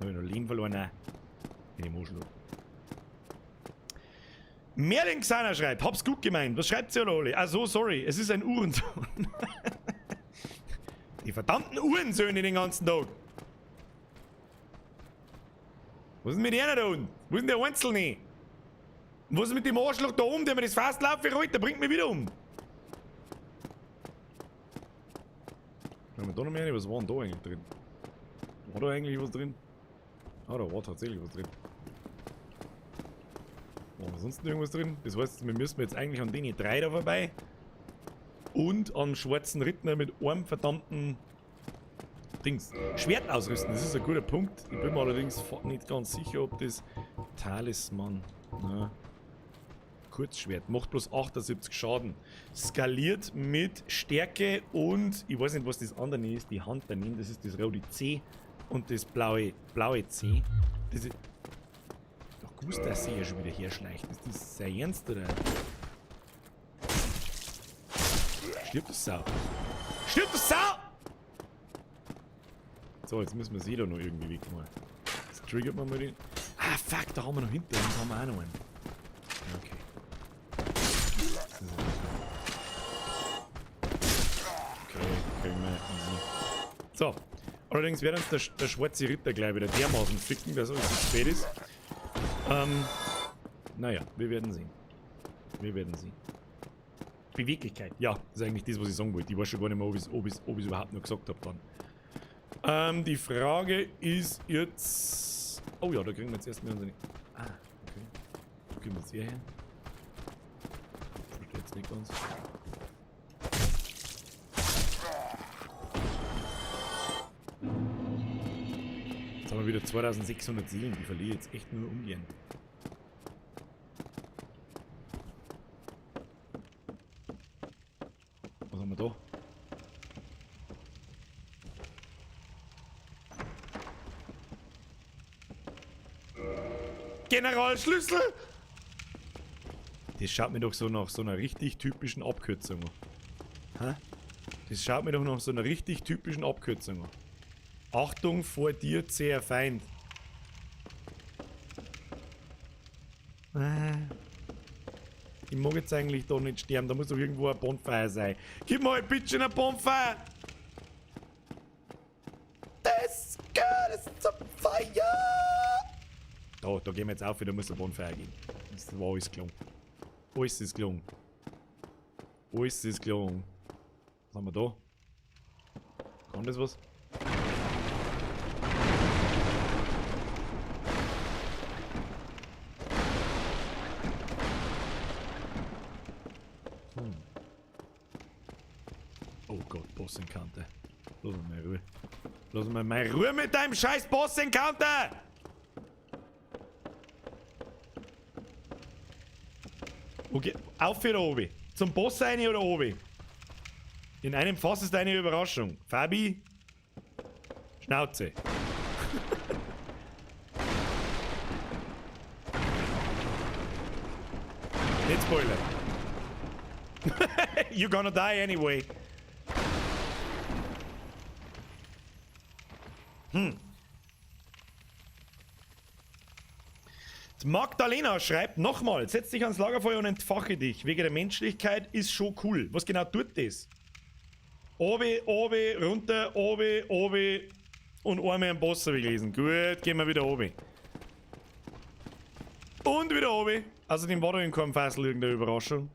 Hab ich noch Leben verloren? Nein. In dem Arschloch. Merlin Xana schreibt, hab's gut gemeint. Was schreibt sie alle? Ah so, sorry. Es ist ein Uhrensohn. Die verdammten Uhrensöhne den ganzen Tag. Was ist denn mit einer da unten? Wo ist denn der Einzelne? Und was ist mit dem Arschloch da oben, der mir das Fast laufen rollt? Der bringt mich wieder um. Schauen wir da noch mehr rein? Was war denn da eigentlich drin? War da eigentlich was drin? Ah, da war tatsächlich was drin. War sonst noch irgendwas drin? Das heißt, wir müssen jetzt eigentlich an denen drei da vorbei. Und am schwarzen Rittner mit einem verdammten Dings. Schwert ausrüsten, das ist ein guter Punkt. Ich bin mir allerdings nicht ganz sicher, ob das Talisman. Na. Kurzschwert, macht bloß 78 Schaden. Skaliert mit Stärke und, ich weiß nicht, was das andere ist, die Hand daneben, das ist das rote C und das blaue C. Das ist. Doch gewusst, dass sie ja schon wieder herschleicht. Ist das sein Ernst, oder? Stirbt das Sau? Stirbt das Sau! So, jetzt müssen wir sie da noch irgendwie wegmachen. Jetzt triggert man mal den. Ah, fuck, da haben wir noch hinter uns haben wir auch noch einen. Okay. Okay, kriegen wir easy. So. Allerdings wird uns der schwarze Ritter gleich wieder dermaßen ficken, dass alles zu spät ist. Naja, wir werden sehen. Wir werden sehen. Beweglichkeit, ja, das ist eigentlich das, was ich sagen wollte. Ich weiß schon gar nicht mehr, ob ich es überhaupt noch gesagt habe dann. Die Frage ist jetzt... Oh ja, da kriegen wir jetzt erstmal unsere... Ah, okay. Da kriegen wir jetzt hier her. Verstehe jetzt nicht ganz. Jetzt haben wir wieder 2600 Seelen. Die verliere ich jetzt echt nur ungern. Was haben wir da? Generalschlüssel! Das schaut mir doch so nach so einer richtig typischen Abkürzung an. Hä? Das schaut mir doch nach so einer richtig typischen Abkürzung an. Achtung, vor dir zäher Feind. Ich mag jetzt eigentlich da nicht sterben, da muss doch irgendwo ein Bonfire sein. Gib mir halt bitte ein Bonfire! Das gehört zum Feuer! Da gehen wir jetzt auf, da muss ein Bonfire gehen. Das war alles gelungen. Alles ist gelungen. Alles ist gelungen. Was haben wir da? Kann das was? Oh Gott, Boss Encounter. Lass mal Ruhe. Lass mal Ruhe mit deinem scheiß Boss Encounter! Okay, auf oder oben? Zum Boss eine oder oben? In einem Fass ist eine Überraschung. Fabi? Schnauze. Nicht spoilern. You're gonna die anyway. Magdalena schreibt nochmal, setz dich ans Lagerfeuer und entfache dich. Wegen der Menschlichkeit ist schon cool. Was genau tut das? Obi, obi, runter, obi, obi und einmal einen Boss habe ich gelesen. Gut, gehen wir wieder obi. Und wieder obi. Außerdem war da in keinem Fassel irgendeine Überraschung.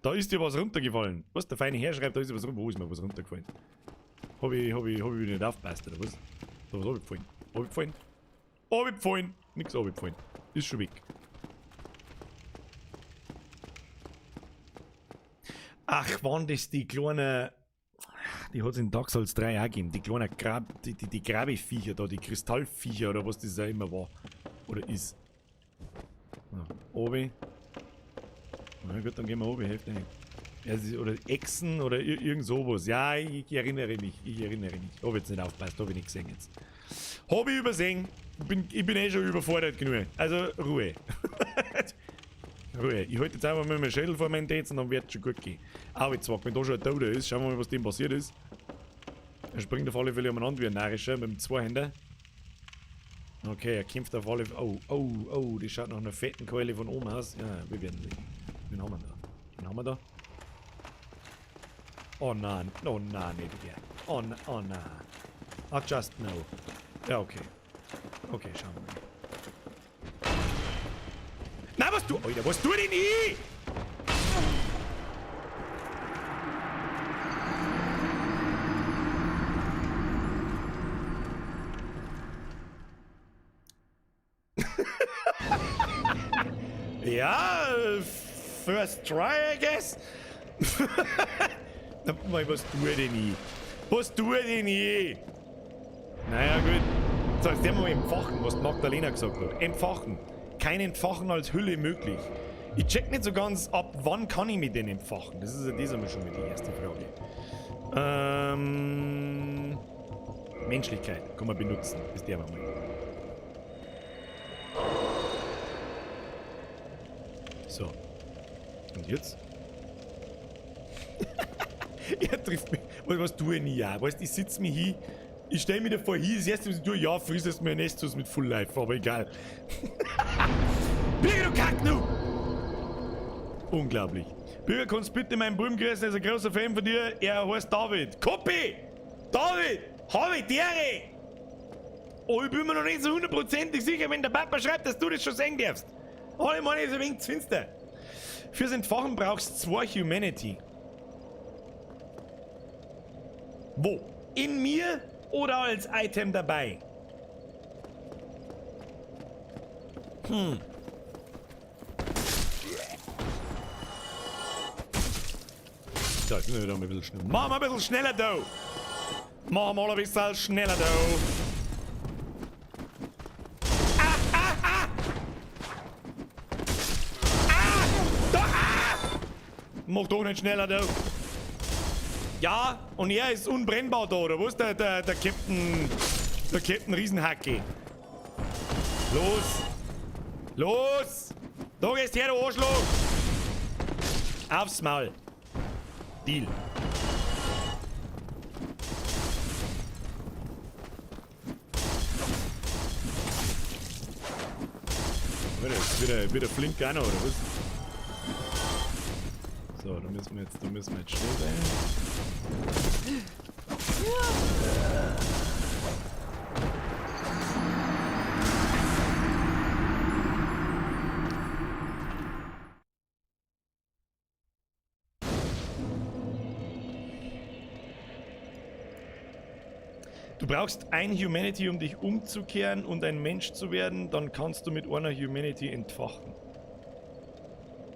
Da ist dir was runtergefallen. Was, der feine Herr schreibt, da ist dir was runtergefallen. Wo ist mir was runtergefallen? Hab ich wieder nicht aufgepasst, oder was? Da was runtergefallen? Runtergefallen? Runtergefallen? Nix runtergefallen. Ist schon weg. Ach, waren das die kleinen... Die hat es in Dark Souls 3 auch gegeben. Die kleinen Grab... Die Grabeviecher da, die Kristallviecher oder was das auch immer war. Oder ist. Ja, obi. Na gut, dann gehen wir obi, hilft nicht. Ja, oder Echsen oder irgend sowas. Ja, ich erinnere mich. Ich erinnere mich. Hab jetzt nicht aufgepasst, hab ich nicht gesehen jetzt. Hab ich übersehen. Ich bin eh schon überfordert genug. Also, Ruhe. Ruhe. Ich halte jetzt einfach mal meinen Schädel vor meinen Dates und dann wird es schon gut gehen. Aber jetzt, wenn da schon ein Toter ist, schauen wir mal, was dem passiert ist. Er springt auf alle Fälle umeinander wie ein Narischer mit dem Zweihänder. Okay, er kämpft auf alle Fälle. Oh, oh, oh, das schaut nach einer fetten Keule von oben aus. Ja, wir werden sehen. Wen haben wir da? Wen haben wir da? Oh nein, oh nein, nicht der. Oh, oh nein. I just know. Ja, okay. Okay, schauen wir mal. Na, was du... Alter, was tu denn ich? Ja, first try, I guess. Na, was tu denn ich? Was tu denn ich? Naja, gut. So, jetzt werden wir mal entfachen, was Magdalena gesagt hat. Entfachen. Kein Entfachen als Hülle möglich. Ich check nicht so ganz, ab wann kann ich mich denn entfachen? Das ist ja das einmal schon mal die erste Frage. Menschlichkeit kann man benutzen. Das der wir mal. So. Und jetzt? Er trifft mich. Was, was tue ich nie? Ja? Weißt, ich sitz mich hin, ich stell mich davor hin, das erste, was ich tue, ja, friss es mir ein Estus mit Full Life, aber egal. Birger, du Kacknu! Unglaublich. Birger, kannst du bitte meinen Buben grüßen, er ist ein großer Fan von dir, er heißt David. Koppi! David! Hab ich die Ehre! Oh, ich bin mir noch nicht so hundertprozentig sicher, wenn der Papa schreibt, dass du das schon sehen darfst. Alle meine ist ein wenig zu finster. Fürs Entfachen brauchst du 2 Humanity. Wo? In mir oder als Item dabei? So, jetzt müssen wir wieder mal ein bisschen schneller. Machen wir ein bisschen schneller, du! Machen wir mal ein bisschen schneller, du! Ah, ah, ah! Ah! Da, ah! Mach doch nicht schneller, du! Ja, und er ist unbrennbar da, oder? Wo ist der Captain? Der Captain Riesenhacke. Los! Los! Da gehst her, du Arschloch! Aufs Maul! Deal. Wieder, wieder, wieder flink auch noch, oder was? So, da müssen wir jetzt schnell sein. Du brauchst ein Humanity, um dich umzukehren und ein Mensch zu werden, dann kannst du mit einer Humanity entfachen.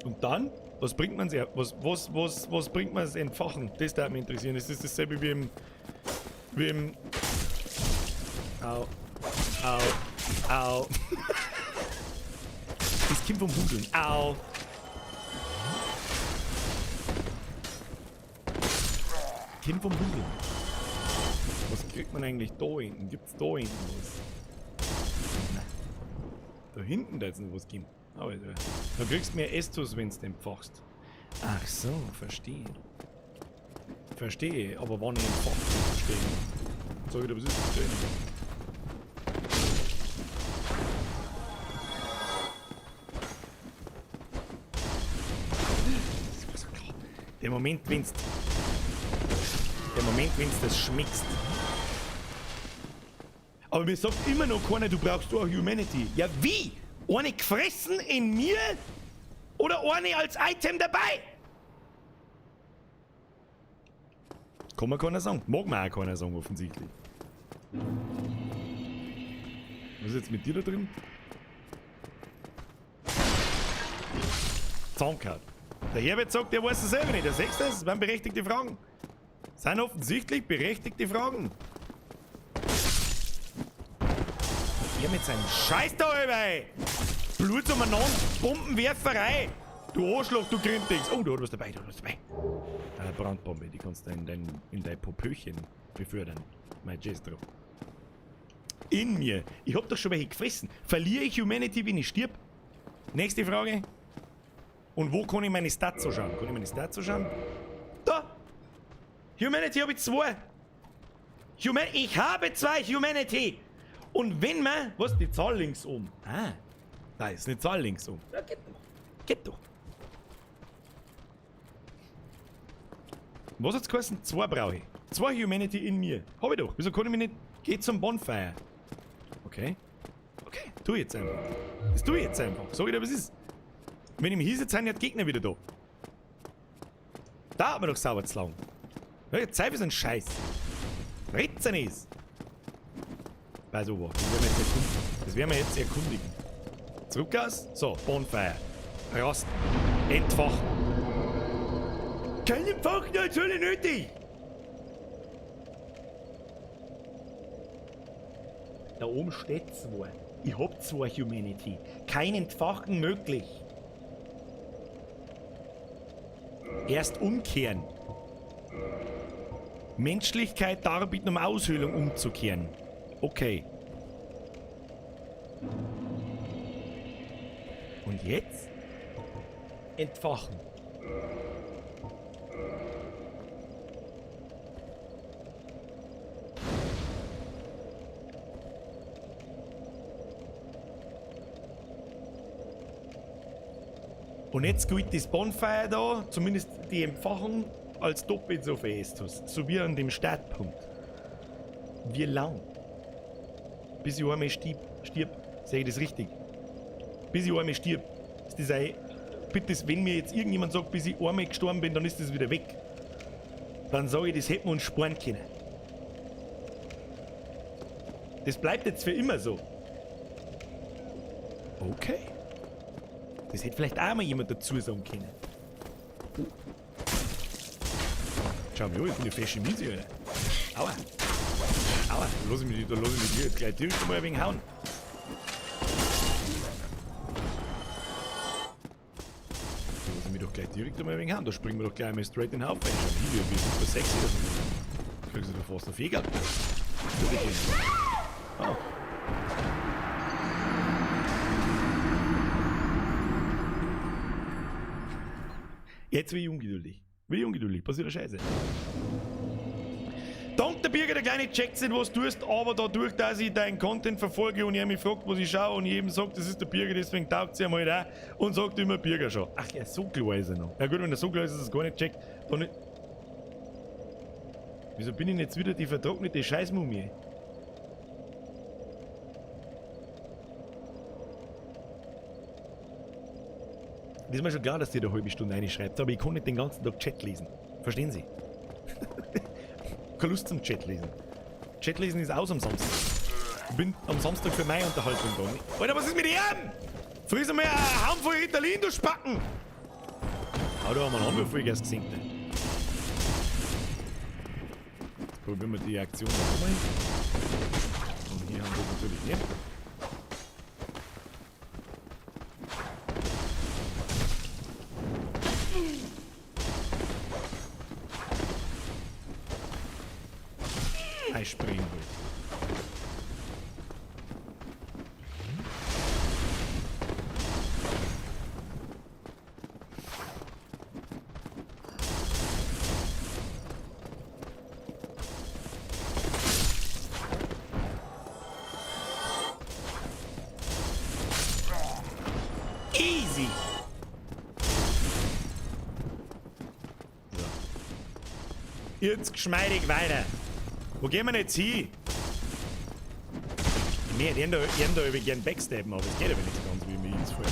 Und dann? Was bringt man's her? Was bringt man's entfachen? Das darf mich interessieren. Das ist dasselbe wie im, wie im Au. Au. Au. Das kommt vom Hudeln. Au. Kommt vom Hudeln. Was kriegt man eigentlich da hinten? Gibt's da hinten was? Nein. Da hinten da jetzt noch was geben. Aber da kriegst du mehr Estus, wenn's du entfachst. Ach so, verstehe. Verstehe, aber wann ich entfache, verstehe ich nicht. Sag ich dir, was ist? Verstehe ich nicht. Das war so klar. Der Moment, wenn's Der Moment, wenn's das schmeckst. Aber mir sagt immer noch keiner, du brauchst auch Humanity. Ja, wie? Eine gefressen in mir oder eine als Item dabei? Kann mir keiner sagen. Mag mir auch keiner sagen, offensichtlich. Was ist jetzt mit dir da drin? Zahnkaut. Der Herbert sagt, der weiß es selber nicht. Der sechste, das waren berechtigte Fragen. Das sind offensichtlich berechtigte Fragen. Er mit seinem Scheiß da, ey! Blut umeinander, Bombenwerferei! Du Arschloch, du Grindings! Oh, da hat was dabei, da hat was dabei. Eine Brandbombe, die kannst du in dein Popöchen befördern. Mein Jestro. In mir. Ich hab doch schon welche gefressen. Verliere ich Humanity, wenn ich stirb? Nächste Frage. Und wo kann ich meine Stats so schauen? Kann ich meine Stats so schauen? Da! Humanity hab ich 2. Ich habe 2 Humanity! Und wenn man... Was? Die Zahl links oben. Ah. Da ist eine Zahl links oben. Ja, geht doch. Geht doch. Was hat's geheißen? 2 brauche ich. 2 Humanity in mir. Hab ich doch. Wieso kann ich mich nicht... Geh zum Bonfire. Okay. Okay. Tu ich jetzt einfach. Das tu ich jetzt einfach. Sag ich dir, was ist. Wenn ich mich hinsetze, sind ja die Gegner wieder da. Da hat man doch sauber zu lang. Ja, jetzt sei für so einen Scheiß. Retzen ist. Bei sowas. Das werden wir jetzt erkundigen. Das werden wir jetzt erkundigen. Zurück aus. So, Bonfire. Rasten. Entfachen. Kein Entfachen als Hölle nötig! Da oben steht zwar. Ich hab zwar Humanity. Kein Entfachen möglich. Erst umkehren. Menschlichkeit darbieten, um Aushöhlung umzukehren. Okay. Und jetzt? Entfachen. Und jetzt gilt das Bonfire da, zumindest die Entfachung, als doppelt so viel Estus. So wie an dem Startpunkt. Wie lang? Bis ich einmal stirb. Sehe ich das richtig? Bis ich einmal stirb. Ist das ein, bitte, wenn mir jetzt irgendjemand sagt, bis ich einmal gestorben bin, dann ist das wieder weg. Dann sage ich, das hätten wir uns sparen können. Das bleibt jetzt für immer so. Okay. Das hätte vielleicht auch mal jemand dazu sagen können. Oh. Schau mal, ich bin eine fesche Miese, Alter. Aua. Aua, da lass ich mich, da lass ich mich jetzt gleich direkt mal ein wenig hauen. Da lass ich mich doch gleich direkt einmal ein wenig hauen. Da springen wir doch gleich einmal straight in den Haufen. Schau mal, wie super sexy das ist. Kriegst du da fast einen Feger. Oh. Jetzt bin ich ungeduldig. Bin ich ungeduldig. Passiert eine Scheiße. Dank der Birger, der Kleine checkt nicht, was du tust, aber dadurch, dass ich deinen Content verfolge und er mich fragt, was ich schaue und jedem sagt, das ist der Birger, deswegen taugt sie einmal da und sagt immer Birger schon. Ach ja, so klar ist er noch. Na gut, wenn er so klar ist, dass er es gar nicht checkt, dann... Wieso bin ich denn jetzt wieder die vertrocknete Scheißmumie? Das ist mir schon klar, dass ihr da eine halbe Stunde reinschreibt, aber ich kann nicht den ganzen Tag Chat lesen. Verstehen Sie? Keine Lust zum Chat lesen. Chat lesen ist aus am Samstag. Ich bin am Samstag für meine Unterhaltung da. Alter, was ist mit ihm? Friss einmal einen Haufen voll Ritalin, du Spacken! Hau da einmal an, bevor ich erst gesehen habe. Jetzt probieren wir die Aktion noch einmal. Und hier haben wir es natürlich nicht. Springen will. Easy! So. Jetzt geschmeidig weiter. Wo gehen wir denn jetzt hin? Ich hätte da gern backstabben, aber es geht aber nicht so ganz, wie mir das vorher.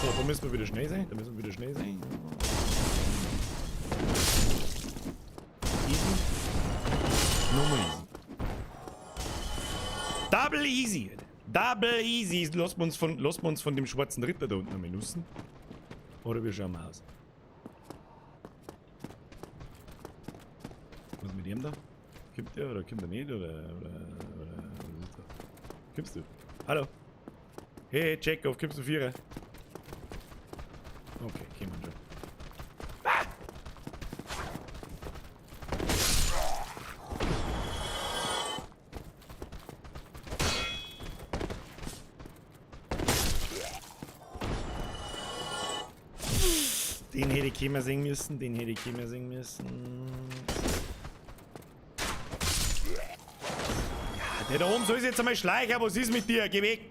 So, da müssen wir wieder schnell sein. Da müssen wir wieder schnell sein. Easy. Nochmal easy. Double easy. Double easy. Lassen wir uns von dem schwarzen Ritter da unten nochmal nussen. Oder wir schauen mal aus. Was ist mit dem da? Kommt der oder kommt er nicht? Oder was ist das? Kommst du? Hallo? Hey, Chekhov, kommst du Vierer? Okay, kommen schon. Ah! Den hätte ich immer sehen müssen, den hätte ich immer sehen müssen. Der da oben soll sich jetzt einmal schleichen, was ist mit dir? Geh weg!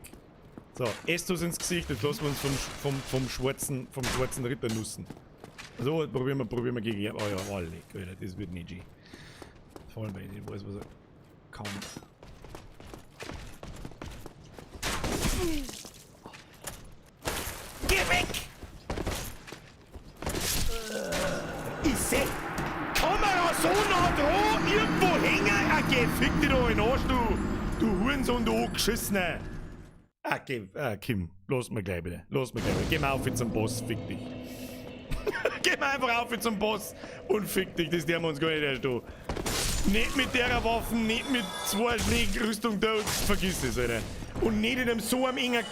So, Estus ins Gesicht, jetzt lassen wir uns vom schwarzen Ritter nussen. So, probieren wir gegen ihn. Oh ja, oh, leck, Alter, das wird nicht gehen. Vor allem, weil ich nicht weiß, was er kann. Geh weg! Ich seh! Kann man da so nah dran irgendwo hängen? Ah, geh, fick dich doch in den Arsch, du! Du Hurensohn, du Angeschissener! Ah, geh, Kim, lass mir gleich bitte. Lass mir gleich bitte. Geh mal auf zum Boss, fick dich. Geh mal einfach auf zum Boss und fick dich, das dürfen wir uns gar nicht erst tun. Nicht mit der Waffe, nicht mit 2 Schlägen Rüstung da, vergiss es, Alter. Und nicht in einem so einem engen,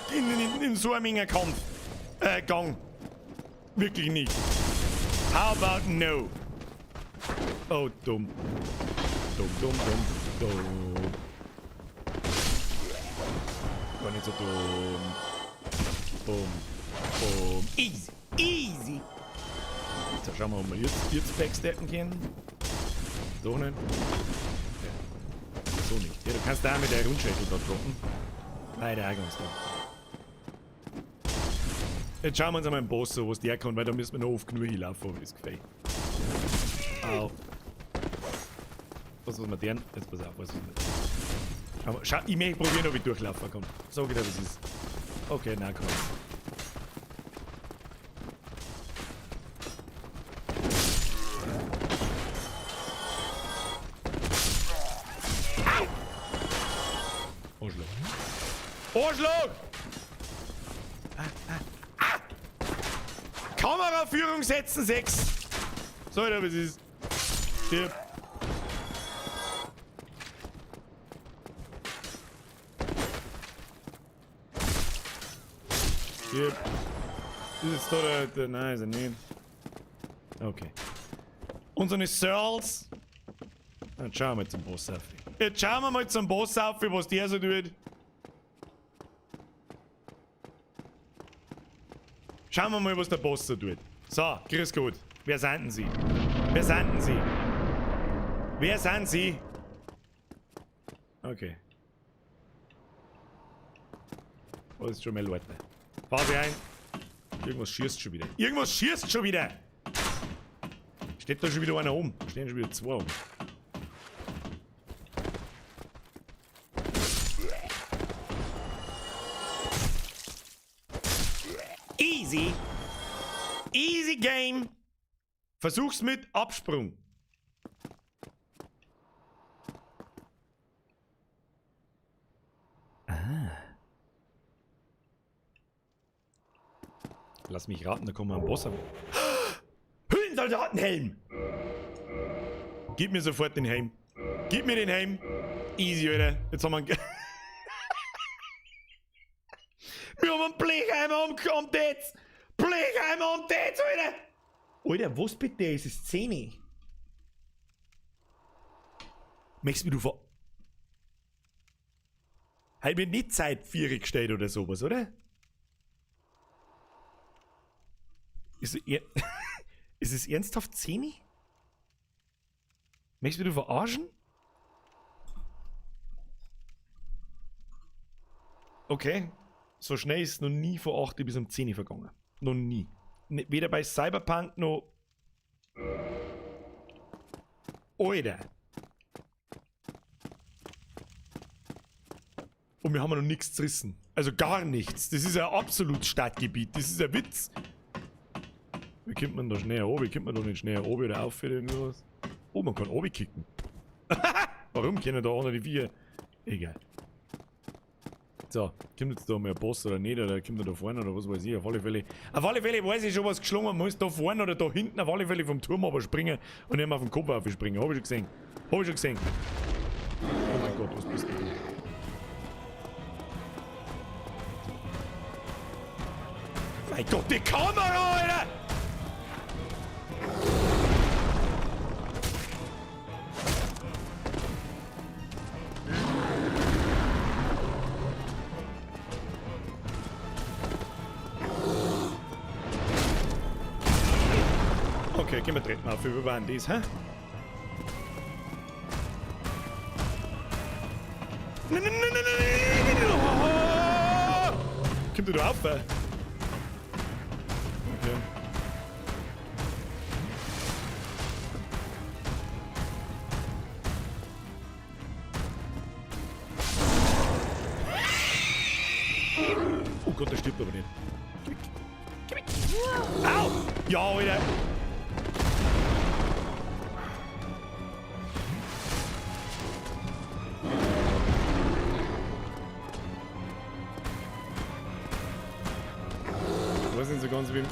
in so einem engen Kampf. Gang. Wirklich nicht. How about no? Oh, dumm. Dumm, dumm, dumm, dumm. Gar nicht so dumm. Bumm. Bumm. Easy. Easy. So, schauen wir, ob wir jetzt backsteppen können. So nicht. Ja. So nicht. Ja, du kannst da mit der Rundschädel da droppen. Leider auch ganz dumm. Jetzt schauen wir uns einmal den Boss an, was der kann, weil da müssen wir noch oft genug hinlaufen, hab ich das Gefühl. Au. Was wir deren? Jetzt pass auf, was ist mit. Schau, schau, ich möchte probieren, ob ich durchlaufen kann. Sag ich dir, was ist. Okay, nein, kann ich. Au! Arschloch. Arschloch! Ah, ah, ah! Kameraführung setzen 6! So, Alter, was ist? Stirb. Stirb. Ist jetzt da der, nein, ist er nicht. Okay. Unsere Searls. Dann schauen wir mal zum Boss auf. Jetzt schauen wir mal zum Boss auf, was der so tut. Schauen wir mal, was der Boss so tut. So, grüß Gott. Wer sind denn Sie? Wer sind denn Sie? Wer sind Sie? Okay. Was ist schon mal Leute? Phase ein. Irgendwas schießt schon wieder. Irgendwas schießt schon wieder! Steht da schon wieder einer um? Stehen schon wieder 2 um. Easy! Easy Game! Versuch's mit Absprung. Ah. Lass mich raten, da kommen wir am Boss an. Höhlensoldatenhelm! Gib mir sofort den Helm. Gib mir den Helm. Easy, Alter. Jetzt haben wir einen Wir haben einen Blecheimer am Tetz. Blecheimer am Tetz, Alter! Alter, was bitte? Es ist 10. Möchtest du mich ver... Halt mir nicht Zeit 4 gestellt oder sowas, oder? Ist es ernsthaft 10? Möchtest du mich verarschen? Okay. So schnell ist es noch nie von 8 bis um 10 vergangen. Noch nie. Weder bei Cyberpunk noch... Alter. Und wir haben noch nichts zerrissen. Also gar nichts. Das ist ein absolutes Stadtgebiet. Das ist ein Witz. Wie kommt man da schneller runter? Wie kommt man da nicht schneller runter oder auf oder irgendwas? Oh, man kann runter kicken. Warum können da einer die 4? Egal. So, kommt jetzt da mal ein Boss oder nicht, oder kommt er da vorne oder was weiß ich. Auf alle Fälle weiß ich schon, was geschlungen muss. Da vorne oder da hinten auf alle Fälle vom Turm aber springen und nicht mehr auf den Kopf aufspringen. Hab ich schon gesehen. Hab ich schon gesehen. Oh mein Gott, was bist du? Mein Gott, die Kamera, Alter! Okay, gehen wir Treppen auf, wie war denn das, hä? Nein, nein, nein, nein, nein, nein, nein. Kommt der da auf, ey? Okay. Oh Gott, der stirbt aber nicht. Geh weg. Geh weg. Au! Ja, Alter! Ich weiß nicht so ganz, wie...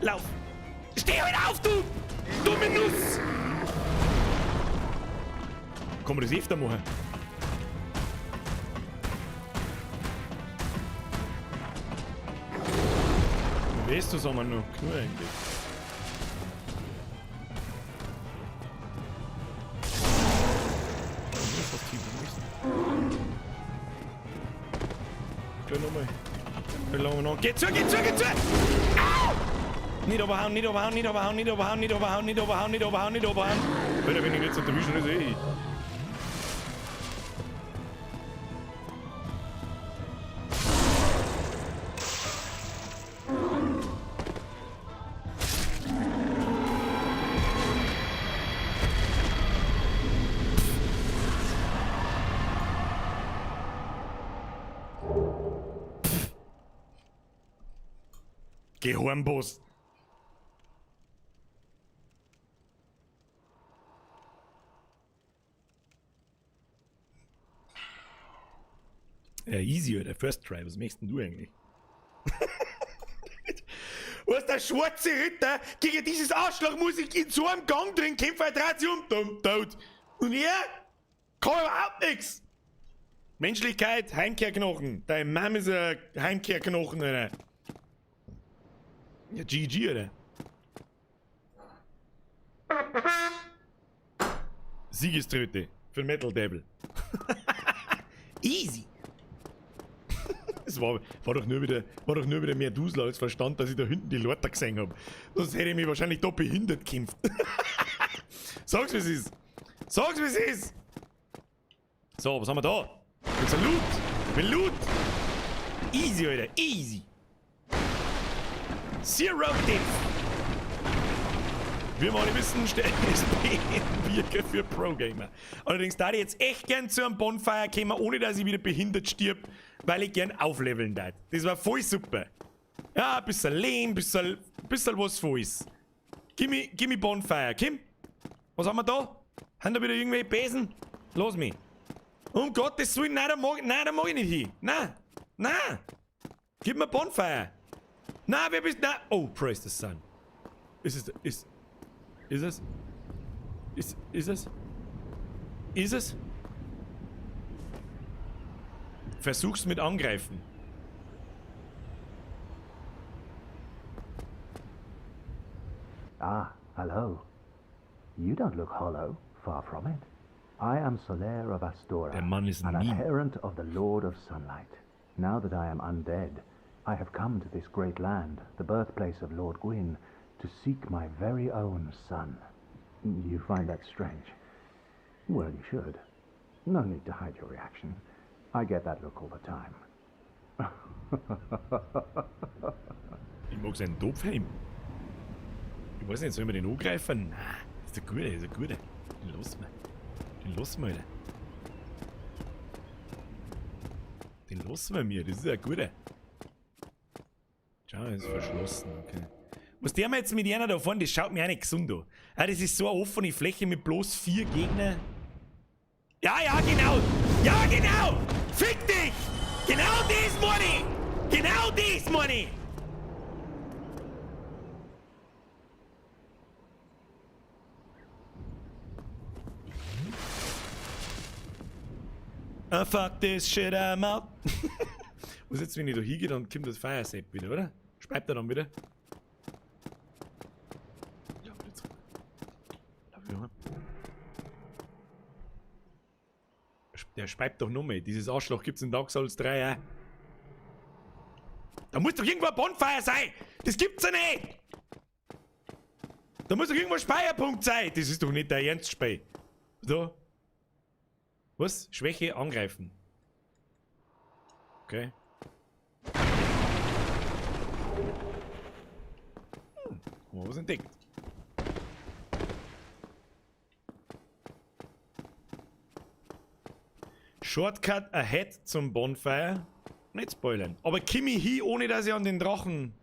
Lauf! Steh halt auf, du! Dumme Nuss! Kann man das öfter machen? Weißt du, sagen wir noch genug eigentlich. Geh nochmal. Geh zu, geh zu, geh zu! Au! Nicht überhauen, nicht überhauen, nicht überhauen, nicht überhauen, nicht überhauen, nicht überhauen, nicht überhauen, nicht überhauen. Alter, wenn ich jetzt erwischen, ist eh. Geh heim, Boss. Ja, easy, Alter. First try. Was möchtest denn du eigentlich? Was, der schwarze Ritter gegen dieses Arschloch muss ich in so einem Gang drin kämpfen, er dreht sich um, dumm, tot. Und er kann überhaupt nichts. Menschlichkeit, Heimkehrknochen. Dein Mom ist ein Heimkehrknochen, Alter. Ja, GG, Alter. Siegeströte für Metal Devil. Easy. Es war doch nur wieder mehr Dusel als Verstand, dass ich da hinten die Leute gesehen habe. Sonst hätte ich mich wahrscheinlich da behindert gekämpft. Sag's, wie es ist. Sag's, wie es ist. So, was haben wir da? Mit so Loot. Mit Loot. Easy, Alter. Easy. Zero Death. Wir wollen wissen, SP Birke für Pro-Gamer. Allerdings da ich jetzt echt gern zu einem Bonfire kommen, ohne dass ich wieder behindert stirb, weil ich gern aufleveln darf. Das war voll super. Ja, ein bisschen Lehm, ein bisschen was volles. Gib mir Bonfire. Kim, was haben wir da? Haben da wieder irgendwelche Besen? Lass mich. Um Gottes Willen, nein, da mag ich nicht hin. Nein, nein. Gib mir Bonfire. Nein, wer bist... Nein. Oh, praise the sun. Ist es... Ist es? Ist es? Ist es? Versuch's mit Angreifen. Ah, hello. You don't look hollow, far from it. I am Solaire of Astora, Der Mann ist an ein Meme. adherent of the Lord of Sunlight. Now that I am undead, I have come to this great land, the birthplace of Lord Gwyn, to seek my very own son. You find that strange? Well, you should. No need to hide your reaction. I get that look all the time. Ich mag seinen Topfheim. Ich weiß nicht, sollen wir den angreifen? Nein, das ist der Gute, das ist der Gute. Den lassen wir. Den lassen wir, Alter. Den lassen wir mir, das ist ein Guter. Schau, ist verschlossen, okay. Was der mir jetzt mit einer da vorne, das schaut mir auch nicht gesund an. Ah, das ist so eine offene Fläche mit bloß 4 Gegnern. Ja, ja, genau! Ja, genau! Fick dich! Genau das meine ich! Genau das meine ich! Ah, fuck this shit, I'm out. Was jetzt, wenn ich da hingehe, dann kommt das Fire Sap wieder, oder? Speibt er dann wieder? Ja, wieder zurück. Der speibt doch noch mehr. Dieses Arschloch gibt's in Dark Souls 3 auch. Da muss doch irgendwo ein Bonfire sein! Das gibt's ja nicht! Da muss doch irgendwo ein Speicherpunkt sein! Das ist doch nicht der Ernstspiel. So. Was? Schwäche angreifen. Okay. Haben wir was entdeckt. Shortcut ahead zum Bonfire. Nicht spoilern. Aber Kimi hi, ohne dass ich an den Drachen...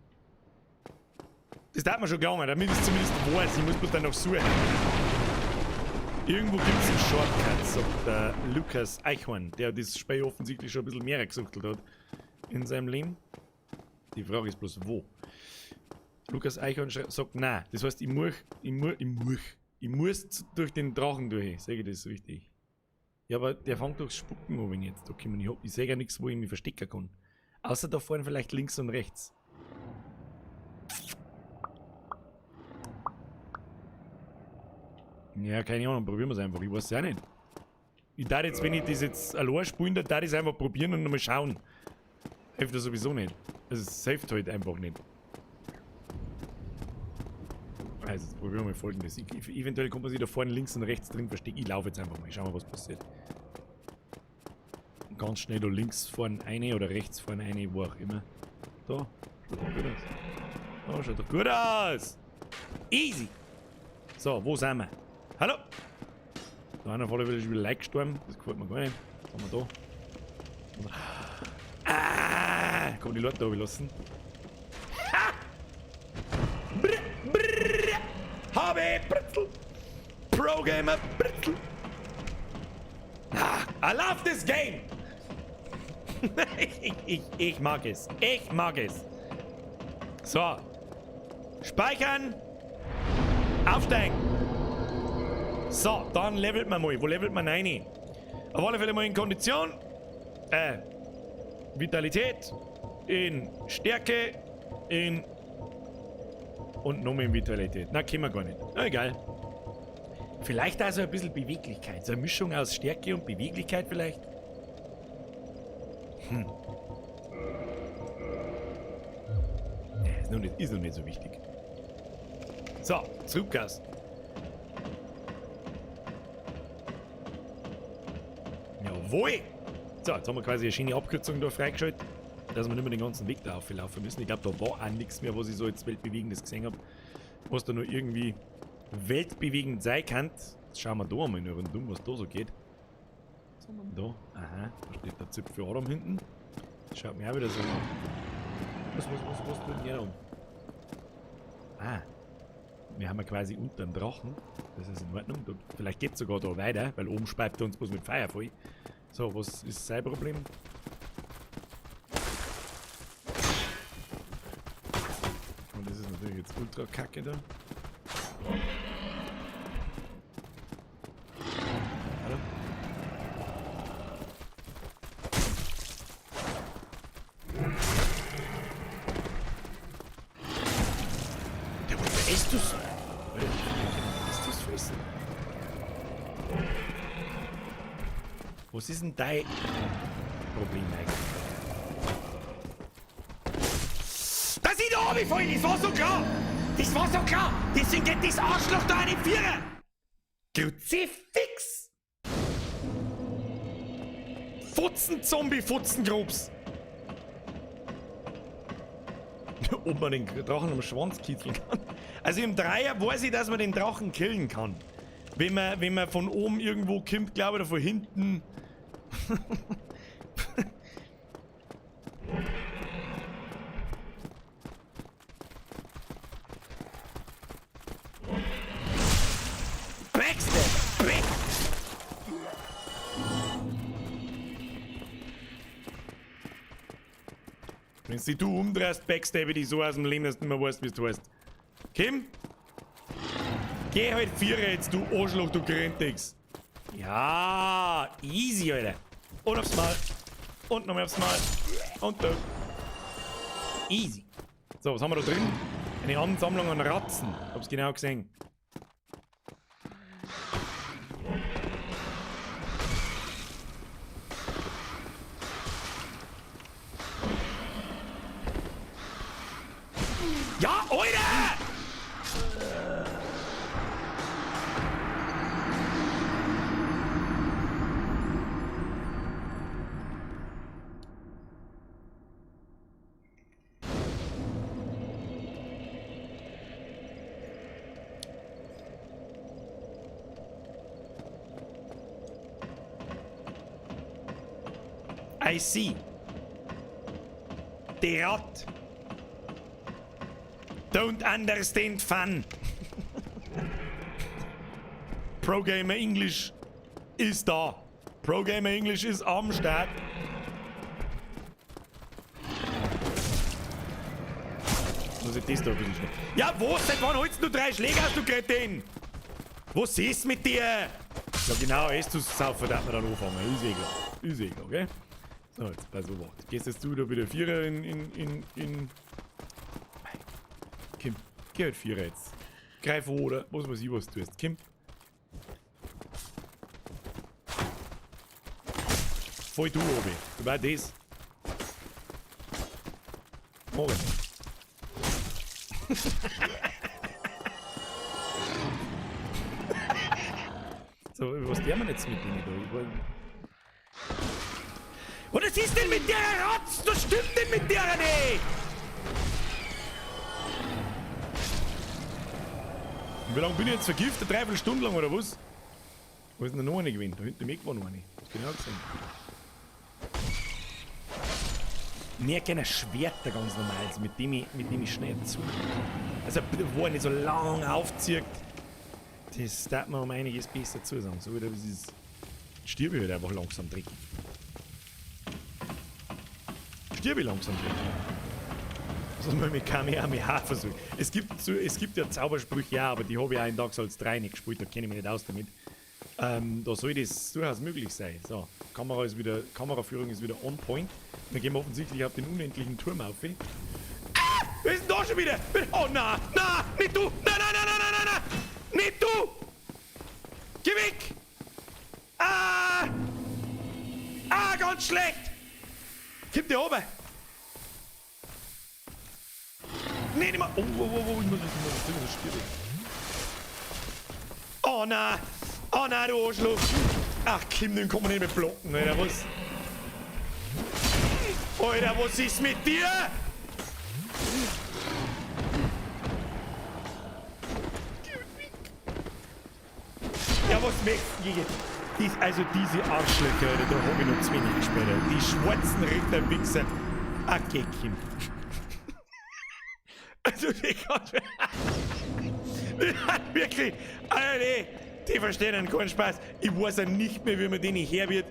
Das darf man schon gelangen, damit ich es zumindest weiß. Ich muss bloß dann noch suchen. Irgendwo gibt es einen Shortcut, sagt der Lukas Eichhorn, der das Spiel offensichtlich schon ein bisschen mehr gesuchtelt hat in seinem Leben. Die Frage ist bloß, wo? Lukas Eichhorn sagt nein. Das heißt, ich muss durch den Drachen durch. Sehe ich das richtig? Ja, aber der fängt durchs Spucken an, wenn ich jetzt da komme. Ich sehe ja nichts, wo ich mich verstecken kann. Außer da vorne vielleicht links und rechts. Ja, keine Ahnung, probieren wir es einfach. Ich weiß es auch nicht. Ich darf jetzt, wenn ich das jetzt allein spielen, dann darf ich es einfach probieren und nochmal schauen. Hilft das sowieso nicht. Also es hilft halt einfach nicht. Also jetzt probieren wir mal Folgendes. Eventuell kommt man sich da vorne links und rechts drin verstecken. Ich laufe jetzt einfach mal. Schauen wir, was passiert. Ganz schnell da links vorne eine oder rechts vorne eine, wo auch immer. Da, schaut doch gut aus. Da, schaut doch gut aus! Easy! So, wo sind wir? Hallo! Da einer auf alle Fälle ist wieder leicht gestorben. Das gefällt mir gar nicht. Was haben wir da? Ah! Komm, die Leute da lassen. Ha! Brr, brr, HB Britzel! Pro Gamer Britzel! Ah, I love this game! Ich mag es. Ich mag es. So. Speichern. Aufsteigen. So, dann levelt man mal. Wo levelt man rein? Auf alle Fälle mal in Kondition. Vitalität. In Stärke. In. Und nochmal in Vitalität. Na, können wir gar nicht. Na, egal. Vielleicht also ein bisschen Beweglichkeit. So eine Mischung aus Stärke und Beweglichkeit vielleicht. Hm. Ja, ist noch nicht so wichtig. So, Zurückgas. Jawohl! So, jetzt haben wir quasi eine schöne Abkürzung da freigeschaltet, dass wir nicht mehr den ganzen Weg da auflaufen müssen. Ich glaub, da war auch nichts mehr, was ich so jetzt Weltbewegendes gesehen hab, was da nur irgendwie weltbewegend sein kann. Jetzt schauen wir da mal noch rundum, was da so geht. Was haben wir denn da? Aha, da steht der Zipfel Adam hinten. Das schaut mir auch wieder so an. Was tut denn der da um? Ah. Wir haben ja quasi unter dem Drachen. Das ist in Ordnung. Da, vielleicht geht's sogar da weiter, weil oben speibt er uns bloß mit Feuer voll. So, was ist sein Problem? Und das ist natürlich jetzt ultra kacke da. Hallo? Der wollte Estus. Alter, ich kann Estus fressen. Was ist denn dein Problem eigentlich? Dass ich da runterfallen, das war so klar! Das war so klar! Deswegen geht das Arschloch da einen Vierer! Kruzifix! Fotzen-Zombie, Fotzengrobs! Ob man den Drachen am Schwanz kitzeln kann. Also im Dreier weiß ich, dass man den Drachen killen kann. Wenn man von oben irgendwo kommt, glaube ich, oder von hinten. Backstab! Back! Wenn dich du umdrehst, backstab ich dich so aus dem Leben, dass du nicht mehr weißt, wie du heißt. Kim? Geh halt Vierer jetzt, du Arschloch, du Grindix. Ja, easy, Alter. Und aufs Mal. Und nochmal aufs Mal. Und da. Easy. So, was haben wir da drin? Eine Ansammlung an Ratzen. Hab's genau gesehen. Ja, Alter! I see. Die Rat. Don't understand fun. Pro Gamer English ist da. Pro Gamer English ist am Start. dass ich das da ein bisschen schnell. Ja, was? Seit wann holst du 3 Schläge aus, du Kretin? Was ist mit dir? Ja, genau, Estus saufen, darf man dann anfangen. Ist eh klar. Ist eh klar, gell? So, jetzt pass auf. Gehst jetzt du da wieder Vierer in. Kim, geh halt Vierer jetzt. Greif an, oder? Was weiß ich, was du tust. Kim. Voll du, Obi. Über das. Morgen. So, was tun wir jetzt mit denen da? Und was ist denn mit der Rotz? Was stimmt denn mit der nicht? Wie lange bin ich jetzt vergiftet? 3/4 Stunde lang oder was? Wo ist denn da noch eine gewesen? Da hinten im Eck war noch eine. Das kann ich auch gesehen. Mehr gerne Schwerter ganz normal, also mit dem ich schnell zu. Also, wo er nicht so lang aufzieht, das darf man um einiges besser zu sagen. So wie das ist. Stirb ich halt einfach langsam dreckig. Stirb ich langsam dreckig. Das muss man mit Kamehameha versuchen. Es gibt ja Zaubersprüche, ja, aber die habe ich auch in Dark Souls 3 nicht gespielt, da kenne ich mich nicht aus damit. Da soll das durchaus möglich sein. So, Kameraführung ist wieder on point. Dann gehen wir offensichtlich auf den unendlichen Turm auf. Ah! Wer ist denn da schon wieder? Oh na, na, nicht du! Nein, nein, nein, nein, nein, nein, nein! Nicht du! Geh weg! Ah! Ah, ganz schlecht! Kipp dir oben! Nee, nicht mal! Oh, oh, oh, oh, ich muss was tun, Oh nein! Oh nein, du Arschloch! Ach, Kim, den kann man nicht mehr blocken, Alter, was? Alter, was ist mit dir? Ja, was möchtest du? Also diese Arschlöcher, Alter, da hab ich noch zu wenig gespielt. Die schwarzen Ritterwichser. Okay, Kim. Also, die kann... Wirklich, Alter, nee. Die verstehen einen keinen Spaß. Ich weiß ja nicht mehr, wie man denen her wird.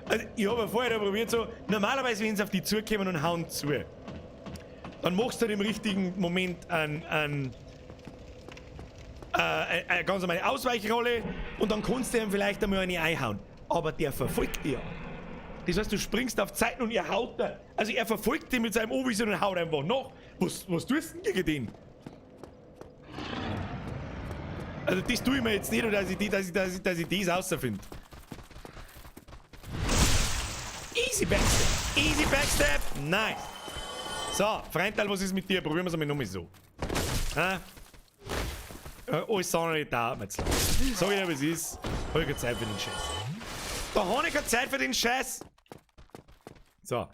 Also, ich habe ja vorher probiert so, normalerweise, wenn sie auf die zukommen und hauen zu, dann machst du halt im richtigen Moment eine ganz normale Ausweichrolle und dann kannst du ihm vielleicht einmal eine einhauen. Aber der verfolgt dich ja. Das heißt, du springst auf Zeiten und er haut da. Also er verfolgt dich mit seinem Ovis und haut einfach nach. Was tust du denn gegen den? Also das tue ich mir jetzt nicht, dass ich das rausfinde. Easy Backstep. Easy Backstep. Nice. So, Freundal, was ist mit dir? Probieren wir es einmal nochmal so. Ha? Alles andere dauert mir jetzt lang. Sag ich dir, was ist. Hab ich keine Zeit für den Scheiß. Da habe ich keine Zeit für den Scheiß. So.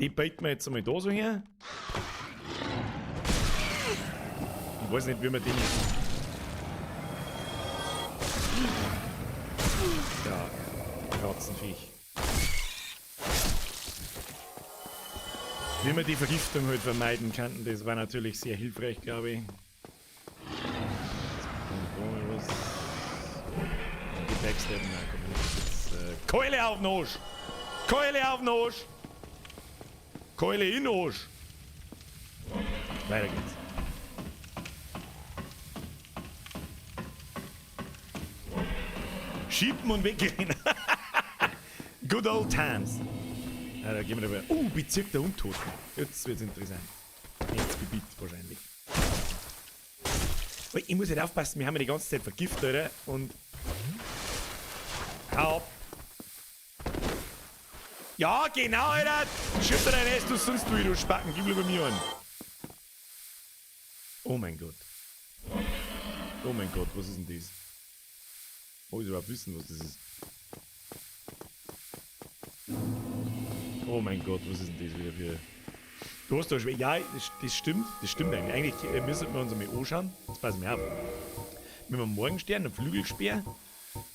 Die bieten wir jetzt einmal da so her. Ich weiß nicht, wie man den... Ja, Ratzenviech. Wie wir die Vergiftung halt vermeiden könnten, das war natürlich sehr hilfreich, glaube ich. Die Backsteppen, nein, komm, jetzt, Keule auf den Arsch! Keule auf den Arsch! Keule in den Arsch! Weiter geht's. Schieben und wegrennen. Good old times. Ja, da gehen wir dabei. Bezirk der Untoten. Jetzt wird's interessant. Jetzt Gebiet wahrscheinlich. Aber ich muss halt aufpassen, wir haben ja die ganze Zeit vergiftet, oder? Und. Hau ab. Ja, genau, Alter! Schieb dir dein Eis, du sonst wie, du Spacken. Gib lieber mir einen. Oh mein Gott. Oh mein Gott, was ist denn das? Oh, ich überhaupt wissen, was das ist. Oh mein Gott, was ist denn das wieder für... Du hast da schwer... Ja, das stimmt. Das stimmt eigentlich. Eigentlich müssen wir uns einmal anschauen. Jetzt pass mal auf. Wenn wir Morgenstern, einen Flügelspeer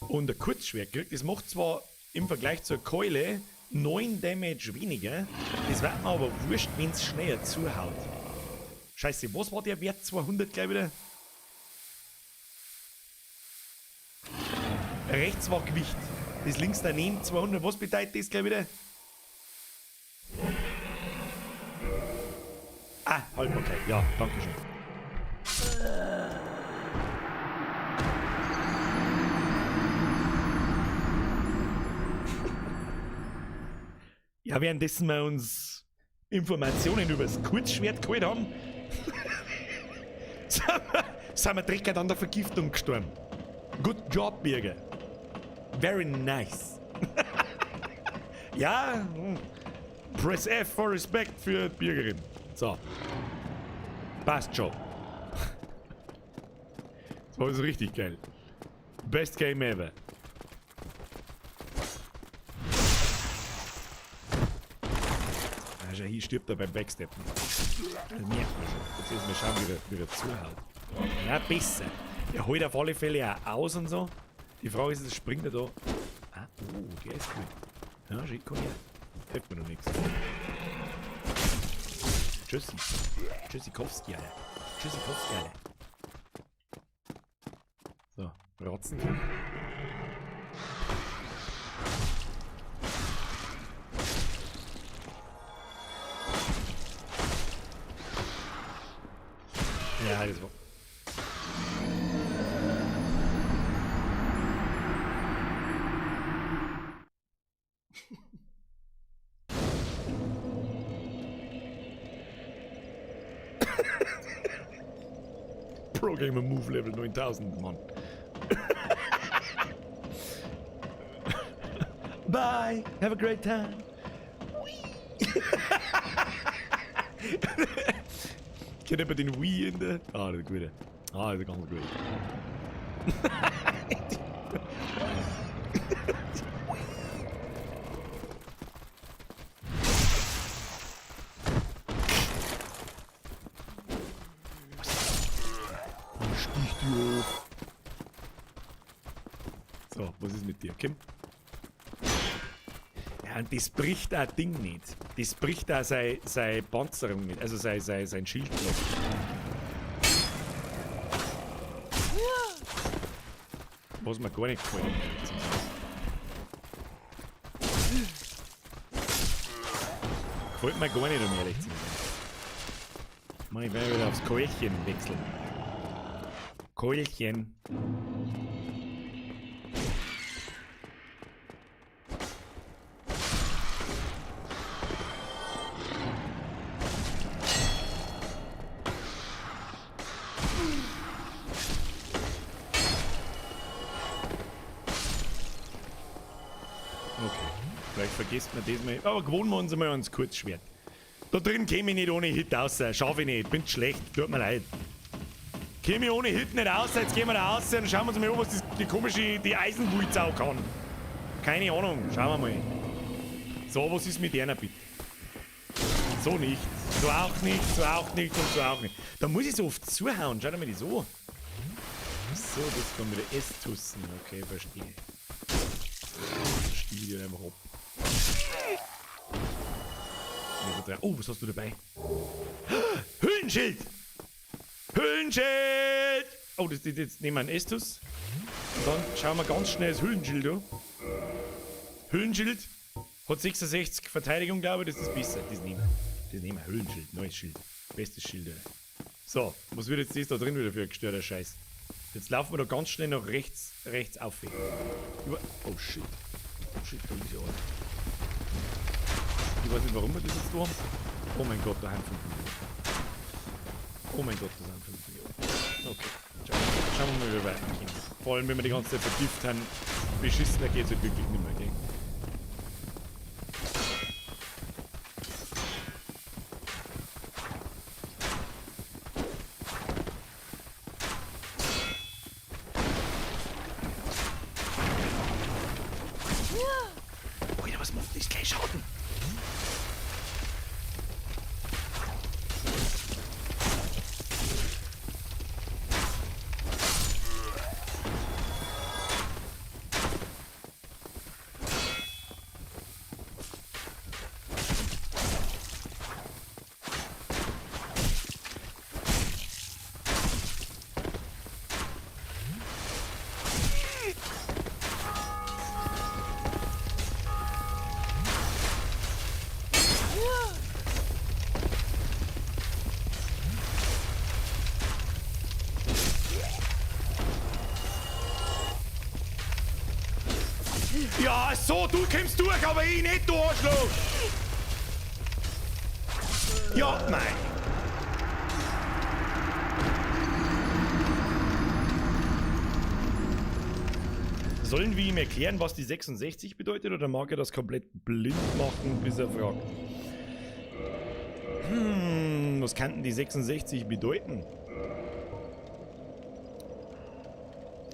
und ein Kurzschwert kriegt, das macht zwar im Vergleich zur Keule 9 Damage weniger, das wird mir aber wurscht, wenn es schneller zuhaut. Scheiße, was war der Wert? 200 gleich wieder? Rechts war Gewicht. Das links daneben 200. Was bedeutet das gleich wieder? Ah, Haltbarkeit. Ja, danke schön. Ja, währenddessen wir uns Informationen über das Kurzschwert geholt haben, sind wir direkt an der Vergiftung gestorben. Good job, Birger. Very nice. Ja, Press F for Respect für Birgerin. So. Passt schon. Das war so richtig geil. Best Game ever. Also hier stirbt er beim Backsteppen. Das merkt man schon. Jetzt müssen wir schauen, wie er zuhaut. Ja, besser. Er holt auf alle Fälle auch aus und so. Die Frage ist, springt er da? Ah, oh, der ist gut. Ja, schick, komm her. Hilft mir noch nichts. Tschüssi. Tschüssikowski, Alter. Tschüssikowski, Alter. So, Rotzen. Ja, das war. Pro Gamer Move Level 9000, Mann. Bye, have a great time. Kennt ihr den Wii in der? Ah, das ist gut. Ah, das ist ganz gut. Stich die auf. So, was ist mit dir, Kim? Ja, und das bricht auch Ding nicht. Das bricht auch seine Panzerung nicht, also sein Schild nicht. Was mir gar nicht gefällt. Gefällt mir gar nicht, um ehrlich zu sein. Mann, ich werde wieder aufs Keulchen wechseln. Keulchen. Okay, vielleicht vergisst man das mal. Aber gewohnen wir uns einmal ans Kurzschwert. Da drin käme ich nicht ohne Hit raus. Schaff ich nicht. Bin schlecht. Tut mir leid. Käme ich ohne Hit nicht raus. Jetzt gehen wir da raus und schauen wir uns mal an, was das, die komische, die Eisenwulzau kann. Keine Ahnung. Schauen wir mal. So, was ist mit einer bitte? So nicht. So auch nicht, so auch nicht und so auch nicht. Da muss ich so oft zuhauen. Schau dir mal die so. So, das kann wieder S-Tussen. Okay, verstehe. Stiel dir einfach ab. Oh, was hast du dabei? Höhlenschild! Höhlenschild! Oh, das, jetzt nehmen wir einen Estus. Und dann schauen wir ganz schnell das Höhlenschild an. Höhlenschild hat 66 Verteidigung, glaube ich. Das ist besser. Das nehmen wir. Das nehmen wir. Höhlenschild, neues Schild. Bestes Schild. Alter. So, was wird jetzt das da drin wieder für ein gestörter Scheiß? Jetzt laufen wir da ganz schnell nach rechts auf. Über. Oh shit. Oh shit, da ist ja alles. Ich weiß nicht, warum wir das jetzt tun. Oh mein Gott, da haben 5 Millionen. Oh mein Gott, da sind 5 Millionen. Okay, schauen wir mal, wie wir weiterkommen. Vor allem, wenn wir die ganze Zeit vergiftet haben, beschissener geht's halt wirklich nicht mehr, gell? Alter, was macht das gleich Schaden? Ja, so, du kommst durch, aber ich nicht, du Arschloch! Ja, nein. Sollen wir ihm erklären, was die 66 bedeutet, oder mag er das komplett blind machen, bis er fragt? Was kann denn die 66 bedeuten?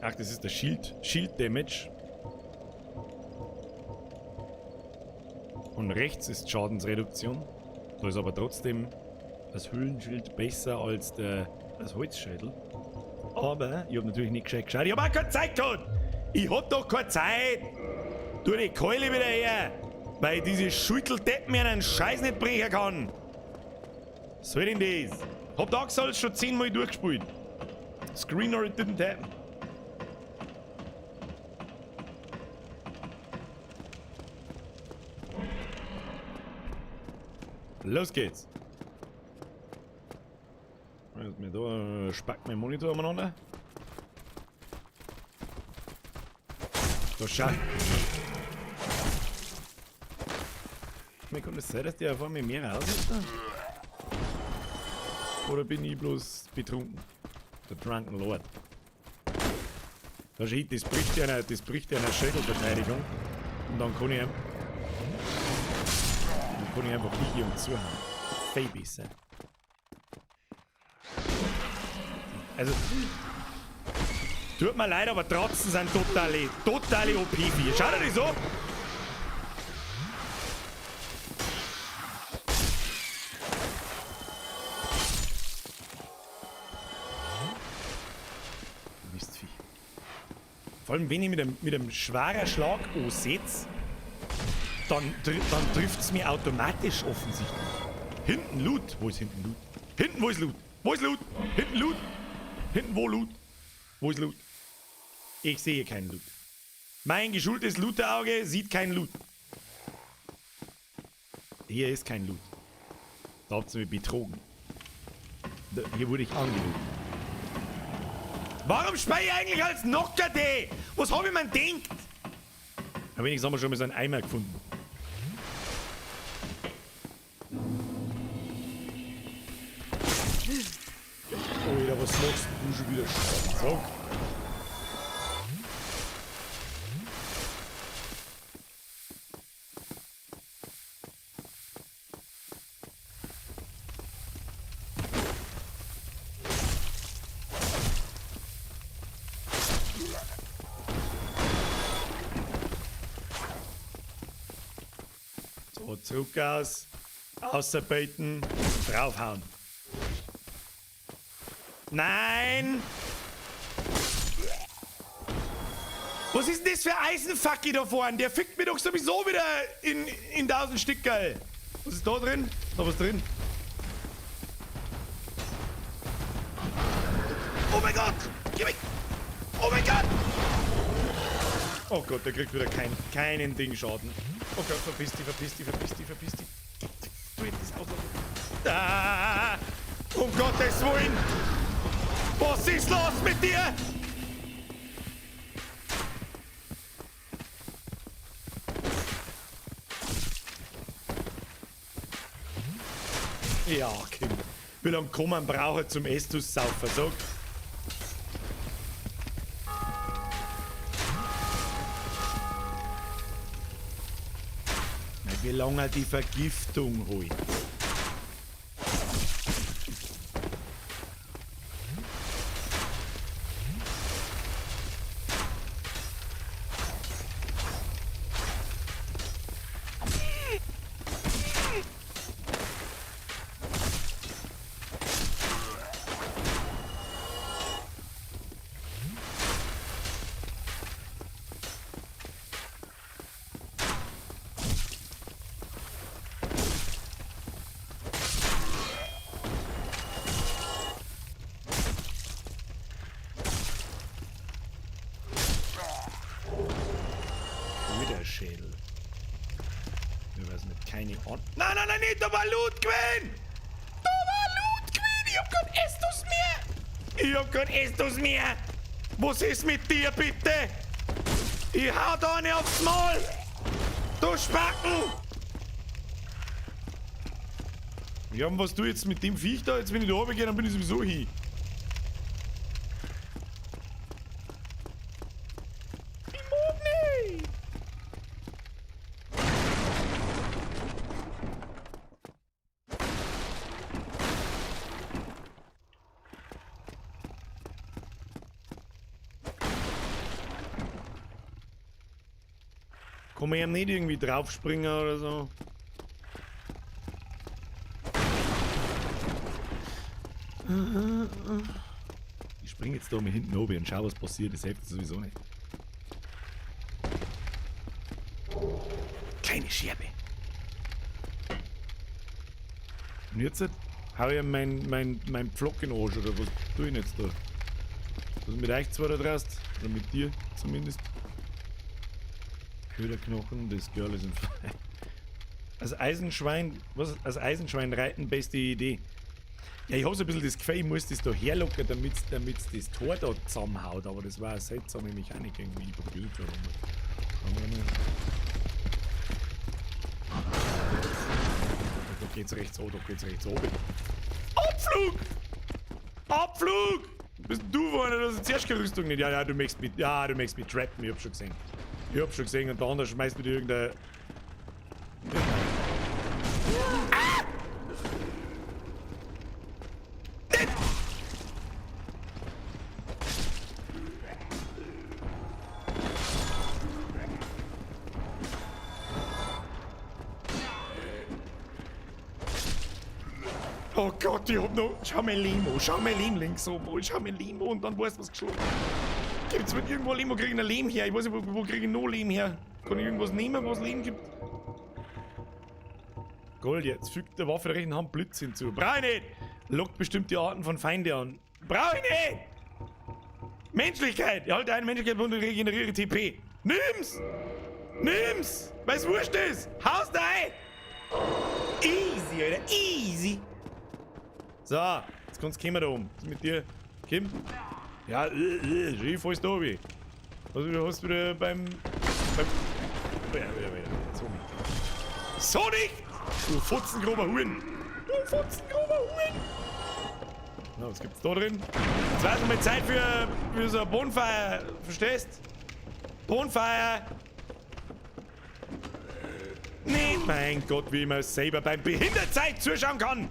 Ach, das ist der Shield. Shield Damage. Und rechts ist Schadensreduktion. Da ist aber trotzdem das Höhlenschild besser als das Holzschädel. Aber ich hab natürlich nicht gescheit geschaut. Ich hab auch keine Zeit gehabt! Ich hab doch keine Zeit! Tu die Keule wieder her! Weil diese Schulteldepp mir einen Scheiß nicht brechen kann! Was soll denn das? Hab Dark Souls schon 10-mal durchgespielt. Screen or it didn't happen. Los geht's! Jetzt mir da spackt mein Monitor umeinander. Da schau. Mir kann es sein, dass der auf einmal mehr raus ist da? Oder bin ich bloß betrunken? Der Drunken Lord. Da schau, das bricht ja eine, das bricht ja eine Schädelverteidigung. Und dann kann ich einfach liegen und zuhauen. Viel besser. Also, tut mir leid, aber trotzdem sind totale OP4. Schau dir das an! Mistvieh. Vor allem, wenn ich mit einem schweren Schlag ansetze, dann trifft's mir automatisch offensichtlich. Hinten Loot. Wo ist hinten Loot? Hinten, wo ist Loot? Wo ist Loot? Hinten Loot? Hinten wo Loot? Wo ist Loot? Ich sehe keinen Loot. Mein geschultes Looterauge sieht keinen Loot. Hier ist kein Loot. Da habt ihr mich betrogen. Da, hier wurde ich angelogen. Warum speie ich eigentlich als Knocker-D? Was hab ich mir gedacht? Na, wenigstens haben wir schon mal so einen Eimer gefunden. Alter, was machst du schon wieder? Sag. So, zurück aus, ausarbeiten, draufhauen. Nein! Was ist denn das für Eisenfacki da vorne? Der fickt mir doch sowieso wieder in 1000 Stück, geil. Was ist da drin? Ist da was drin? Oh mein Gott! Geh weg! Oh mein Gott! Oh Gott, der kriegt wieder keinen Ding Schaden. Oh Gott, verpiss dich, verpiss dich, verpiss dich, verpiss dich. Du hättest das auslaufen. Ah! Um Gottes Willen! Was ist los mit dir? Ja, Kind. Wie lange kann man brauchen zum Estus-Saufen, sag? Wie lange die Vergiftung holt. Schädel. Ich weiß nicht, keine Ahnung. Nein, nein, nein, nicht, da war Loot gewesen! Da war Loot gewesen! Ich hab kein Estus mehr! Ich hab kein Estus mehr! Was ist mit dir, bitte? Ich hau da eine aufs Maul! Du Spacken! Ja, und was du jetzt mit dem Viech da? Jetzt, wenn ich da runtergehe, dann bin ich sowieso hin. Ich mag nicht! Kann man ja nicht irgendwie draufspringen oder so? Ich spring jetzt da mal hinten oben und schau, was passiert. Das hilft sowieso nicht. Kleine Scherbe. Und jetzt hau ich mein Pflock in den Arsch, oder was tue ich denn jetzt da? Was mit euch zwei da draußen? Oder mit dir zumindest? Köderknochen, das Girl ist in Fire. Als Eisenschwein, was? Als Eisenschwein reiten, beste Idee. Ja, ich hab so ein bisschen das Gefühl, ich muss das da herlocken, damit's das Tor da zusammenhaut. Aber das war eine seltsame Mechanik irgendwie. Ich probiere es gerade mal. Schauen wir mal. Da geht's rechts oben, da geht's rechts oben. Abflug! Abflug! Bist du vorne, das ist zuerst keine Rüstung nicht. Ja, ja, du möchtest mit, ja, du möchtest mich trappen, ich hab schon gesehen. Ich hab schon gesehen und der andere schmeißt mit irgendeiner. Ah! Oh Gott, ich hab noch. Schau mal Limo, schau mal Lehm links oben, schau mal Limo und dann weißt du, was geschlagen. Gibt's mit irgendwo Lehm? Wo krieg ich noch Lehm her? Ich weiß nicht, wo krieg ich noch Lehm her? Kann ich irgendwas nehmen, was Lehm gibt? Gold jetzt. Fügt der Waffe der rechten Hand Blitz hinzu. Brauch ich nicht! Lockt bestimmte Arten von Feinde an. Brauch ich nicht! Menschlichkeit! Erhalte eine Menschlichkeit und regeneriere TP. Nimm's! Nimm's! Weil's wurscht ist! Haus da ein! Easy, Alter! Easy! So, jetzt kannst du kommen da oben. Was ist mit dir? Kim? Ja, ich fallst da oben. Also, du hast wieder beim. Ja, wieder, wieder. So nicht. So nicht! Du fotzengrober Huren! Du fotzengrober Huren! Na, was gibt's da drin? Jetzt war es mal Zeit für so ein Bonfire. Verstehst? Bonfire! Nee, mein Gott, wie man selber beim Behindertzeit zuschauen kann!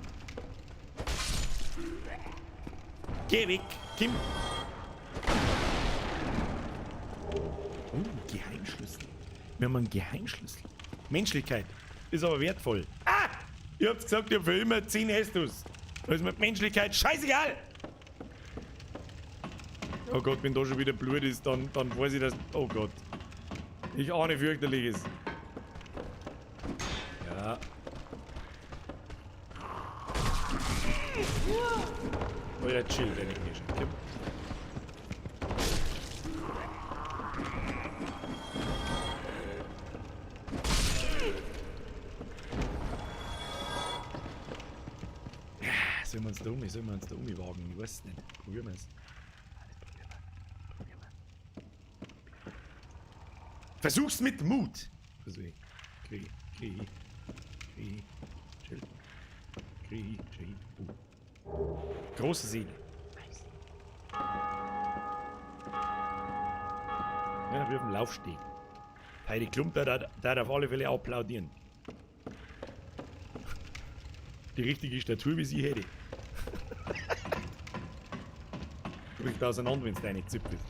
Geh weg, Kim! Oh, Geheimschlüssel. Wir haben einen Geheimschlüssel. Menschlichkeit ist aber wertvoll. Ah! Ihr habt gesagt, ich hab für immer 10 Estus. Da ist mir Menschlichkeit scheißegal! Oh Gott, wenn da schon wieder Blut ist, dann weiß ich, dass... Oh Gott. Ich ahne fürchterliches. Ja. Oh ja, chill, der liegt hier schon. Komm. Sollen wir uns da um, sollen wir uns da umwagen? Ich weiß es nicht. Probieren wir es. Probieren wir. Versuch's mit Mut! Versuch ich. Krieg ich. Krieg ich. Krieg ich. Chill. Krieg ich. Chill. Große Seele. Nice. Ja, wir auf dem Laufsteg. Heidi Klum, der darf auf alle Fälle applaudieren. Die richtige Statur, wie sie hätte. Bricht auseinander, wenn's deine Zip ist.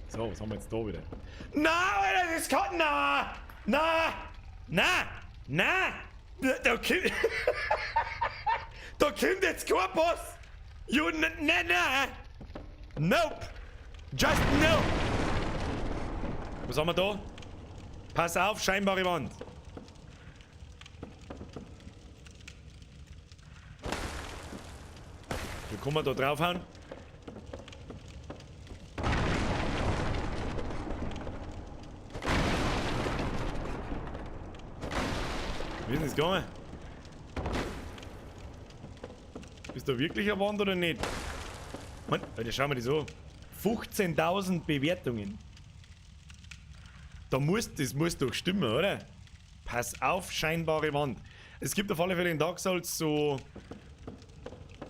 So, was haben wir jetzt da wieder? Na, Alter, das kann. Na! Na! Na! Na! Da kommt. Da kommt jetzt kein Boss! You na na! Nope! Just no! Was haben wir da? Pass auf, scheinbare Wand. Wie kann man da draufhauen? Wie ist denn das gegangen? Ist da wirklich eine Wand oder nicht? Mann, Alter, schau mal das an. 15.000 Bewertungen. Da muss, das muss doch stimmen, oder? Pass auf, scheinbare Wand. Es gibt auf alle Fälle in Dark Souls so...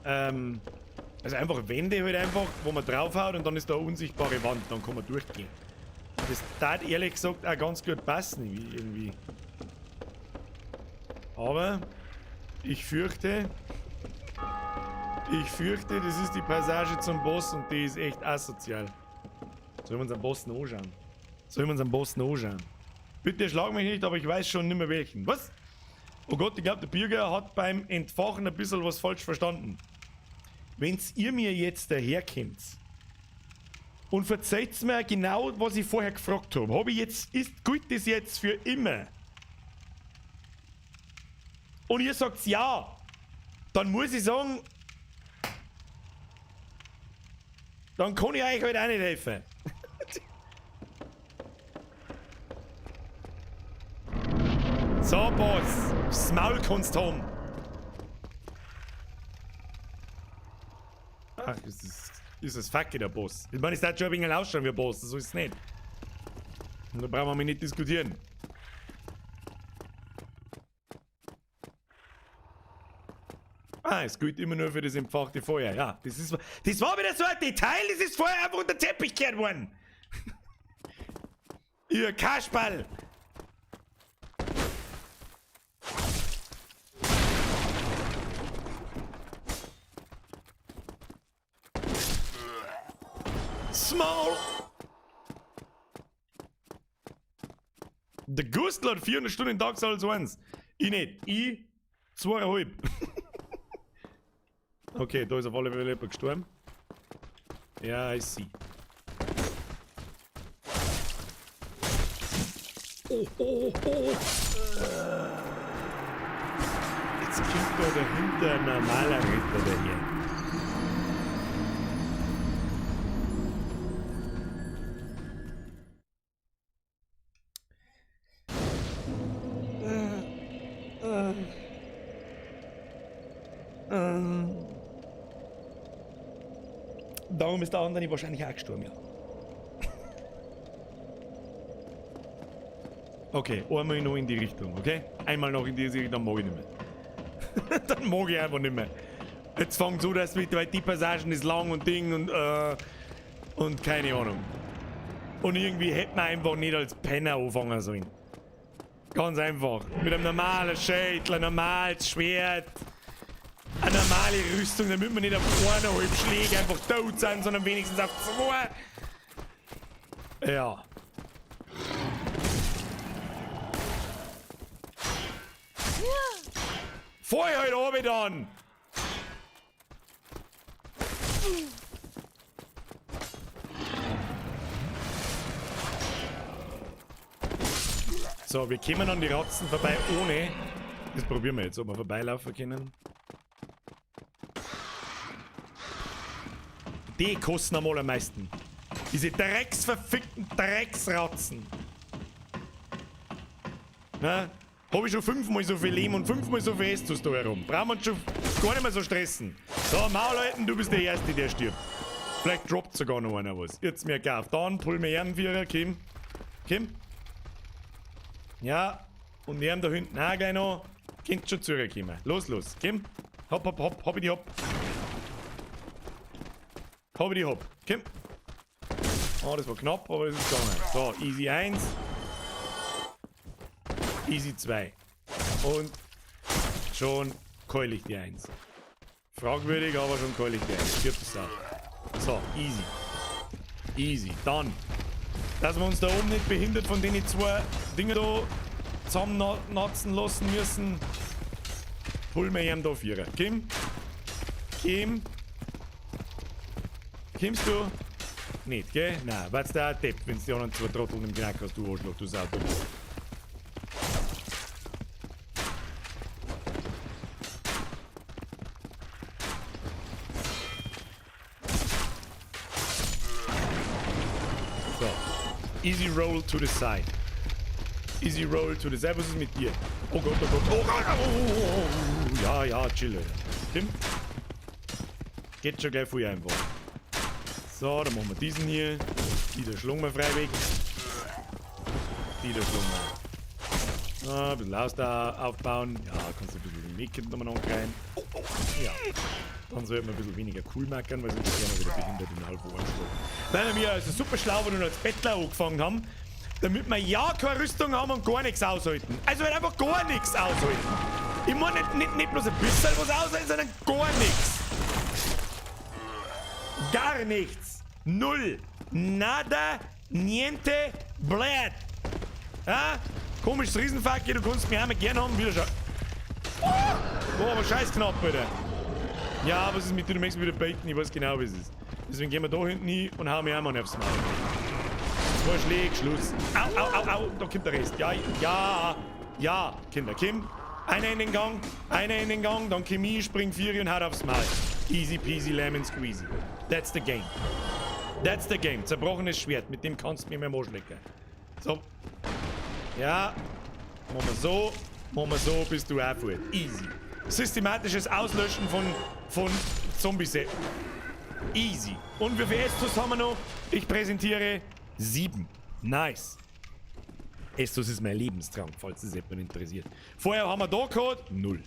also einfach Wände halt einfach, wo man draufhaut und dann ist da eine unsichtbare Wand, dann kann man durchgehen. Das tat ehrlich gesagt auch ganz gut passen, irgendwie. Aber ich fürchte, das ist die Passage zum Boss und die ist echt asozial. Sollen wir uns am Boss noch anschauen? Sollen wir uns am Boss noch anschauen? Bitte schlag mich nicht, aber ich weiß schon nicht mehr welchen. Was? Oh Gott, ich glaube, der Birger hat beim Entfachen ein bisschen was falsch verstanden. Wenn's ihr mir jetzt daherkommt und verzeiht's mir genau, was ich vorher gefragt habe, hab ich jetzt, ist, gilt das jetzt für immer? Und ihr sagt ja, dann muss ich sagen, dann kann ich euch halt auch nicht helfen. So, Boss, das Maul kannst du haben. Ach, das ist das Fackel, der Boss. Ich meine, es darf schon ein wenig ausschauen wie ein Boss, so ist es nicht. Und da brauchen wir nicht diskutieren. Ah, es gilt immer nur für das entfachte Feuer. Ja, das war wieder so ein Detail, das ist vorher einfach unter den Teppich gekehrt worden. Ihr Kasperl! Small! Der Gustl hat 400 Stunden in Dark Souls 1. Ich nicht. Ich 2,5. Okay, da ist auf alle Fälle jemand gestorben. Ja, I see. Oh, oh, oh. Jetzt kommt da dahinter ein normaler Ritter daher. Darum ist der andere wahrscheinlich auch gestorben, ja. Okay, einmal noch in die Richtung, okay? Einmal noch in die Richtung, dann mag ich nicht mehr. Dann mag ich einfach nicht mehr. Jetzt fängt so, dass mit, weil die Passagen ist lang und Ding und keine Ahnung. Und irgendwie hätte man einfach nicht als Penner anfangen sollen. Ganz einfach. Mit einem normalen Schädel, ein normales Schwert. Eine normale Rüstung, damit wir nicht auf 1,5 Schläge einfach tot sind, sondern wenigstens auf 2. Ja. Fahr ich halt runter dann! So, wir kommen an die Ratzen vorbei ohne. Das probieren wir jetzt, ob wir vorbeilaufen können. Die kosten einmal am meisten. Diese drecksverfickten Drecksratzen. Na? Hab ich schon 5-mal so viel Lehm und 5-mal so viel Estus da herum. Brauchen wir uns schon gar nicht mehr so stressen. So, Maul halten, du bist der Erste, der stirbt. Vielleicht droppt sogar noch einer was. Jetzt mir gekauft. Dann pull mir einen Vierer, Kim. Kim? Ja, und wir haben da hinten auch gleich noch. Könnt schon zurückkommen. Los, los. Kim. Hopp, hopp, hopp, hopp, die hopp. Hopp, die hopp. Kim. Oh, das war knapp, aber es ist gegangen. So, easy 1. Easy 2. Und schon keul ich die 1. Fragwürdig, aber schon keul ich die 1. Stirbt es auch. So, easy. Easy. Dann. Dass wir uns da oben nicht behindert von den zwei Dingen da zusammennatzen lassen müssen. Pullen wir ihm da Vierer. Kim? Kim? Kommst du? Nicht, gell? Nein, weil's da ein Depp, wenn's die anderen zwei Trotteln im Knack hast, du Arschloch, du Sau. So. Easy roll to the side. Easy roll to the side. Was ist mit dir? Oh Gott, oh Gott, oh Gott, oh, oh, oh, oh. Ja, ja, chill, Alter. Kim? Geht schon gleich früh einfach. So, dann machen wir diesen hier. Wieder schlagen wir frei weg. die da schlagen wir. Ah, ein bisschen Ausdauer aufbauen. Ja, kannst du ein bisschen den Weg nochmal rein. Oh, oh, ja. Dann sollten wir ein bisschen weniger cool machen, weil sonst werden wir wieder behindert in halb Ohren. Nein, wir also super schlau, wo wir als Bettler angefangen haben, damit wir ja keine Rüstung haben und gar nichts aushalten. Also halt einfach gar nichts aushalten. Ich meine nicht bloß ein bisschen was aushalten, sondern gar nichts. Gar nichts. Null. Nada. Niente. Blöd. Ja? Komisches Riesenfackel, du kannst mich auch mal gern haben. Wieder schon. Oh, oh, aber scheiß knapp, Alter. Ja, was ist mit dir? Du möchtest wieder baiten, ich weiß genau, wie es ist. Deswegen gehen wir da hinten hin und hauen mir auch mal aufs Maul. Zwei Schläge, Schluss. Au, au, au, au, da kommt der Rest. Ja, ja, ja, Kinder, Kim. Einer in den Gang, einer in den Gang, dann Chemie, spring vier und haut aufs Maul. Easy peasy lemon squeezy. That's the game. That's the game. Zerbrochenes Schwert, mit dem kannst du mir mehr schlecken. So. Ja. Machen wir so. Machen wir so, bist du auch fort. Easy. Systematisches Auslöschen von Zombies. Easy. Und wie viel Estus haben wir noch? Ich präsentiere 7. Nice. Estus ist mein Lebenstrank, falls es jemand interessiert. Vorher haben wir da gehabt 0.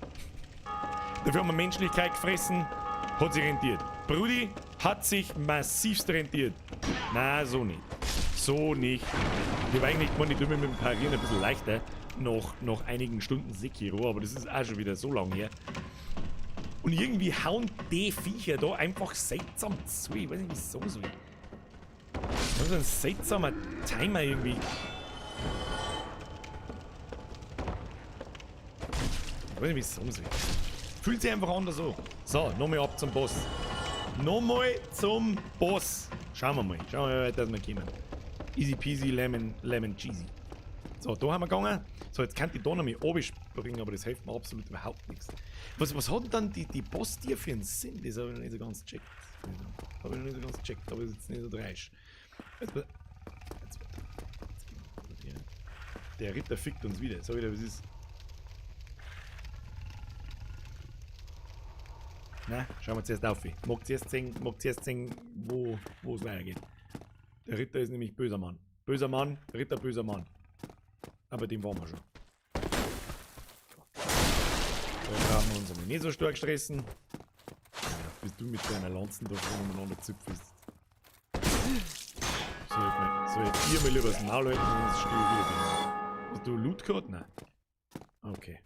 Dafür haben wir Menschlichkeit gefressen. Hat sich rentiert. Brudi hat sich massivst rentiert. Na, so nicht. So nicht. Ich hab eigentlich gemeint, ich tue mir mit dem Parieren ein bisschen leichter. Nach einigen Stunden Sekiro, aber das ist auch schon wieder so lang her. Und irgendwie hauen die Viecher da einfach seltsam zu. Ich weiß nicht, wieso so. Das ist ein seltsamer Timer irgendwie. Ich weiß nicht, wieso so. Fühlt sich einfach anders an. So, nochmal ab zum Boss. Nochmal zum Boss. Schauen wir mal. Schauen wir mal, wie weit wir kommen. Easy peasy, lemon, lemon cheesy. So, da haben wir gegangen. So, jetzt kann ich da noch mal runterspringen, aber das hilft mir absolut überhaupt nichts. Was hat denn dann die Boss-Tier für einen Sinn? Das habe ich noch nicht so ganz gecheckt. Habe ich noch nicht so ganz gecheckt, aber ist jetzt nicht so dreist. Jetzt, der Ritter fickt uns wieder. Sag wieder, was ist. Na, schauen wir zuerst auf. Ich mag zuerst sehen, wo es weitergeht. Der Ritter ist nämlich böser Mann. Böser Mann, Ritter, böser Mann. Aber dem waren wir schon. Da brauchen wir uns aber nicht so stark stressen. Ja, bis du mit deiner Lanzen da vorne umeinander züpfelst. Soll ich ihr mal lieber das Maul halten, sonst stehe ich wieder drin. Hast du Loot gehabt? Nein. Okay.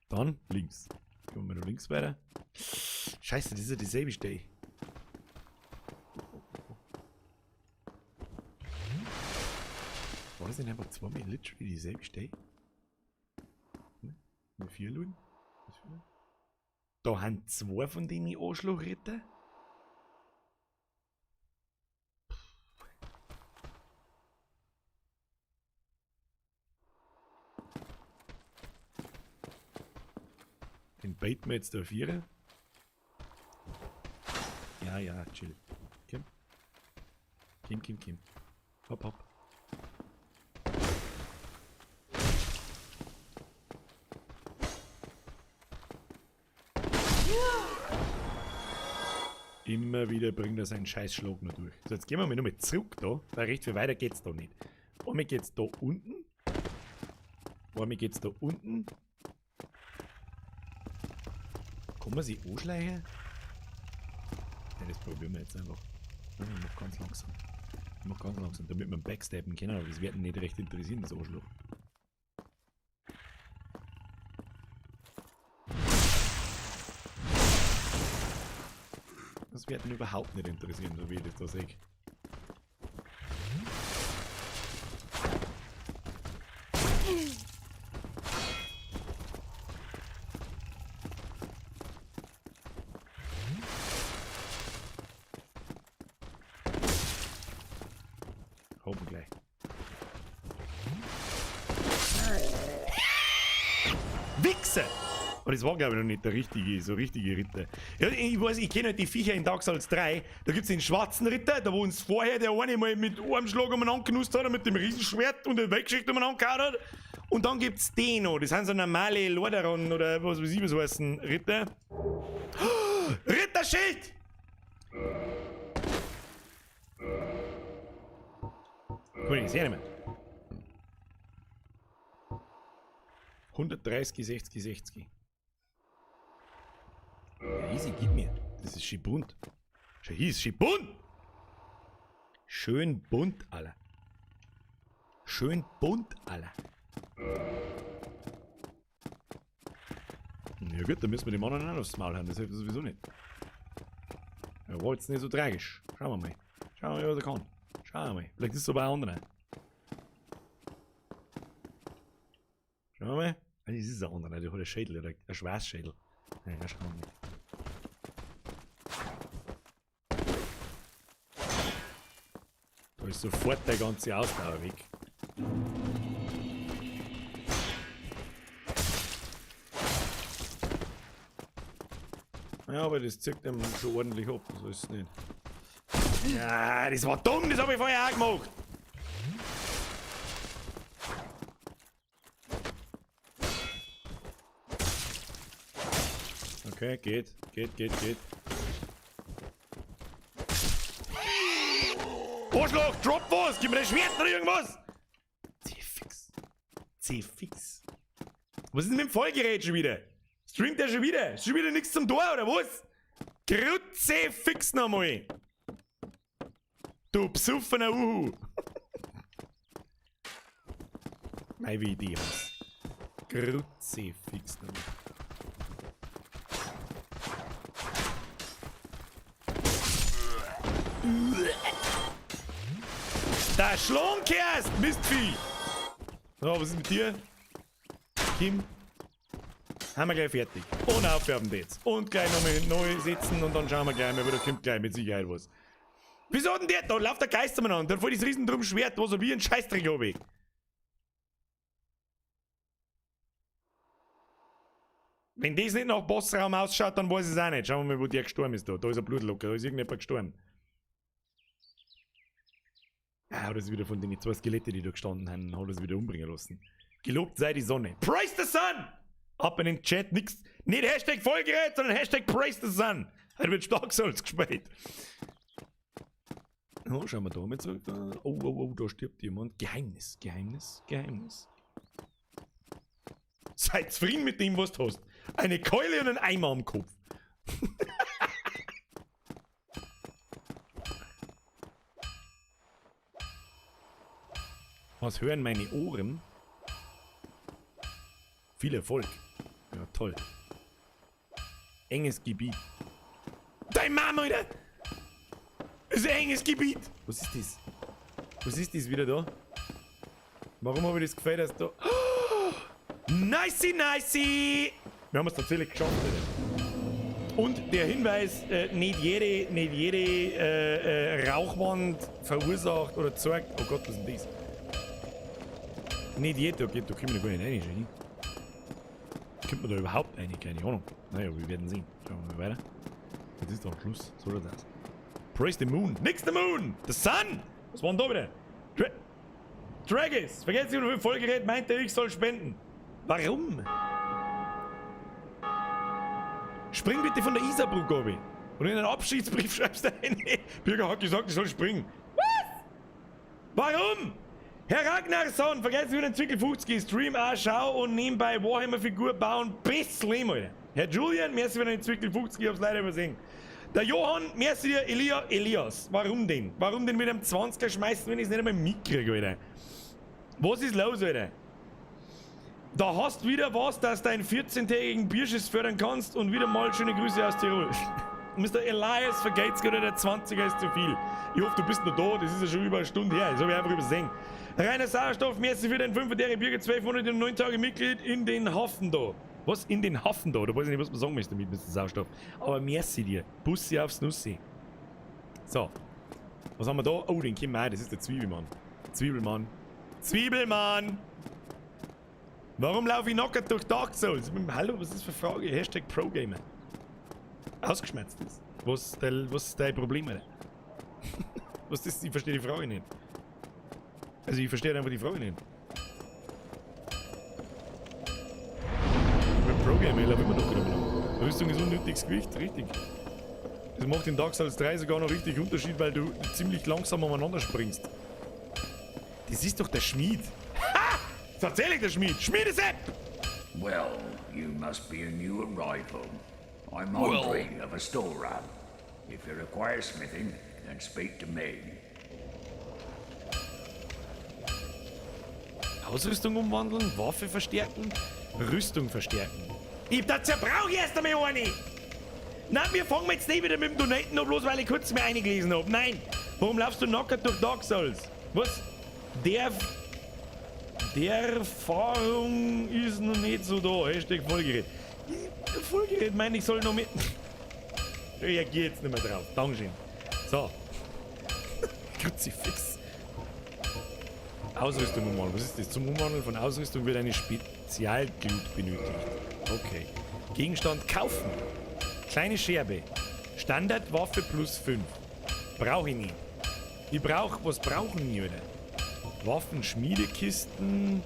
Dann links. Gehen wir noch links weiter. Scheiße, das ist ja dieselbe Stelle. War das denn einfach zweimal literally dieselbe Stelle? Ne? Mit 4 Leuten? Da haben zwei von denen Arschlochritter. Den baiten wir jetzt da 4. Ja, ja, chill. Kim. Kim, Kim, Kim. Hopp, hopp. Immer wieder bringt er seinen Scheißschlag noch durch. So, jetzt gehen wir mal nochmal zurück da, weil recht viel weiter geht's da nicht. Einmal geht's da unten. Einmal geht's da unten. Kann man sich anschleichen? Ja, das probieren wir jetzt einfach. Ich mach ganz langsam. Ich mach ganz langsam, damit wir backstabben können, aber das wird ihn nicht recht interessieren, das Arschloch. Das wird ihn überhaupt nicht interessieren, so wie ich das da sehe. Hoppen gleich. Wichser! Aber das war, glaube ich, noch nicht der richtige, so richtige Ritter. Ja, ich weiß, ich kenne halt die Viecher in Dark Souls 3. Da gibt's den schwarzen Ritter, da wo uns vorher der eine mal mit einem Schlag umeinander genutzt hat und mit dem Riesenschwert und der Weggeschichte umeinander gehauen hat. Und dann gibt's den noch, das sind so normale Lordaeron oder was weiß ich, was heißen Ritter. Oh, Ritterschild! Guck mal, ich seh nicht mehr. 130, 60, 60. Ja, easy, gib mir. Das ist schön bunt. Schau, hier ist schön bunt! Schön bunt, Alter. Schön bunt, Alter. Ja gut, dann müssen wir die Männer nicht aufs Maul haben, das hilft sowieso nicht. Ja, war jetzt nicht so tragisch. Schauen wir mal. Schauen wir mal, was er kann. Schauen wir mal. Vielleicht ist es aber auch ein anderer. Schauen wir mal. Ah, das ist ein anderer, der hat einen Schädel, oder ein Schweißschädel. Ja, schauen wir mal. Da ist sofort der ganze Ausdauer weg. Ja, aber das zirkt ihm schon ordentlich ab, so ist es nicht. Ja, das war dumm, das hab ich vorher auch gemacht. Okay, geht, geht, geht, geht. Arschloch, drop was! Gib mir das Schwert oder irgendwas! Zefix. Zefix. Was ist denn mit dem Vollgerät schon wieder? Streamt der schon wieder? Ist schon wieder nichts zum Tor, oder was? Kruzifix nochmal! Du besoffener Uhu! Mei, wie ich die hasse. Kruzifix nochmal. Da Schlonkerst! Mistvieh! So, was ist mit dir? Kim? Haben wir gleich fertig. Und aufwerfen jetzt. Und gleich nochmal neu setzen und dann schauen wir gleich mal, aber da kommt gleich mit Sicherheit was. Wieso hat denn der? Da läuft der Geist umeinander. Dann voll das Riesendrum Schwert, was er wie ein Scheißdreck hab ich. Wenn das nicht nach Bossraum ausschaut, dann weiß ich es auch nicht. Schauen wir mal, wo der gestorben ist da. Da ist ein Blutlocker, da ist irgendjemand gestorben. Ah, das ist wieder von den zwei Skelette, die da gestanden haben, hat er es wieder umbringen lassen. Gelobt sei die Sonne. Praise the Sun! Ab in den Chat, nix. Nicht Hashtag Vollgerät, sondern Hashtag Praise the Sun. Heute wird Dark Souls gespielt. Oh, schauen wir da mal zurück. Oh, oh, oh, da stirbt jemand. Geheimnis, Geheimnis, Geheimnis. Sei zufrieden mit dem, was du hast. Eine Keule und ein Eimer am Kopf. Was hören meine Ohren? Viel Erfolg. Ja, toll. Enges Gebiet. Dein Mama, Alter! Das ist ein enges Gebiet! Was ist das? Was ist das wieder da? Warum habe ich das Gefühl, dass da... Oh! Nicey, nicey! Wir haben es tatsächlich geschafft, Alter. Und der Hinweis, nicht jede Rauchwand verursacht oder zeigt... Oh Gott, was ist denn das? Nicht jede, okay, da kommen wir gar nicht rein, schon. Kommt man da überhaupt rein? Keine Ahnung. Naja, wir werden sehen. Schauen wir mal weiter. Jetzt ist doch Schluss. So schaut's aus. Praise the Moon. Nix the Moon! The Sun! Was war denn da wieder? Dragis! Vergesst nicht, wie viel Vollgerät meinte ich soll spenden. Warum? Spring bitte von der Isarbrücke, Obi. Und in einen Abschiedsbrief schreibst du eine. Bürger hat gesagt, ich soll springen. Was? Warum? Herr Ragnarsson, vergesst nicht, den Zwickel 50, Stream auch, schau und nebenbei Warhammer-Figur bauen. Bis Leben, Alter. Herr Julian, merci für den Zwickel 50, ich hab's leider übersehen. Der Johann, merci dir, Elias. Warum denn? Warum denn mit einem 20er schmeißen, wenn ich's nicht einmal mitkriege, Alter? Was ist los, Alter? Da hast du wieder was, dass du deinen 14-tägigen Bierschiss fördern kannst und wieder mal schöne Grüße aus Tirol. Mister Elias, vergeht's gerade, der 20er ist zu viel. Ich hoffe, du bist noch da, das ist ja schon über eine Stunde her, das hab ich einfach übersehen. Rainer Sauerstoff, merci für den 5. Bürger, 12 Monate und 9 Tage Mitglied in den Hafen da. Was? In den Hafen da? Da weiß ich nicht, was man sagen möchte damit, Mister Sauerstoff. Aber merci dir. Bussi aufs Nussi. So. Was haben wir da? Oh, den kennen wir auch, das ist der Zwiebelmann. Zwiebelmann. Zwiebelmann! Warum laufe ich nackert durch Dark Souls? Hallo, was ist das für eine Frage? Hashtag ProGamer. Ausgeschmerzt ist. Was ist dein Problem, Alter? Was ist das? Ich verstehe die Frage nicht. Also ich verstehe einfach die Frage nicht. Ich bin ProGamer, ich laufe immer noch wieder mal. Rüstung ist unnötiges Gewicht, richtig. Das macht in Dark Souls 3 sogar noch richtig Unterschied, weil du ziemlich langsam umeinander springst. Das ist doch der Schmied. Ha! Tatsächlich der Schmied! Schmiedesepp! Well, you must be a new arrival. I'm Andre of Astora. If you require smithing, then speak to me. Ausrüstung umwandeln, Waffe verstärken, Rüstung verstärken. Ich dazu brauche ich erst einmal eine! Nein, wir fangen jetzt nicht wieder mit dem Donaten an, bloß weil ich kurz mehr eingelesen hab. Nein! Warum laufst du nackert durch Dark Souls? Was? Der Erfahrung ist noch nicht so da. Hashtag Vollgerät. Vollgerät meine ich soll noch mit. Ich reagiere jetzt nicht mehr drauf. Dankeschön. So. Kruzifix. Ausrüstung umwandeln. Was ist das? Zum Umwandeln von Ausrüstung wird eine Spezialglut benötigt. Okay. Gegenstand kaufen. Kleine Scherbe. Standardwaffe plus 5. Brauche ich nicht. Ich brauche. Was brauchen wir denn? Waffen, Schmiedekisten,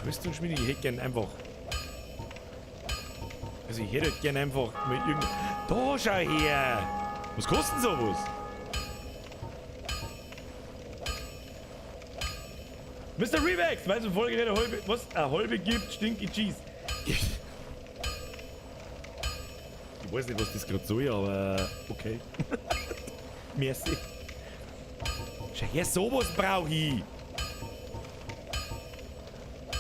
Rüstungsschmiede, ich hätte gern einfach. Also ich hätte gern einfach mit irgend. Da schau her! Was kostet denn sowas? Mr. Revex, weißt du, Vollgerät eine halbe. Was? Eine halbe gibt, stinky Cheese. Ich weiß nicht, was das gerade soll, aber okay. Merci. Schau her, sowas brauche ich.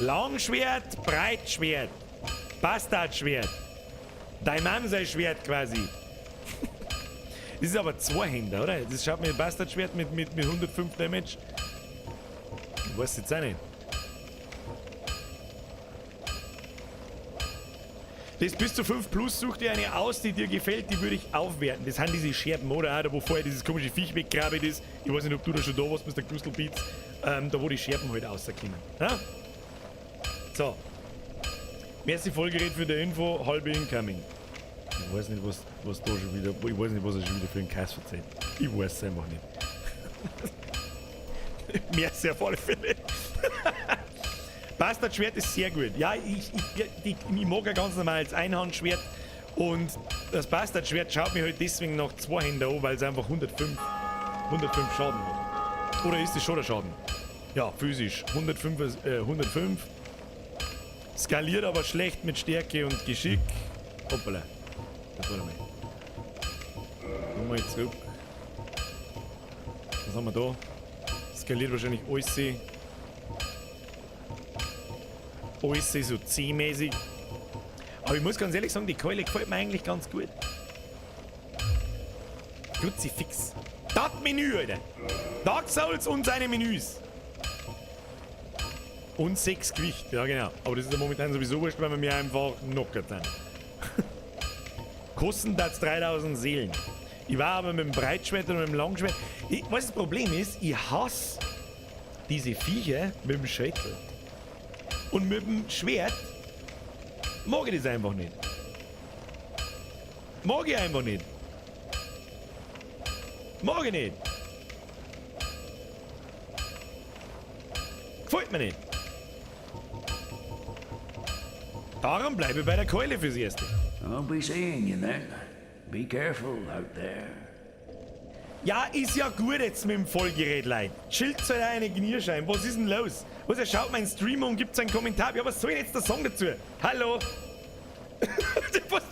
Langschwert, Breitschwert, Bastardschwert. Dein Mann sein Schwert quasi. Das ist aber Zweihänder, oder? Das schaut mir Bastardschwert mit 105 Damage. Ich weiß jetzt auch nicht. Das bis zu 5 plus, such dir eine aus, die dir gefällt, die würde ich aufwerten. Das sind diese Scherben, oder? Auch da, wo vorher dieses komische Viech weggraben ist. Ich weiß nicht, ob du da schon da warst, Mr. Crystal Beats. Da wo die Scherben halt rauskommen. Ja? So. Merci Vollgerät für die Info, halbe incoming. Ich weiß nicht, was da schon wieder. Ich weiß nicht, was er schon wieder für einen Kass verzeiht. Ich weiß es einfach nicht. Merci auf alle Fälle. Bastardschwert ist sehr gut. Ja, ich mag ja ganz normal als Einhandschwert. Und das Bastardschwert schaut mir halt deswegen nach zwei Händen an, weil es einfach 105 Schaden hat. Oder ist das schon der Schaden? Ja, physisch. 105. Skaliert aber schlecht mit Stärke und Geschick. Hoppala. Das war mal. Nochmal zurück. Was haben wir da? Skaliert wahrscheinlich alles. Alles so C-mäßig. Aber ich muss ganz ehrlich sagen, die Keule gefällt mir eigentlich ganz gut. Kruzifix. Das Menü, Alter. Dark Souls und seine Menüs. Und 6 Gewicht, ja genau. Aber das ist ja momentan sowieso wurscht, weil wir mir einfach knockert sind. Kosten das 3000 Seelen. Ich war aber mit dem Breitschwert und mit dem Langschwert. Was das Problem ist, ich hasse diese Viecher mit dem Schädel. Und mit dem Schwert mag ich das einfach nicht. Mag ich einfach nicht. Mag ich nicht. Gefällt mir nicht. Darum bleibe ich bei der Keule fürs Erste. I'll be seeing you then. Be careful out there. Ja, ist ja gut jetzt mit dem Vollgerät, Leute. Chillt halt eine Knirschein. Was ist denn los? Was, er schaut meinen Stream und gibt seinen Kommentar. Ja, was soll ich jetzt da sagen dazu? Hallo? was,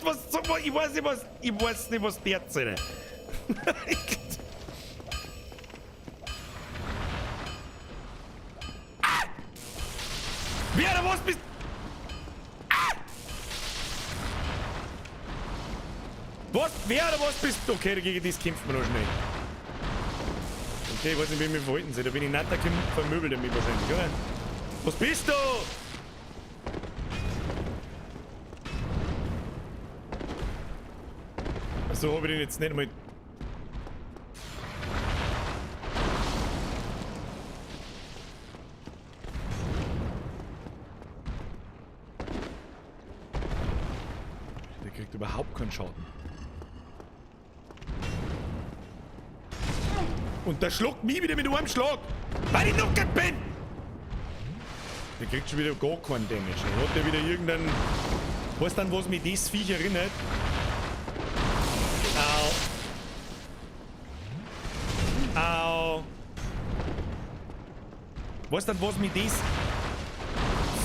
ich weiß nicht, was. Ich weiß nicht, was der erzählt. Ah! Wer oder was bist. Ah! Was? Wer oder was bist du? Okay, gegen das kämpft man noch schnell. Okay, ich weiß nicht, wie ich mich verhalten soll. Da bin ich nicht, da vermöbelt er mich wahrscheinlich, oder? Was bist du? So habe ich den jetzt nicht mal. Der kriegt überhaupt keinen Schaden. Und der schlägt mich wieder mit einem Schlag, weil ich knockert bin! Der kriegt schon wieder gar keinen Damage. Dann hat der wieder irgendeinen. Weißt dann, was mich das Viech erinnert? Au. Au. Weißt dann, was mich das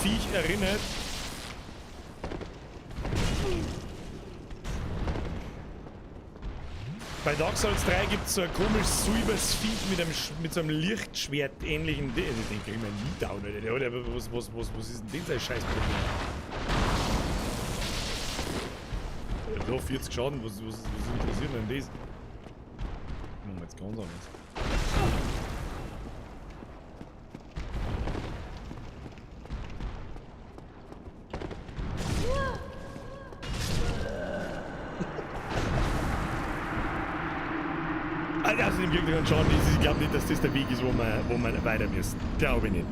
Viech erinnert? Bei Dark Souls 3 gibt es so ein komisches silbernes Viech mit so einem Lichtschwert ähnlichen Ding. Also, den kriegen wir nie down, Alter. Oder was ist denn denn sein Scheißproblem? Ja, da 40 Schaden, was interessiert denn das? Machen wir jetzt ganz anders. Also außerdem kriegt ihr Schaden, ich glaube nicht, dass das der Weg ist, wo wir weiter müssen. Glaube ich nicht.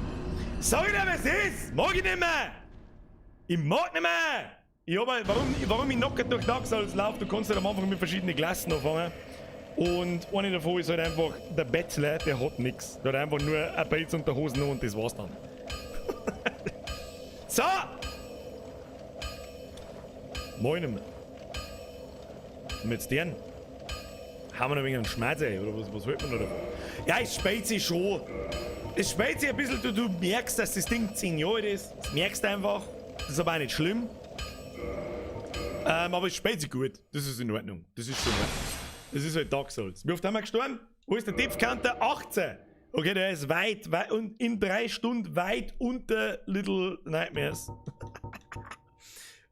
Sag ich dir, was ist? Mag ich nicht mehr! Ich mag nicht mehr! Ich hab, warum ich knockert durch Dark Souls laufe, du kannst halt am Anfang mit verschiedenen Klassen anfangen. Und eine davon ist halt einfach der Bettler, der hat nix. Der hat einfach nur ein Pelz und der Hosen und das war's dann. So! Moin nicht mehr. Und jetzt den? Haben wir noch ein wenig einen Schmerz, ey, oder was hält man da davon? Ja, es spielt sich schon. Es spielt sich ein bisschen, du merkst, dass das Ding 10 Jahre alt ist. Das merkst du einfach. Das ist aber auch nicht schlimm. Aber es spielt sich gut. Das ist in Ordnung. Das ist schon in Ordnung. Das ist halt Dark Souls. Wie oft haben wir gestorben? Wo ist der Depth Counter? 18. Okay, der ist weit, weit und in 3 Stunden weit unter Little Nightmares.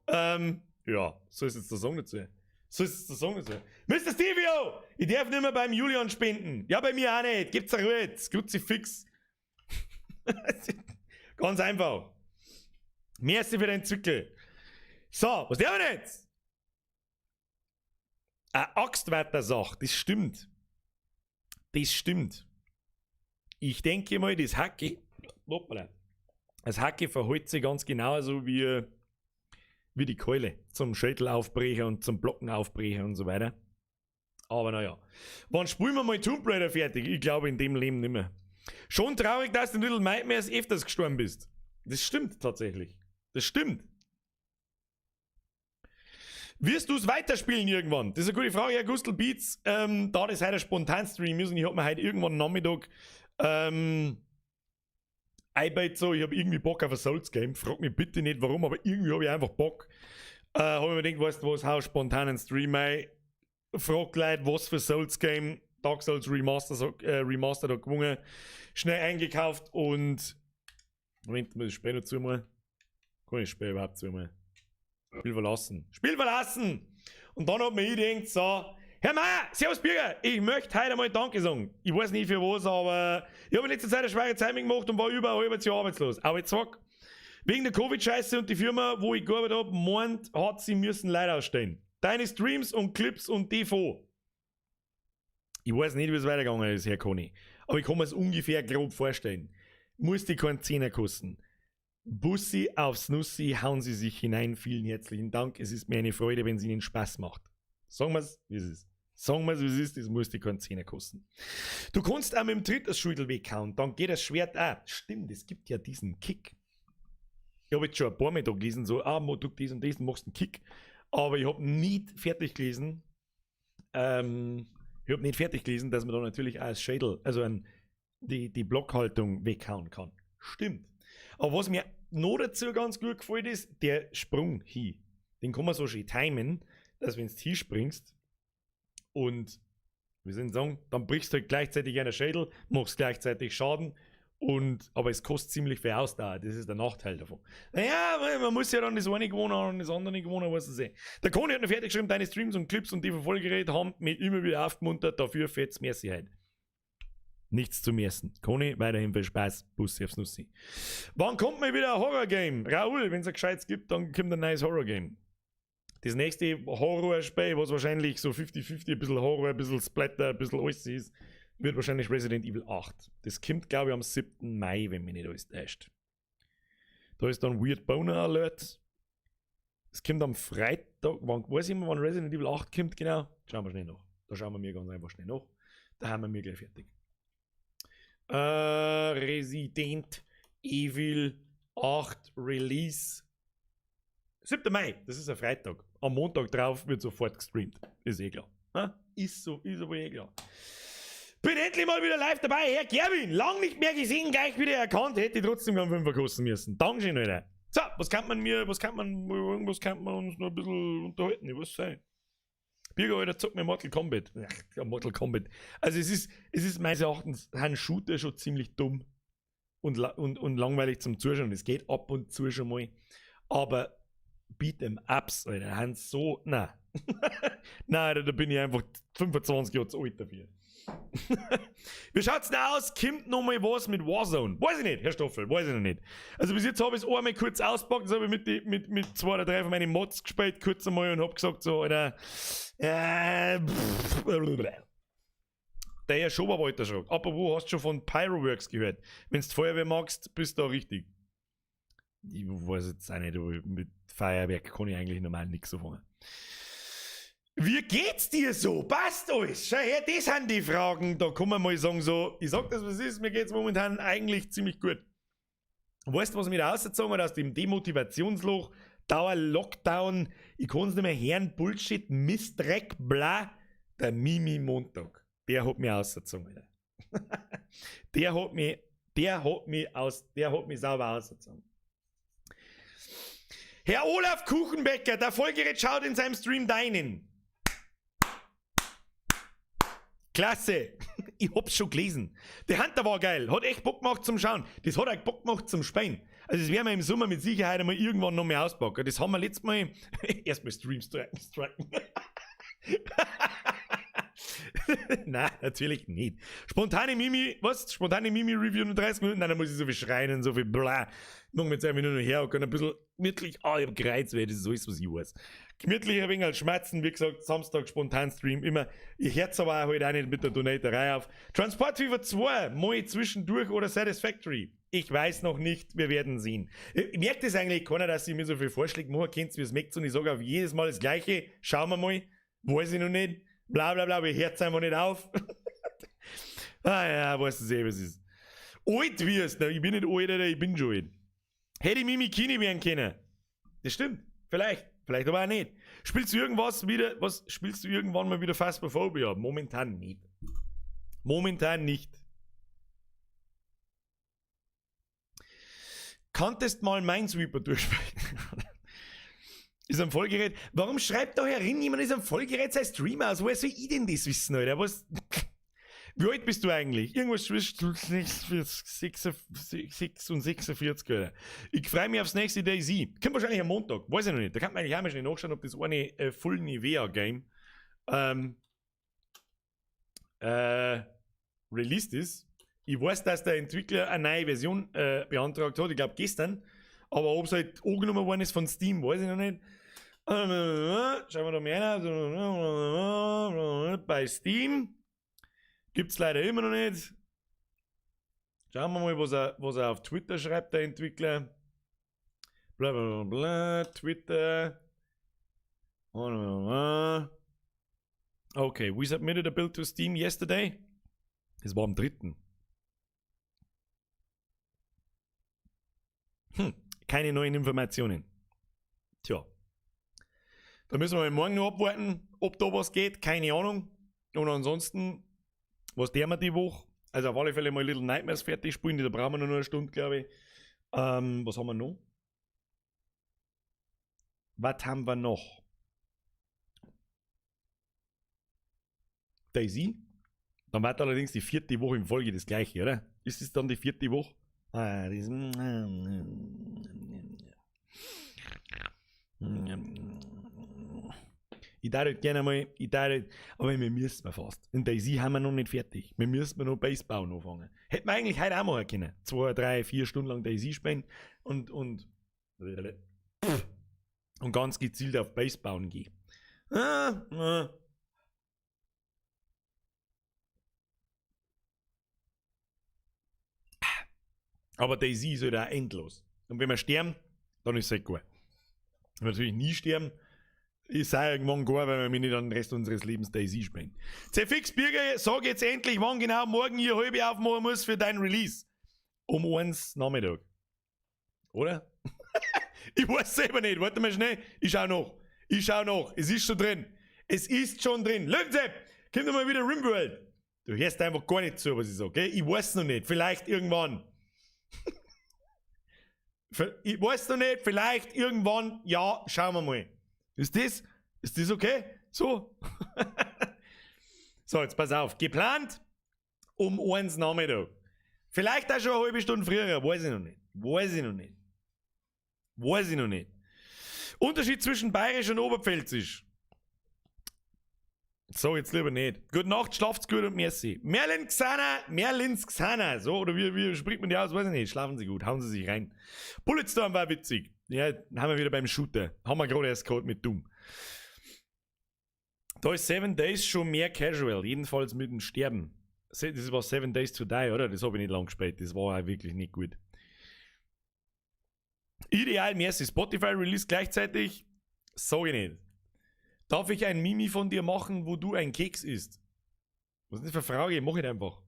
Ja, so ist jetzt der Song dazu. So ist es der Song dazu. Mr. Stevio! Ich darf nicht mehr beim Julian spenden. Ja, bei mir auch nicht. Gibt's eine Ruhe. Kruzifix. Ganz einfach. Merci für den Zwickel. So, was darf ich jetzt? Eine Axtwetter-Sache, das stimmt. Das stimmt. Ich denke mal, das Hacke. Hoppala. Das Hacke verhält sich ganz genauso wie die Keule zum Schädel aufbrechen und zum Blocken aufbrechen und so weiter. Aber naja. Wann spielen wir mal Tomb Raider fertig? Ich glaube in dem Leben nicht mehr. Schon traurig, dass du in Little Nightmares öfters gestorben bist. Das stimmt tatsächlich. Das stimmt. Wirst du es weiterspielen irgendwann? Das ist eine gute Frage, Herr Gustl Beats. Da das heute ein Spontan-Stream ist und ich hab mir heute irgendwann Nachmittag iBait so, ich hab irgendwie Bock auf ein Souls-Game. Frag mich bitte nicht warum, aber irgendwie hab ich einfach Bock. Hab ich mir gedacht, weißt du was, hau spontan einen Stream ein. Frag Leute, was für Souls-Game. Dark Souls Remastered hat gewonnen. Schnell eingekauft und. Moment, muss ich das Spiel noch zumachen? Kann ich das Spiel überhaupt zumachen? Spiel verlassen. Spiel verlassen! Und dann hat mir ich gedacht, so, Herr Meier, servus Birger, ich möchte heute einmal Danke sagen. Ich weiß nicht für was, aber ich habe in letzter Zeit eine schwere Zeit gemacht und war über ein halbes Jahr arbeitslos. Aber jetzt sag, wegen der Covid-Scheiße und die Firma, wo ich gearbeitet habe, meint, hat sie müssen Leute ausstellen. Deine Streams und Clips und TV. Ich weiß nicht, wie es weitergegangen ist, Herr Conny. Aber ich kann mir es ungefähr grob vorstellen. Muss die keinen Zehner kosten. Bussi aufs Nussi, hauen Sie sich hinein. Vielen herzlichen Dank. Es ist mir eine Freude, wenn es Ihnen Spaß macht. Sagen wir's, wie es ist. Sagen wir's, wie es ist, das muss die keinen Zehner kosten. Du kannst auch mit dem Tritt das Schädel weghauen, dann geht das Schwert auch. Stimmt, es gibt ja diesen Kick. Ich habe jetzt schon ein paar Mal da gelesen, so, du dies und das, machst einen Kick. Aber ich habe nicht fertig gelesen, dass man da natürlich auch das Schädel, also die Blockhaltung weghauen kann. Stimmt. Aber was mir noch dazu ganz gut gefällt ist, der Sprung hin. Den kann man so schön timen, dass wenn du hinspringst und, wie soll ich sagen, dann brichst du halt gleichzeitig einen Schädel, machst gleichzeitig Schaden, und, aber es kostet ziemlich viel Ausdauer, das ist der Nachteil davon. Naja, man muss ja dann das eine gewohnen und das andere gewohnen, weißt du sehen. Der Conny hat noch fertig geschrieben, deine Streams und Clips und die Verfolgerät haben mich immer wieder aufgemuntert, dafür fett's merci heute. Nichts zum Essen. Conny, weiterhin viel Spaß. Bussi aufs Nussi. Wann kommt mal wieder ein Horror-Game? Raoul, wenn es ein gescheites gibt, dann kommt ein neues Horror-Game. Das nächste Horror-Spiel, was wahrscheinlich so 50-50, ein bisschen Horror, ein bisschen Splatter, ein bisschen alles ist, wird wahrscheinlich Resident Evil 8. Das kommt, glaube ich, am 7. Mai, wenn mich nicht alles täuscht. Da ist dann Weird Boner Alert. Es kommt am Freitag, wann, weiß ich immer, wann Resident Evil 8 kommt, genau. Schauen wir schnell nach. Da schauen wir mir ganz einfach schnell nach. Da haben wir mir gleich fertig. Resident Evil 8 Release 7. Mai, das ist ein Freitag. Am Montag drauf wird sofort gestreamt. Ist eh klar. Ist so, ist aber eh klar. Bin endlich mal wieder live dabei, Herr Gerwin. Lang nicht mehr gesehen, gleich wieder erkannt. Hätte ich trotzdem am 5er kosten müssen. Dankeschön, Alter. So, was kann man mir, was kann man, irgendwas kann man uns noch ein bisschen unterhalten? Ich weiß nicht. Birger, Alter, zock mir Mortal Kombat. Ach, ja, Mortal Kombat. Also es ist, es ist meines Erachtens ein Shooter schon ziemlich dumm und, und, und langweilig zum Zuschauen. Es geht ab und zu schon mal. Aber Beat'em Ups, Alter, haben so, na. Nein, Alter, da bin ich einfach 25 Jahre zu alt dafür. Wie schaut's denn aus? Kommt noch mal was mit Warzone? Weiß ich nicht, Herr Stoffel, weiß ich noch nicht. Also bis jetzt habe ich es einmal kurz auspackt, das habe ich mit, die, mit, mit zwei oder drei von meinen Mods gespielt, kurz einmal und hab gesagt so, Alter, äh, pff, der Herr Schoberwalter schreibt, apropos, hast du schon von Pyroworks gehört? Wenn du Feuerwehr magst, bist du da richtig. Ich weiß jetzt auch nicht, aber mit Feuerwerk kann ich eigentlich normal nichts anfangen. Wie geht's dir so? Passt alles? Schau her, das sind die Fragen. Da kann man mal sagen, so, ich sag das, was ist, mir geht's momentan eigentlich ziemlich gut. Weißt du, was mich da rausgezogen hat aus dem Demotivationsloch, Dauer-Lockdown, ich kann's nicht mehr hören, Bullshit, Mistdreck, bla, der Mimi Montag. Der hat mich rausgezogen, Alter. Der hat mich, der hat mich aus, der hat mich sauber rausgezogen. Herr Olaf Kuchenbecker, der Vollgerät schaut in seinem Stream deinen. Klasse! Ich hab's schon gelesen. Der Hunter war geil, hat echt Bock gemacht zum Schauen. Das hat auch Bock gemacht zum Spielen. Also das werden wir im Sommer mit Sicherheit einmal irgendwann noch mehr auspacken. Das haben wir letztes Mal erstmal Stream striken. Nein, natürlich nicht. Spontane Mimi, was? Spontane Mimi-Review in 30 Minuten? Nein, da muss ich so viel schreien und so viel bla. Ich mag mir jetzt einfach nur noch her und ein bisschen gemütlich. Ah, ich hab Kreuzweh, das ist alles, was ich weiß. Gemütlich ein wenig als Schmerzen, wie gesagt, Samstag spontan Stream immer. Ich hör's aber auch heute auch nicht mit der Donaterei auf. Transport Fever 2, mal zwischendurch oder Satisfactory. Ich weiß noch nicht, wir werden sehen. Merkt es eigentlich keiner, dass ich mir so viel Vorschläge machen könnt, wie es merkt und ich sage auf jedes Mal das Gleiche. Schauen wir mal. Weiß ich noch nicht. Bla bla bla, aber ich hört's einfach nicht auf. Ah ja, weißt du eh, was ist. Alt wirst, ich bin nicht alt, Alter, ich bin schon alt. Hätte ich Mimi Kini werden können. Das stimmt. Vielleicht. Vielleicht aber auch nicht. Spielst du irgendwas wieder, was, spielst du irgendwann mal wieder Phasmophobia? Momentan nicht. Momentan nicht. Kanntest mal Minesweeper durchspielen? Ist am Vollgerät. Warum schreibt da herin jemand ist am Vollgerät sein Streamer aus? Woher soll ich denn das wissen, Alter? Was? Wie alt bist du eigentlich? Irgendwas zwischen 6 und 46, Alter. Ich freue mich aufs nächste DayZ. Kommt wahrscheinlich am Montag, weiß ich noch nicht. Da kann man eigentlich auch mal schnell nachschauen, ob das eine Full Nivea Game ähm, released ist. Ich weiß, dass der Entwickler eine neue Version beantragt hat, ich glaube gestern. Aber ob es halt angenommen worden ist von Steam, weiß ich noch nicht. Schauen wir da mal rein. Bei Steam gibt es leider immer noch nicht. Schauen wir mal, was er auf Twitter schreibt, der Entwickler. Bla bla bla, Twitter. Okay, we submitted a build to Steam yesterday. Es war am 3. Keine neuen Informationen. Tja. Da müssen wir morgen noch abwarten, ob da was geht. Keine Ahnung. Und ansonsten, was der wir die Woche? Also auf alle Fälle mal Little Nightmares fertig spielen. Da brauchen wir noch eine Stunde, glaube ich. Was haben wir noch? Was haben wir noch? DayZ? Dann wird allerdings die vierte Woche in Folge das gleiche, oder? Ist es dann die vierte Woche? Ah, das ich darf halt gerne mal, ich darf halt, aber wir müssen wir fast. In DayZ haben wir noch nicht fertig. Wir müssen noch Base bauen anfangen. Hätten wir eigentlich heute auch machen können. 2, 3, 4 Stunden lang DayZ spielen und ganz gezielt auf Base bauen gehen. Ah, ah. Aber DayZ ist halt auch endlos. Und wenn wir sterben, dann ist es halt gut. Wenn wir natürlich nie sterben, ist auch irgendwann gut, weil wir nicht an den Rest unseres Lebens DayZ spielen. CFX Birger, sag jetzt endlich, wann genau morgen hier halbe aufmachen muss für deinen Release. Um 1 Nachmittag. Oder? Ich weiß selber nicht. Warte mal schnell. Ich schau noch. Ich schau noch. Es ist schon drin. Es ist schon drin. Löwensepp, komm doch mal wieder Rimworld. Du hörst einfach gar nicht zu, was ich sag, gell? Ich weiß noch nicht. Vielleicht irgendwann. Ich weiß noch nicht. Vielleicht irgendwann. Ja, schauen wir mal. Ist das okay? So. So, jetzt pass auf. Geplant um 1 Nachmittag. Vielleicht auch schon eine halbe Stunde früher, weiß ich noch nicht. Weiß ich noch nicht. Weiß ich noch nicht. Unterschied zwischen Bayerisch und Oberpfälzisch. So, jetzt lieber nicht. Gute Nacht, schlaft's gut und merci. Merlin Xana, Merlins Xana, so, oder wie spricht man die aus? Weiß ich nicht. Schlafen Sie gut, hauen Sie sich rein. Bulletstorm war witzig. Ja, haben wir wieder beim Shooter. Haben wir gerade erst gehabt mit Doom. Da ist Seven Days schon mehr casual, jedenfalls mit dem Sterben. Das war Seven Days to Die, oder? Das habe ich nicht lang gespielt. Das war auch wirklich nicht gut. Ideal, merci. Spotify Release gleichzeitig? Sag ich nicht. Darf ich ein Mimi von dir machen, wo du ein Keks isst? Was ist das für eine Frage? Mach ich einfach.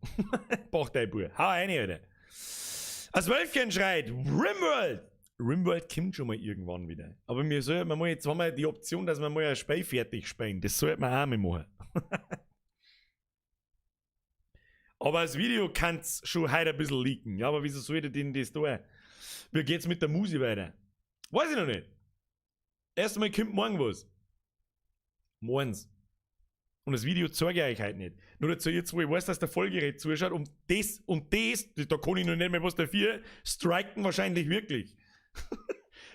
Braucht dein Bub. Hau rein, Alter. Das Wölfchen schreit, Rimworld! Rimworld kommt schon mal irgendwann wieder. Aber mir soll, man mal, jetzt haben wir die Option, dass wir mal ein Spiel fertig spielen. Das sollte man auch mal machen. Aber das Video kann's schon heute ein bisschen leaken. Ja, aber wieso sollte denn das da? Wie geht's mit der Musik weiter? Weiß ich noch nicht. Erstmal kommt morgen was. Morgens. Und das Video zeige ich euch heute nicht. Nur dazu, jetzt, wo ich weiß, dass der Vollgerät zuschaut und das und das, da kann ich noch nicht mehr was dafür, striken wahrscheinlich wirklich.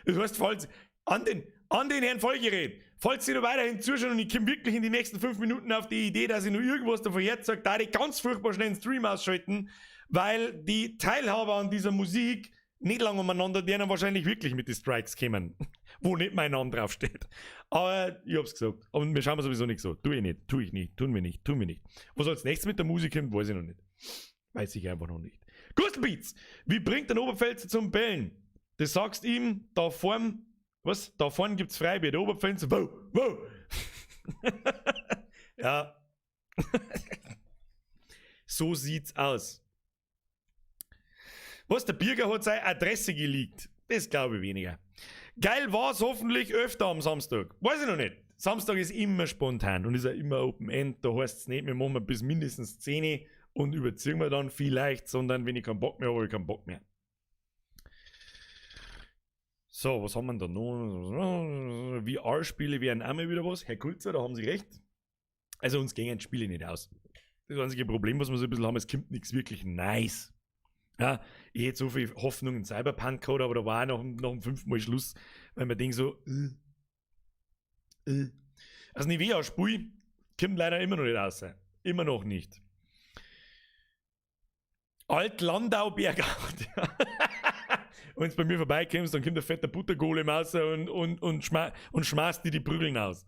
Das heißt, falls an den Herrn Vollgerät, falls Sie noch weiterhin zuschauen und ich komme wirklich in die nächsten 5 Minuten auf die Idee, dass ich noch irgendwas davon herzeige, da ich ganz furchtbar schnell den Stream ausschalten, weil die Teilhaber an dieser Musik nicht lange umeinander, die dann wahrscheinlich wirklich mit den Strikes kommen, wo nicht mein Name draufsteht. Aber ich hab's gesagt. Und wir schauen sowieso nicht so. Tu ich nicht, tu ich nicht, tun wir nicht, tun wir nicht. Was als nächstes mit der Musik kommt, weiß ich noch nicht. Weiß ich einfach noch nicht. Gustelbeats! Wie bringt ein Oberpfälzer zum Bellen? Das sagst ihm, da vorn, was? Da vorn gibt's Freibier. Der Oberpfälzer, wow, wow. Ja. So sieht's aus. Was, der Birger hat seine Adresse geleakt. Das glaube ich weniger. Geil war's hoffentlich öfter am Samstag. Weiß ich noch nicht. Samstag ist immer spontan und ist ja immer Open End. Da heißt's nicht, wir machen bis mindestens 10 und überziehen wir dann vielleicht, sondern wenn ich keinen Bock mehr habe, habe ich keinen Bock mehr. So, was haben wir denn da noch? VR-Spiele wären auch mal wieder was. Herr Kulzer, da haben Sie recht. Also uns gingen Spiele nicht aus. Das einzige Problem, was wir so ein bisschen haben, es kommt nichts wirklich nice. Ja, ich hätte so viel Hoffnung in Cyberpunk gehabt, aber da war auch noch um 5 Mal Schluss, weil man denkt so, Also Nivea-Spiel kommt leider immer noch nicht raus. Immer noch nicht. Alt-Landau Bergacht. Wenn du bei mir vorbeikommst, dann kommt der fette Buttergolem raus und schmeißt dir die Prügeln aus.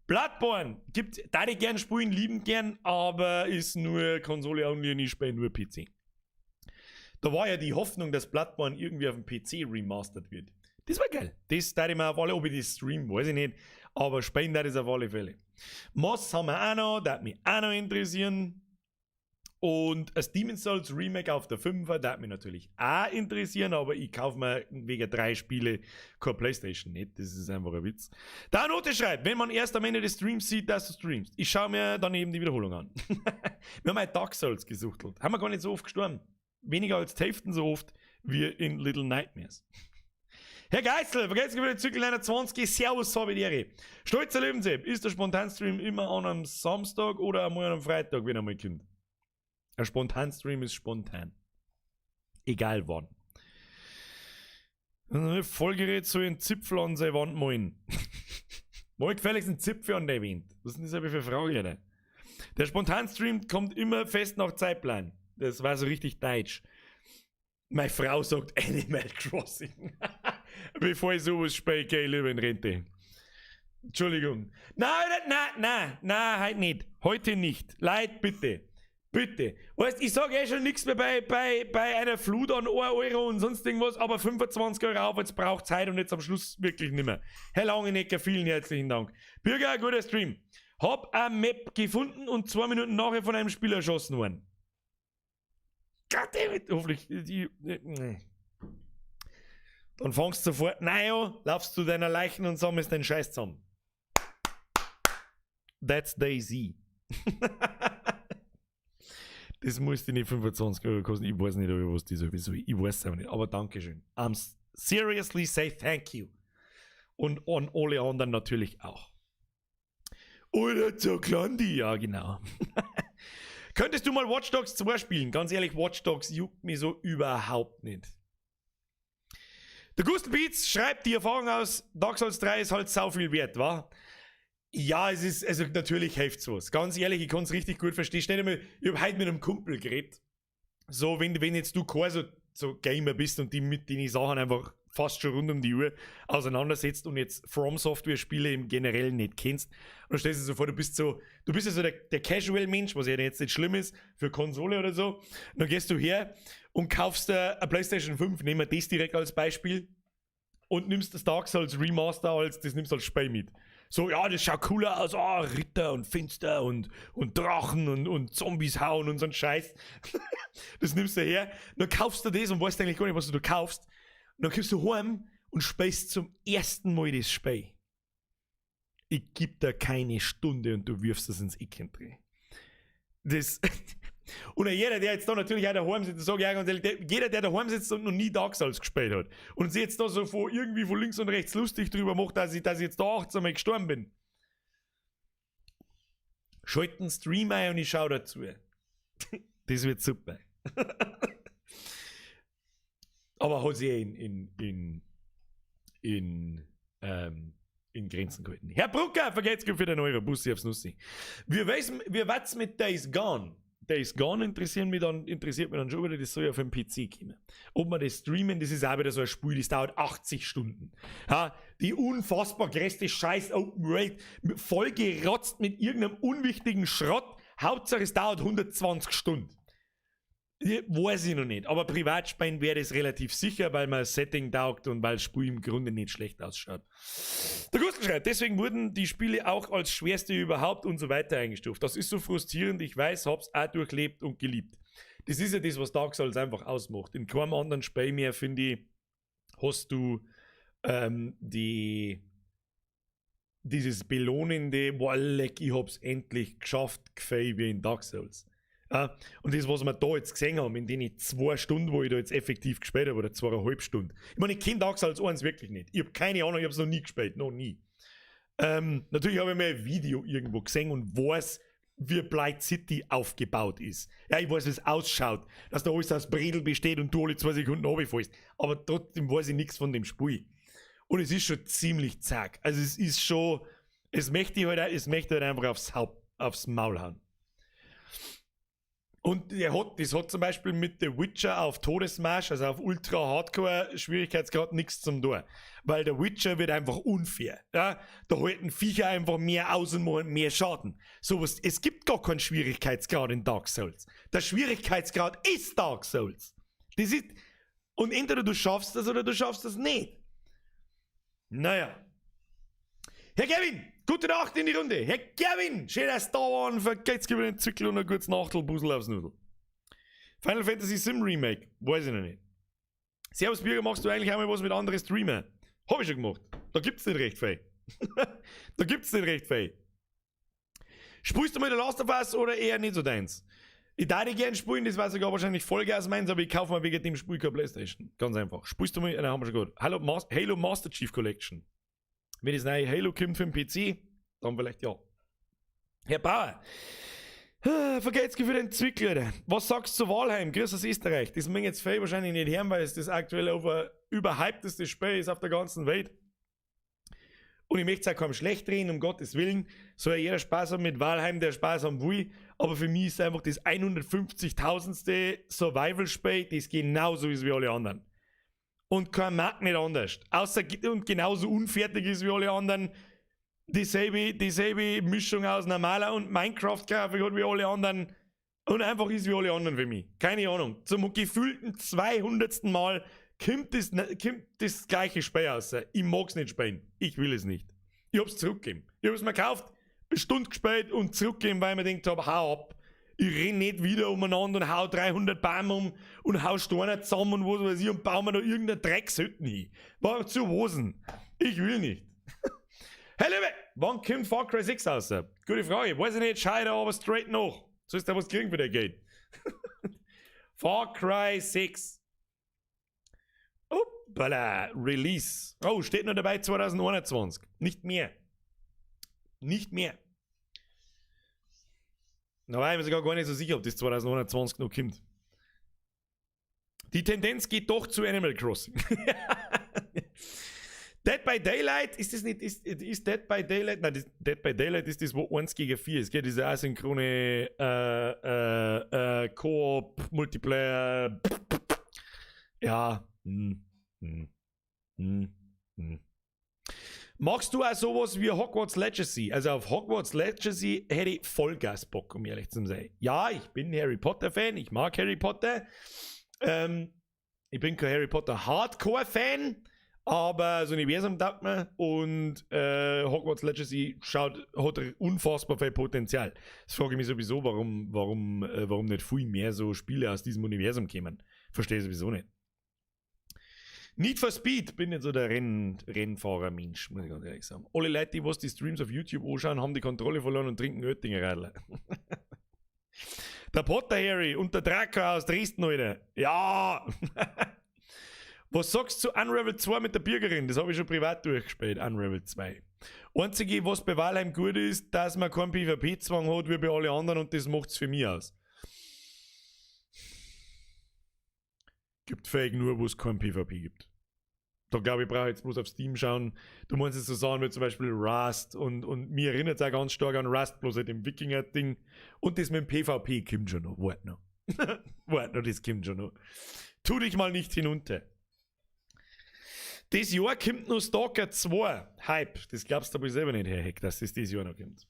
Bloodborne gibt, da ich gern spielen, lieben gern, aber ist nur Konsole only und ich spiele nur PC. Da war ja die Hoffnung, dass Bloodborne irgendwie auf dem PC remastered wird. Das war geil. Das da ich mir auf alle, ob ich das stream, weiß ich nicht. Aber spielen da das auf alle Fälle. Moss haben wir auch noch, das hat mich auch noch interessieren. Und das Demon's Souls Remake auf der 5er, das hat mich natürlich auch interessieren, aber ich kaufe mir wegen 3 Spiele keine Playstation nicht. Das ist einfach ein Witz. Da Note schreibt, wenn man erst am Ende des Streams sieht, dass du streamst. Ich schaue mir dann eben die Wiederholung an. Wir haben halt Dark Souls gesuchtelt. Haben wir gar nicht so oft gestorben. Weniger als die Hälfte so oft wie in Little Nightmares. Herr Geißel, vergesst nicht, Zykel 21, Servus, habe ich die Ehre. Stolzer Löwensepp, ist der Spontanstream immer an einem Samstag oder einmal an einem Freitag, wenn er mal kommt? Ein Spontanstream ist spontan. Egal wann. Vollgerät soll einen Zipfel an seine Wand malen. Mal gefälligst einen Zipfel an der Wand. Was ist denn das für eine Frage, Alter? Der Spontanstream kommt immer fest nach Zeitplan. Das war so richtig deutsch. Meine Frau sagt Animal Crossing. Bevor ich sowas spiele, gehe ich lieber in Rente. Entschuldigung. Nein, nein, nein, nein, heute nicht. Heute nicht. Leid, bitte. Bitte. Weißt, ich sag eh schon nichts mehr bei einer Flut an 1 Euro und sonst irgendwas, aber 25 Euro aufwärts braucht Zeit und jetzt am Schluss wirklich nimmer. Herr Langenecker, vielen herzlichen Dank. Bürger, guter Stream. Hab eine Map gefunden und 2 Minuten nachher von einem Spieler erschossen worden. Goddammit, hoffentlich. Nee. Dann fangst du sofort, naja, laufst zu deiner Leichen und sammelst den Scheiß zusammen. That's DayZ. Das muss die nicht 25 Euro kosten. Ich weiß nicht, was die sowieso. Ich weiß es aber nicht. Aber Dankeschön. I'm seriously say thank you. Und an alle anderen natürlich auch. Oder zur Klandi, ja genau. Könntest du mal Watch Dogs 2 spielen? Ganz ehrlich, Watch Dogs juckt mich so überhaupt nicht. Der Gustl Beats schreibt, die Erfahrung aus Dark Souls 3 ist halt sau viel wert, wa? Ja, es ist, also natürlich hilft's was. Ganz ehrlich, ich kann es richtig gut verstehen. Stell dir mal, ich hab heute mit einem Kumpel geredet. So, wenn jetzt du kein so Gamer bist und die mit den Sachen einfach fast schon rund um die Uhr auseinandersetzt und jetzt From Software Spiele im Generellen nicht kennst. Und dann stellst du dir so vor, du bist ja so der Casual Mensch, was ja jetzt nicht schlimm ist, für Konsole oder so. Und dann gehst du her und kaufst dir eine PlayStation 5, nehmen wir das direkt als Beispiel, und nimmst das Dark Souls Remaster als, das nimmst du als Spiel mit. So, ja, das schaut cooler aus, ah, Ritter und Finster und Drachen und Zombies hauen und so ein Scheiß. Das nimmst du her, dann kaufst du das und weißt eigentlich gar nicht, was du da kaufst. Und dann kommst du heim und spielst zum ersten Mal das Spiel. Ich geb dir keine Stunde und du wirfst das ins Eck. Das. Und jeder, der jetzt da natürlich auch daheim sitzt, sag ich auch ganz ehrlich, jeder, der daheim sitzt und noch nie Dark Souls gespielt hat und sich jetzt da so von irgendwie von links und rechts lustig drüber macht, dass ich jetzt da 18 Mal gestorben bin. Schalt den Stream ein und ich schau dazu. Das wird super. Aber hat sich eh in Grenzen gehalten. Herr Brucker, vergelt's Gott für den Euro. Bussi aufs Nussi. Wie war's mit Days Gone? Days Gone interessiert mich dann schon wieder, das soll ja für den PC kommen. Ob man das streamen, das ist auch wieder so ein Spiel, das dauert 80 Stunden. Ja, die unfassbar größte Scheiß Open World, vollgerotzt mit irgendeinem unwichtigen Schrott. Hauptsache, es dauert 120 Stunden. Weiß ich noch nicht. Aber privat spielen wäre das relativ sicher, weil mir das Setting taugt und weil das Spiel im Grunde nicht schlecht ausschaut. Der Gustl schreibt, deswegen wurden die Spiele auch als schwerste überhaupt und so weiter eingestuft. Das ist so frustrierend, ich weiß, hab's auch durchlebt und geliebt. Das ist ja das, was Dark Souls einfach ausmacht. In keinem anderen Spiel mehr, finde ich, hast du dieses belohnende, boah, leck, ich hab's endlich geschafft, Gefühl wie in Dark Souls. Ja, und das, was wir da jetzt gesehen haben, in den 2 Stunden, wo ich da jetzt effektiv gespielt habe, oder 2,5 Stunden. Ich meine, ich kenne Dark Souls 1 wirklich nicht. Ich habe keine Ahnung, ich habe es noch nie gespielt, noch nie. Natürlich habe ich mal ein Video irgendwo gesehen und weiß, wie Blight City aufgebaut ist. Ja, ich weiß, wie es ausschaut, dass da alles aus Bredel besteht und du alle 2 Sekunden runterfällst. Aber trotzdem weiß ich nichts von dem Spiel. Und es ist schon ziemlich zach. Also es ist schon, es möchte halt einfach aufs Maul hauen. Und das hat zum Beispiel mit The Witcher auf Todesmarsch, also auf Ultra Hardcore Schwierigkeitsgrad, nichts zum tun. Weil der Witcher wird einfach unfair. Ja? Da halten Viecher einfach mehr aus und machen mehr Schaden. Sowas, es gibt gar keinen Schwierigkeitsgrad in Dark Souls. Der Schwierigkeitsgrad ist Dark Souls. Das ist, und entweder du schaffst das oder du schaffst das nicht. Naja. Herr Gavin, gute Nacht in die Runde. Herr Gavin, schön, dass du da waren. Vergelt's über den Zwickel und ein gutes Nachtel, Busel aufs Nudel. Final Fantasy Sim Remake, weiß ich noch nicht. Servus Birger, machst du eigentlich einmal was mit anderen Streamer? Hab ich schon gemacht. Da gibt's nicht recht viel. Da gibt's nicht recht viel. Spielst du mal The Last of Us oder eher nicht so deins? Ich würde gern spielen, das war sogar wahrscheinlich Vollgas meins, aber ich kaufe mir wegen dem Spiel keine Playstation. Ganz einfach. Spielst du mal, nein, haben wir schon gehört. Halo Master Chief Collection. Wenn das neue Halo kommt für den PC, dann vielleicht ja. Herr Bauer, vergelt's für den Zwickel, Alter. Was sagst du zu Valheim? Grüß aus Österreich. Das mögen jetzt viele wahrscheinlich nicht hören, weil es das aktuell überhypteste Spiel ist auf der ganzen Welt. Und ich möchte es auch keinem schlecht reden, um Gottes Willen. Soll ja jeder Spaß haben mit Valheim, der Spaß haben will. Aber für mich ist es einfach das 150.000. Survival-Spiel, das genauso ist wie alle anderen. Und kein Markt nicht anders. Außer und genauso unfertig ist wie alle anderen. Dieselbe Mischung aus normaler und Minecraft-Grafik hat wie alle anderen. Und einfach ist wie alle anderen für mich. Keine Ahnung. Zum gefühlten 200. Mal kommt das gleiche Spiel raus. Ich mag's nicht spielen. Ich will es nicht. Ich hab's zurückgegeben. Ich hab's mir gekauft, eine Stunde gespielt und zurückgegeben, weil ich mir gedacht hab, hau ab. Ich renn nicht wieder umeinander und hau 300 Bäume um und hau Steine zusammen und was weiß ich und baue mir da irgendeine Dreckshütten hin. War zu Hosen. Ich will nicht. Hey Liebe, wann kommt Far Cry 6 raus? Gute Frage. Weiß ich nicht, schau da aber straight nach. Sollst du was kriegen für dein Geld? Far Cry 6. Hoppala, Release. Oh, steht noch dabei 2021. Nicht mehr. Nicht mehr. Da war ich mir sogar gar nicht so sicher, ob das 2021 noch kommt. Die Tendenz geht doch zu Animal Crossing. Dead by Daylight, ist das nicht, ist Dead by Daylight, nein, das, Dead by Daylight ist das, wo 1 gegen 4 ist, gell? Diese asynchrone Koop, Multiplayer, ja. Magst du auch sowas wie Hogwarts Legacy? Also auf Hogwarts Legacy hätte ich Vollgas Bock, um ehrlich zu sein. Ja, ich bin Harry Potter Fan, ich mag Harry Potter. Ich bin kein Harry Potter Hardcore Fan, aber das Universum taugt mir und Hogwarts Legacy hat unfassbar viel Potenzial. Das frage ich mich sowieso, warum nicht viel mehr so Spiele aus diesem Universum kommen. Verstehe ich sowieso nicht. Need for Speed, bin nicht so der Rennfahrer-Mensch, muss ich ganz ehrlich sagen. Alle Leute, die was die Streams auf YouTube anschauen, haben die Kontrolle verloren und trinken Oettinger Radler. Der Potter Harry und der Draco aus Dresden, Alter. Ja! Was sagst du zu Unravel 2 mit der Birgerin? Das habe ich schon privat durchgespielt, Unravel 2. Einzige, was bei Valheim gut ist, dass man keinen PvP-Zwang hat wie bei allen anderen und das macht's für mich aus. Gibt fähig nur, wo es kein PvP gibt. Da glaube ich, brauche ich jetzt bloß auf Steam schauen. Du meinst jetzt so Sachen wie zum Beispiel Rust und mir erinnert es auch ganz stark an Rust, bloß halt im Wikinger-Ding. Und das mit dem PvP kommt schon noch. Wart noch. Wart noch, das kommt schon noch. Tu dich mal nicht hinunter. Das Jahr kommt noch Stalker 2. Hype. Das glaubst du aber selber nicht, Herr Heck, dass das dieses Jahr noch kommt.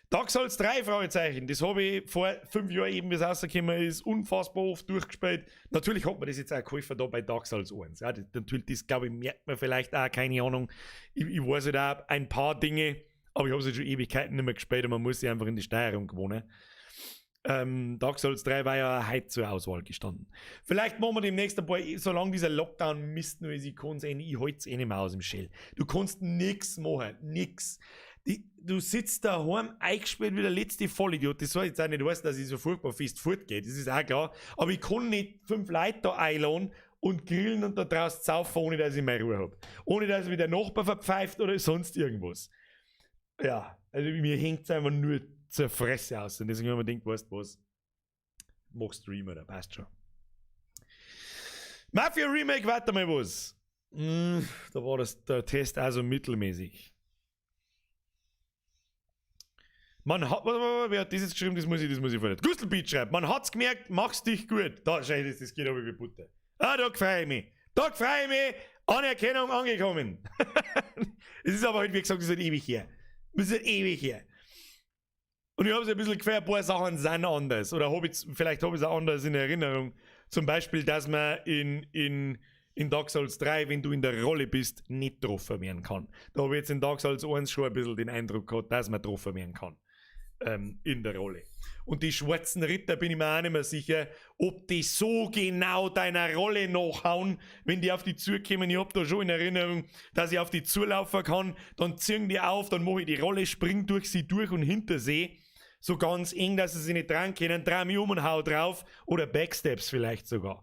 Dark Souls 3, Fragezeichen. Das habe ich vor 5 Jahren eben, wie es rausgekommen ist, unfassbar oft durchgespielt. Natürlich hat man das jetzt auch geholfen da bei Dark Souls 1. Ja, das, natürlich, das glaube ich, merkt man vielleicht auch, keine Ahnung. Ich weiß halt auch ein paar Dinge, aber ich habe sie schon Ewigkeiten nicht mehr gespielt und man muss sich einfach in die Steuerung gewohnen. Dark Souls 3 war ja heute zur Auswahl gestanden. Vielleicht machen wir demnächst ein paar, solange dieser Lockdown Mist nur ist, ich kann's eh nicht, ich halt's eh nicht mehr aus dem Shell. Du kannst nix machen, nix. Du sitzt daheim eingesperrt wie der letzte Vollidiot. Das soll jetzt auch nicht heißen, dass ich so furchtbar fest fortgehe, das ist auch klar. Aber ich kann nicht 5 Leute da einladen und grillen und da draußen saufen, ohne dass ich meine Ruhe hab. Ohne dass mich der Nachbar verpfeift oder sonst irgendwas. Ja, also mir hängt's einfach nur zur Fresse aus. Und deswegen haben wir gedacht, weißt du was, mach Streamer, da passt schon. Mafia Remake, warte mal was. Da war der Test also mittelmäßig. Man hat, warte, warte, warte, wer hat das jetzt geschrieben? Das muss ich vorlesen. Gustl Beat schreibt, man hat's gemerkt, mach's dich gut. Da, schau, das geht aber wie Butter. Ah, da freu ich mich. Da freu ich mich. Anerkennung angekommen. Es ist aber halt, wie gesagt, das ist halt ewig her. Das ist halt ewig her. Und ich hab's ein bisschen gefeiert, ein paar Sachen sind anders. Oder hab ich's, vielleicht hab ich's auch anders in Erinnerung. Zum Beispiel, dass man in Dark Souls 3, wenn du in der Rolle bist, nicht getroffen werden kann. Da hab ich jetzt in Dark Souls 1 schon ein bisschen den Eindruck gehabt, dass man getroffen werden kann. In der Rolle. Und die schwarzen Ritter bin ich mir auch nicht mehr sicher, ob die so genau deiner Rolle nachhauen, wenn die auf die zukommen. Ich hab da schon in Erinnerung, dass ich auf die zulaufen kann, dann ziehen die auf, dann mach ich die Rolle, spring durch sie durch und hinter sie. So ganz eng, dass sie sich nicht dran können, dreh mich um und hau drauf. Oder Backsteps vielleicht sogar.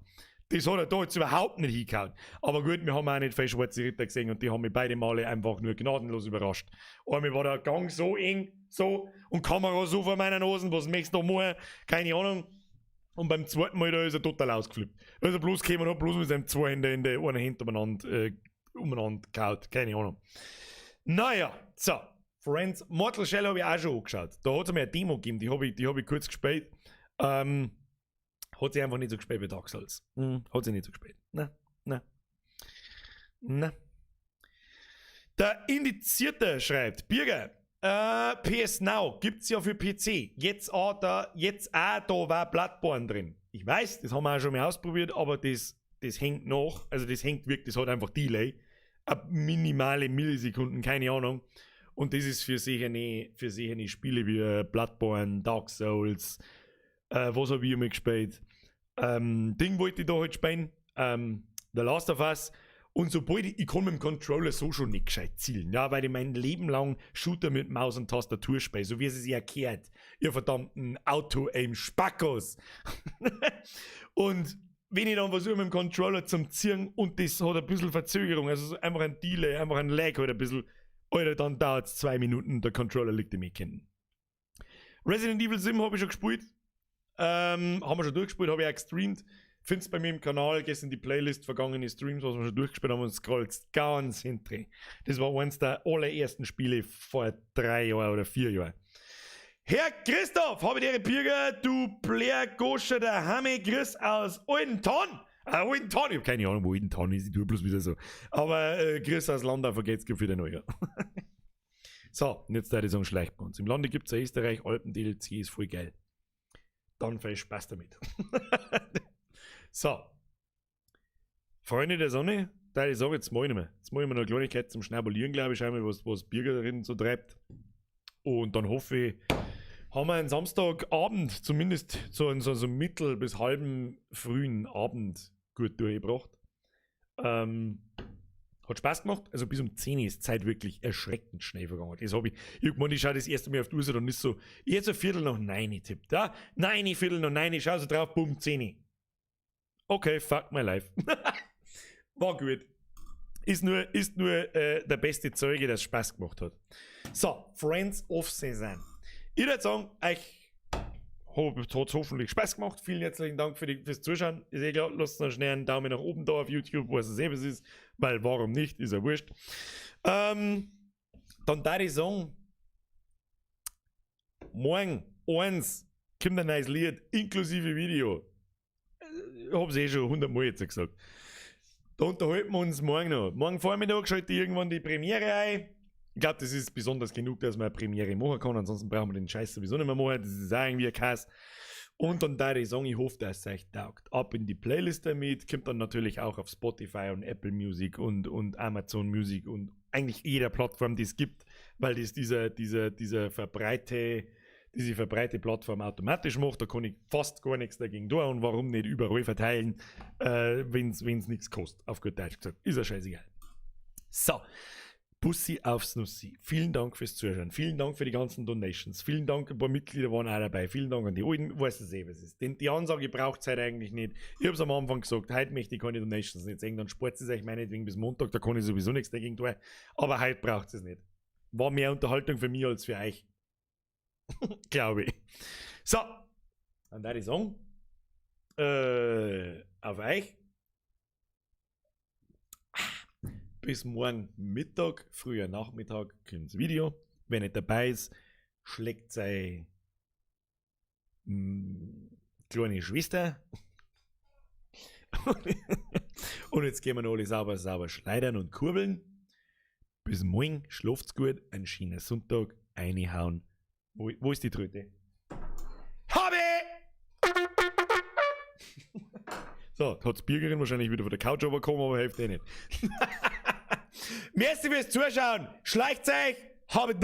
Das hat er da jetzt überhaupt nicht hingehauen. Aber gut, wir haben auch nicht viele schwarze Ritter gesehen und die haben mich beide Male einfach nur gnadenlos überrascht. Einmal war der Gang so eng, so, und Kamera so vor meiner Nase, was möchtest du noch machen? Keine Ahnung. Und beim zweiten Mal, da ist er total ausgeflippt. Da ist er bloß gekommen und hat bloß mit seinen zwei Händen in der einen Hand umeinander gehauen. Keine Ahnung. Naja, so. Friends, Mortal Shell habe ich auch schon angeschaut. Da hat es mir eine Demo gegeben, die hab ich kurz gespielt. Hat sie einfach nicht so gespielt wie Dark Souls. Hat sie nicht so gespielt. Na, na. Na. Der Indizierte schreibt, Birger, PS Now gibt's ja für PC. Jetzt auch da war Bloodborne drin. Ich weiß, das haben wir auch schon mal ausprobiert, aber das hängt noch. Also das hängt wirklich, das hat einfach Delay. Ab minimale Millisekunden, keine Ahnung. Und das ist für sicher nicht Spiele wie Bloodborne, Dark Souls, was hab ich immer gespielt? Ding wollte ich da halt spielen, The Last of Us. Und sobald ich kann mit dem Controller so schon nicht gescheit zielen, ja, weil ich mein Leben lang Shooter mit Maus und Tastatur spiele, so wie es sich erklärt, ihr verdammten Auto-Aim-Spackos. Und wenn ich dann versuche mit dem Controller zum Ziehen und das hat ein bisschen Verzögerung, also so einfach ein Delay, einfach ein Lag halt ein bisschen, Alter, dann dauert's 2 Minuten, der Controller liegt im Ecken. Resident Evil 7 habe ich schon gespielt. Haben wir schon durchgespielt, habe ich auch gestreamt. Findest bei mir im Kanal, gehst in die Playlist vergangene Streams, was wir schon durchgespielt haben und scrollst ganz hinten. Das war eins der allerersten Spiele vor 3 Jahren oder 4 Jahren. Herr Christoph, habe die Ehre, Birger, du Blärgoscher der Hamme, Grüß aus Altenton. Altenton, ich habe keine Ahnung, wo Altenton ist, ich tue bloß wieder so. Aber Grüß aus Landau, vergeht's für den Neujahr. So, und jetzt da die sagen, schleicht bei uns. Im Lande gibt es Österreich, Alpen DLC, ist voll geil. Dann viel Spaß damit. So. Freunde der Sonne, da ich sage, jetzt mach ich nicht mehr. Jetzt mach ich mir noch eine Kleinigkeit zum Schnabulieren, glaube ich, schau mal, was Birgerin so treibt. Und dann hoffe ich, haben wir einen Samstagabend, zumindest so einen mittel- bis halben frühen Abend gut durchgebracht. Hat Spaß gemacht. Also bis um 10 Uhr ist Zeit wirklich erschreckend schnell vergangen. Das habe ich, irgendwann, ich schaue das erste Mal auf die Uhr, dann ist so, jetzt so 9:15 tippt, ja? 9, 9:15, schau so drauf, bumm, 10 Uhr. Okay, fuck my life. War gut. Ist nur der beste Zeuge, dass Spaß gemacht hat. So, Friends of Cezanne. Ich würde sagen, euch hat es hoffentlich Spaß gemacht. Vielen herzlichen Dank fürs Zuschauen. Ist eh klar, lasst noch schnell einen Daumen nach oben da auf YouTube, was es eben ist, weil warum nicht, ist ja wurscht. Dann da ich sagen, morgen 1 kommt ein neues Lied inklusive Video. Ich hab's eh schon 100 Mal jetzt gesagt. Da unterhalten wir uns morgen noch. Morgen Vormittag schalte ich irgendwann die Premiere ein. Ich glaube, das ist besonders genug, dass man eine Premiere machen kann. Ansonsten brauchen wir den Scheiß sowieso nicht mehr machen. Das ist auch irgendwie ein Kass. Und dann da ich sagen, ich hoffe, dass es euch taugt. Ab in die Playlist damit. Kommt dann natürlich auch auf Spotify und Apple Music und Amazon Music und eigentlich jeder Plattform, die es gibt, weil das diese verbreite Plattform automatisch macht. Da kann ich fast gar nichts dagegen tun. Und warum nicht überall verteilen, wenn es nichts kostet? Auf gut Deutsch gesagt. Ist ja scheißegal. So. Bussi aufs Nussi. Vielen Dank fürs Zuschauen. Vielen Dank für die ganzen Donations. Vielen Dank, ein paar Mitglieder waren auch dabei. Vielen Dank an die Alten. Weiß es eh, was ist. Denn die Ansage braucht es heute eigentlich nicht. Ich habe es am Anfang gesagt, heute möchte ich keine Donations nicht sehen. Dann spart es euch meinetwegen bis Montag, da kann ich sowieso nichts dagegen tun. Aber heute braucht es nicht. War mehr Unterhaltung für mich als für euch. Glaube ich. So, dann würde ich sagen, auf euch. Bis morgen Mittag, früher Nachmittag, kommt das Video. Wer nicht dabei ist, schlägt seine kleine Schwester. Und jetzt gehen wir noch alle sauber, sauber schleudern und kurbeln. Bis morgen, schlaft's gut, einen schönen Sonntag, reinhauen. Wo ist die Tröte? Habe! So, hat's Birgerin wahrscheinlich wieder von der Couch bekommen, aber hilft eh nicht. Merci fürs Zuschauen. Schleicht euch. Habe.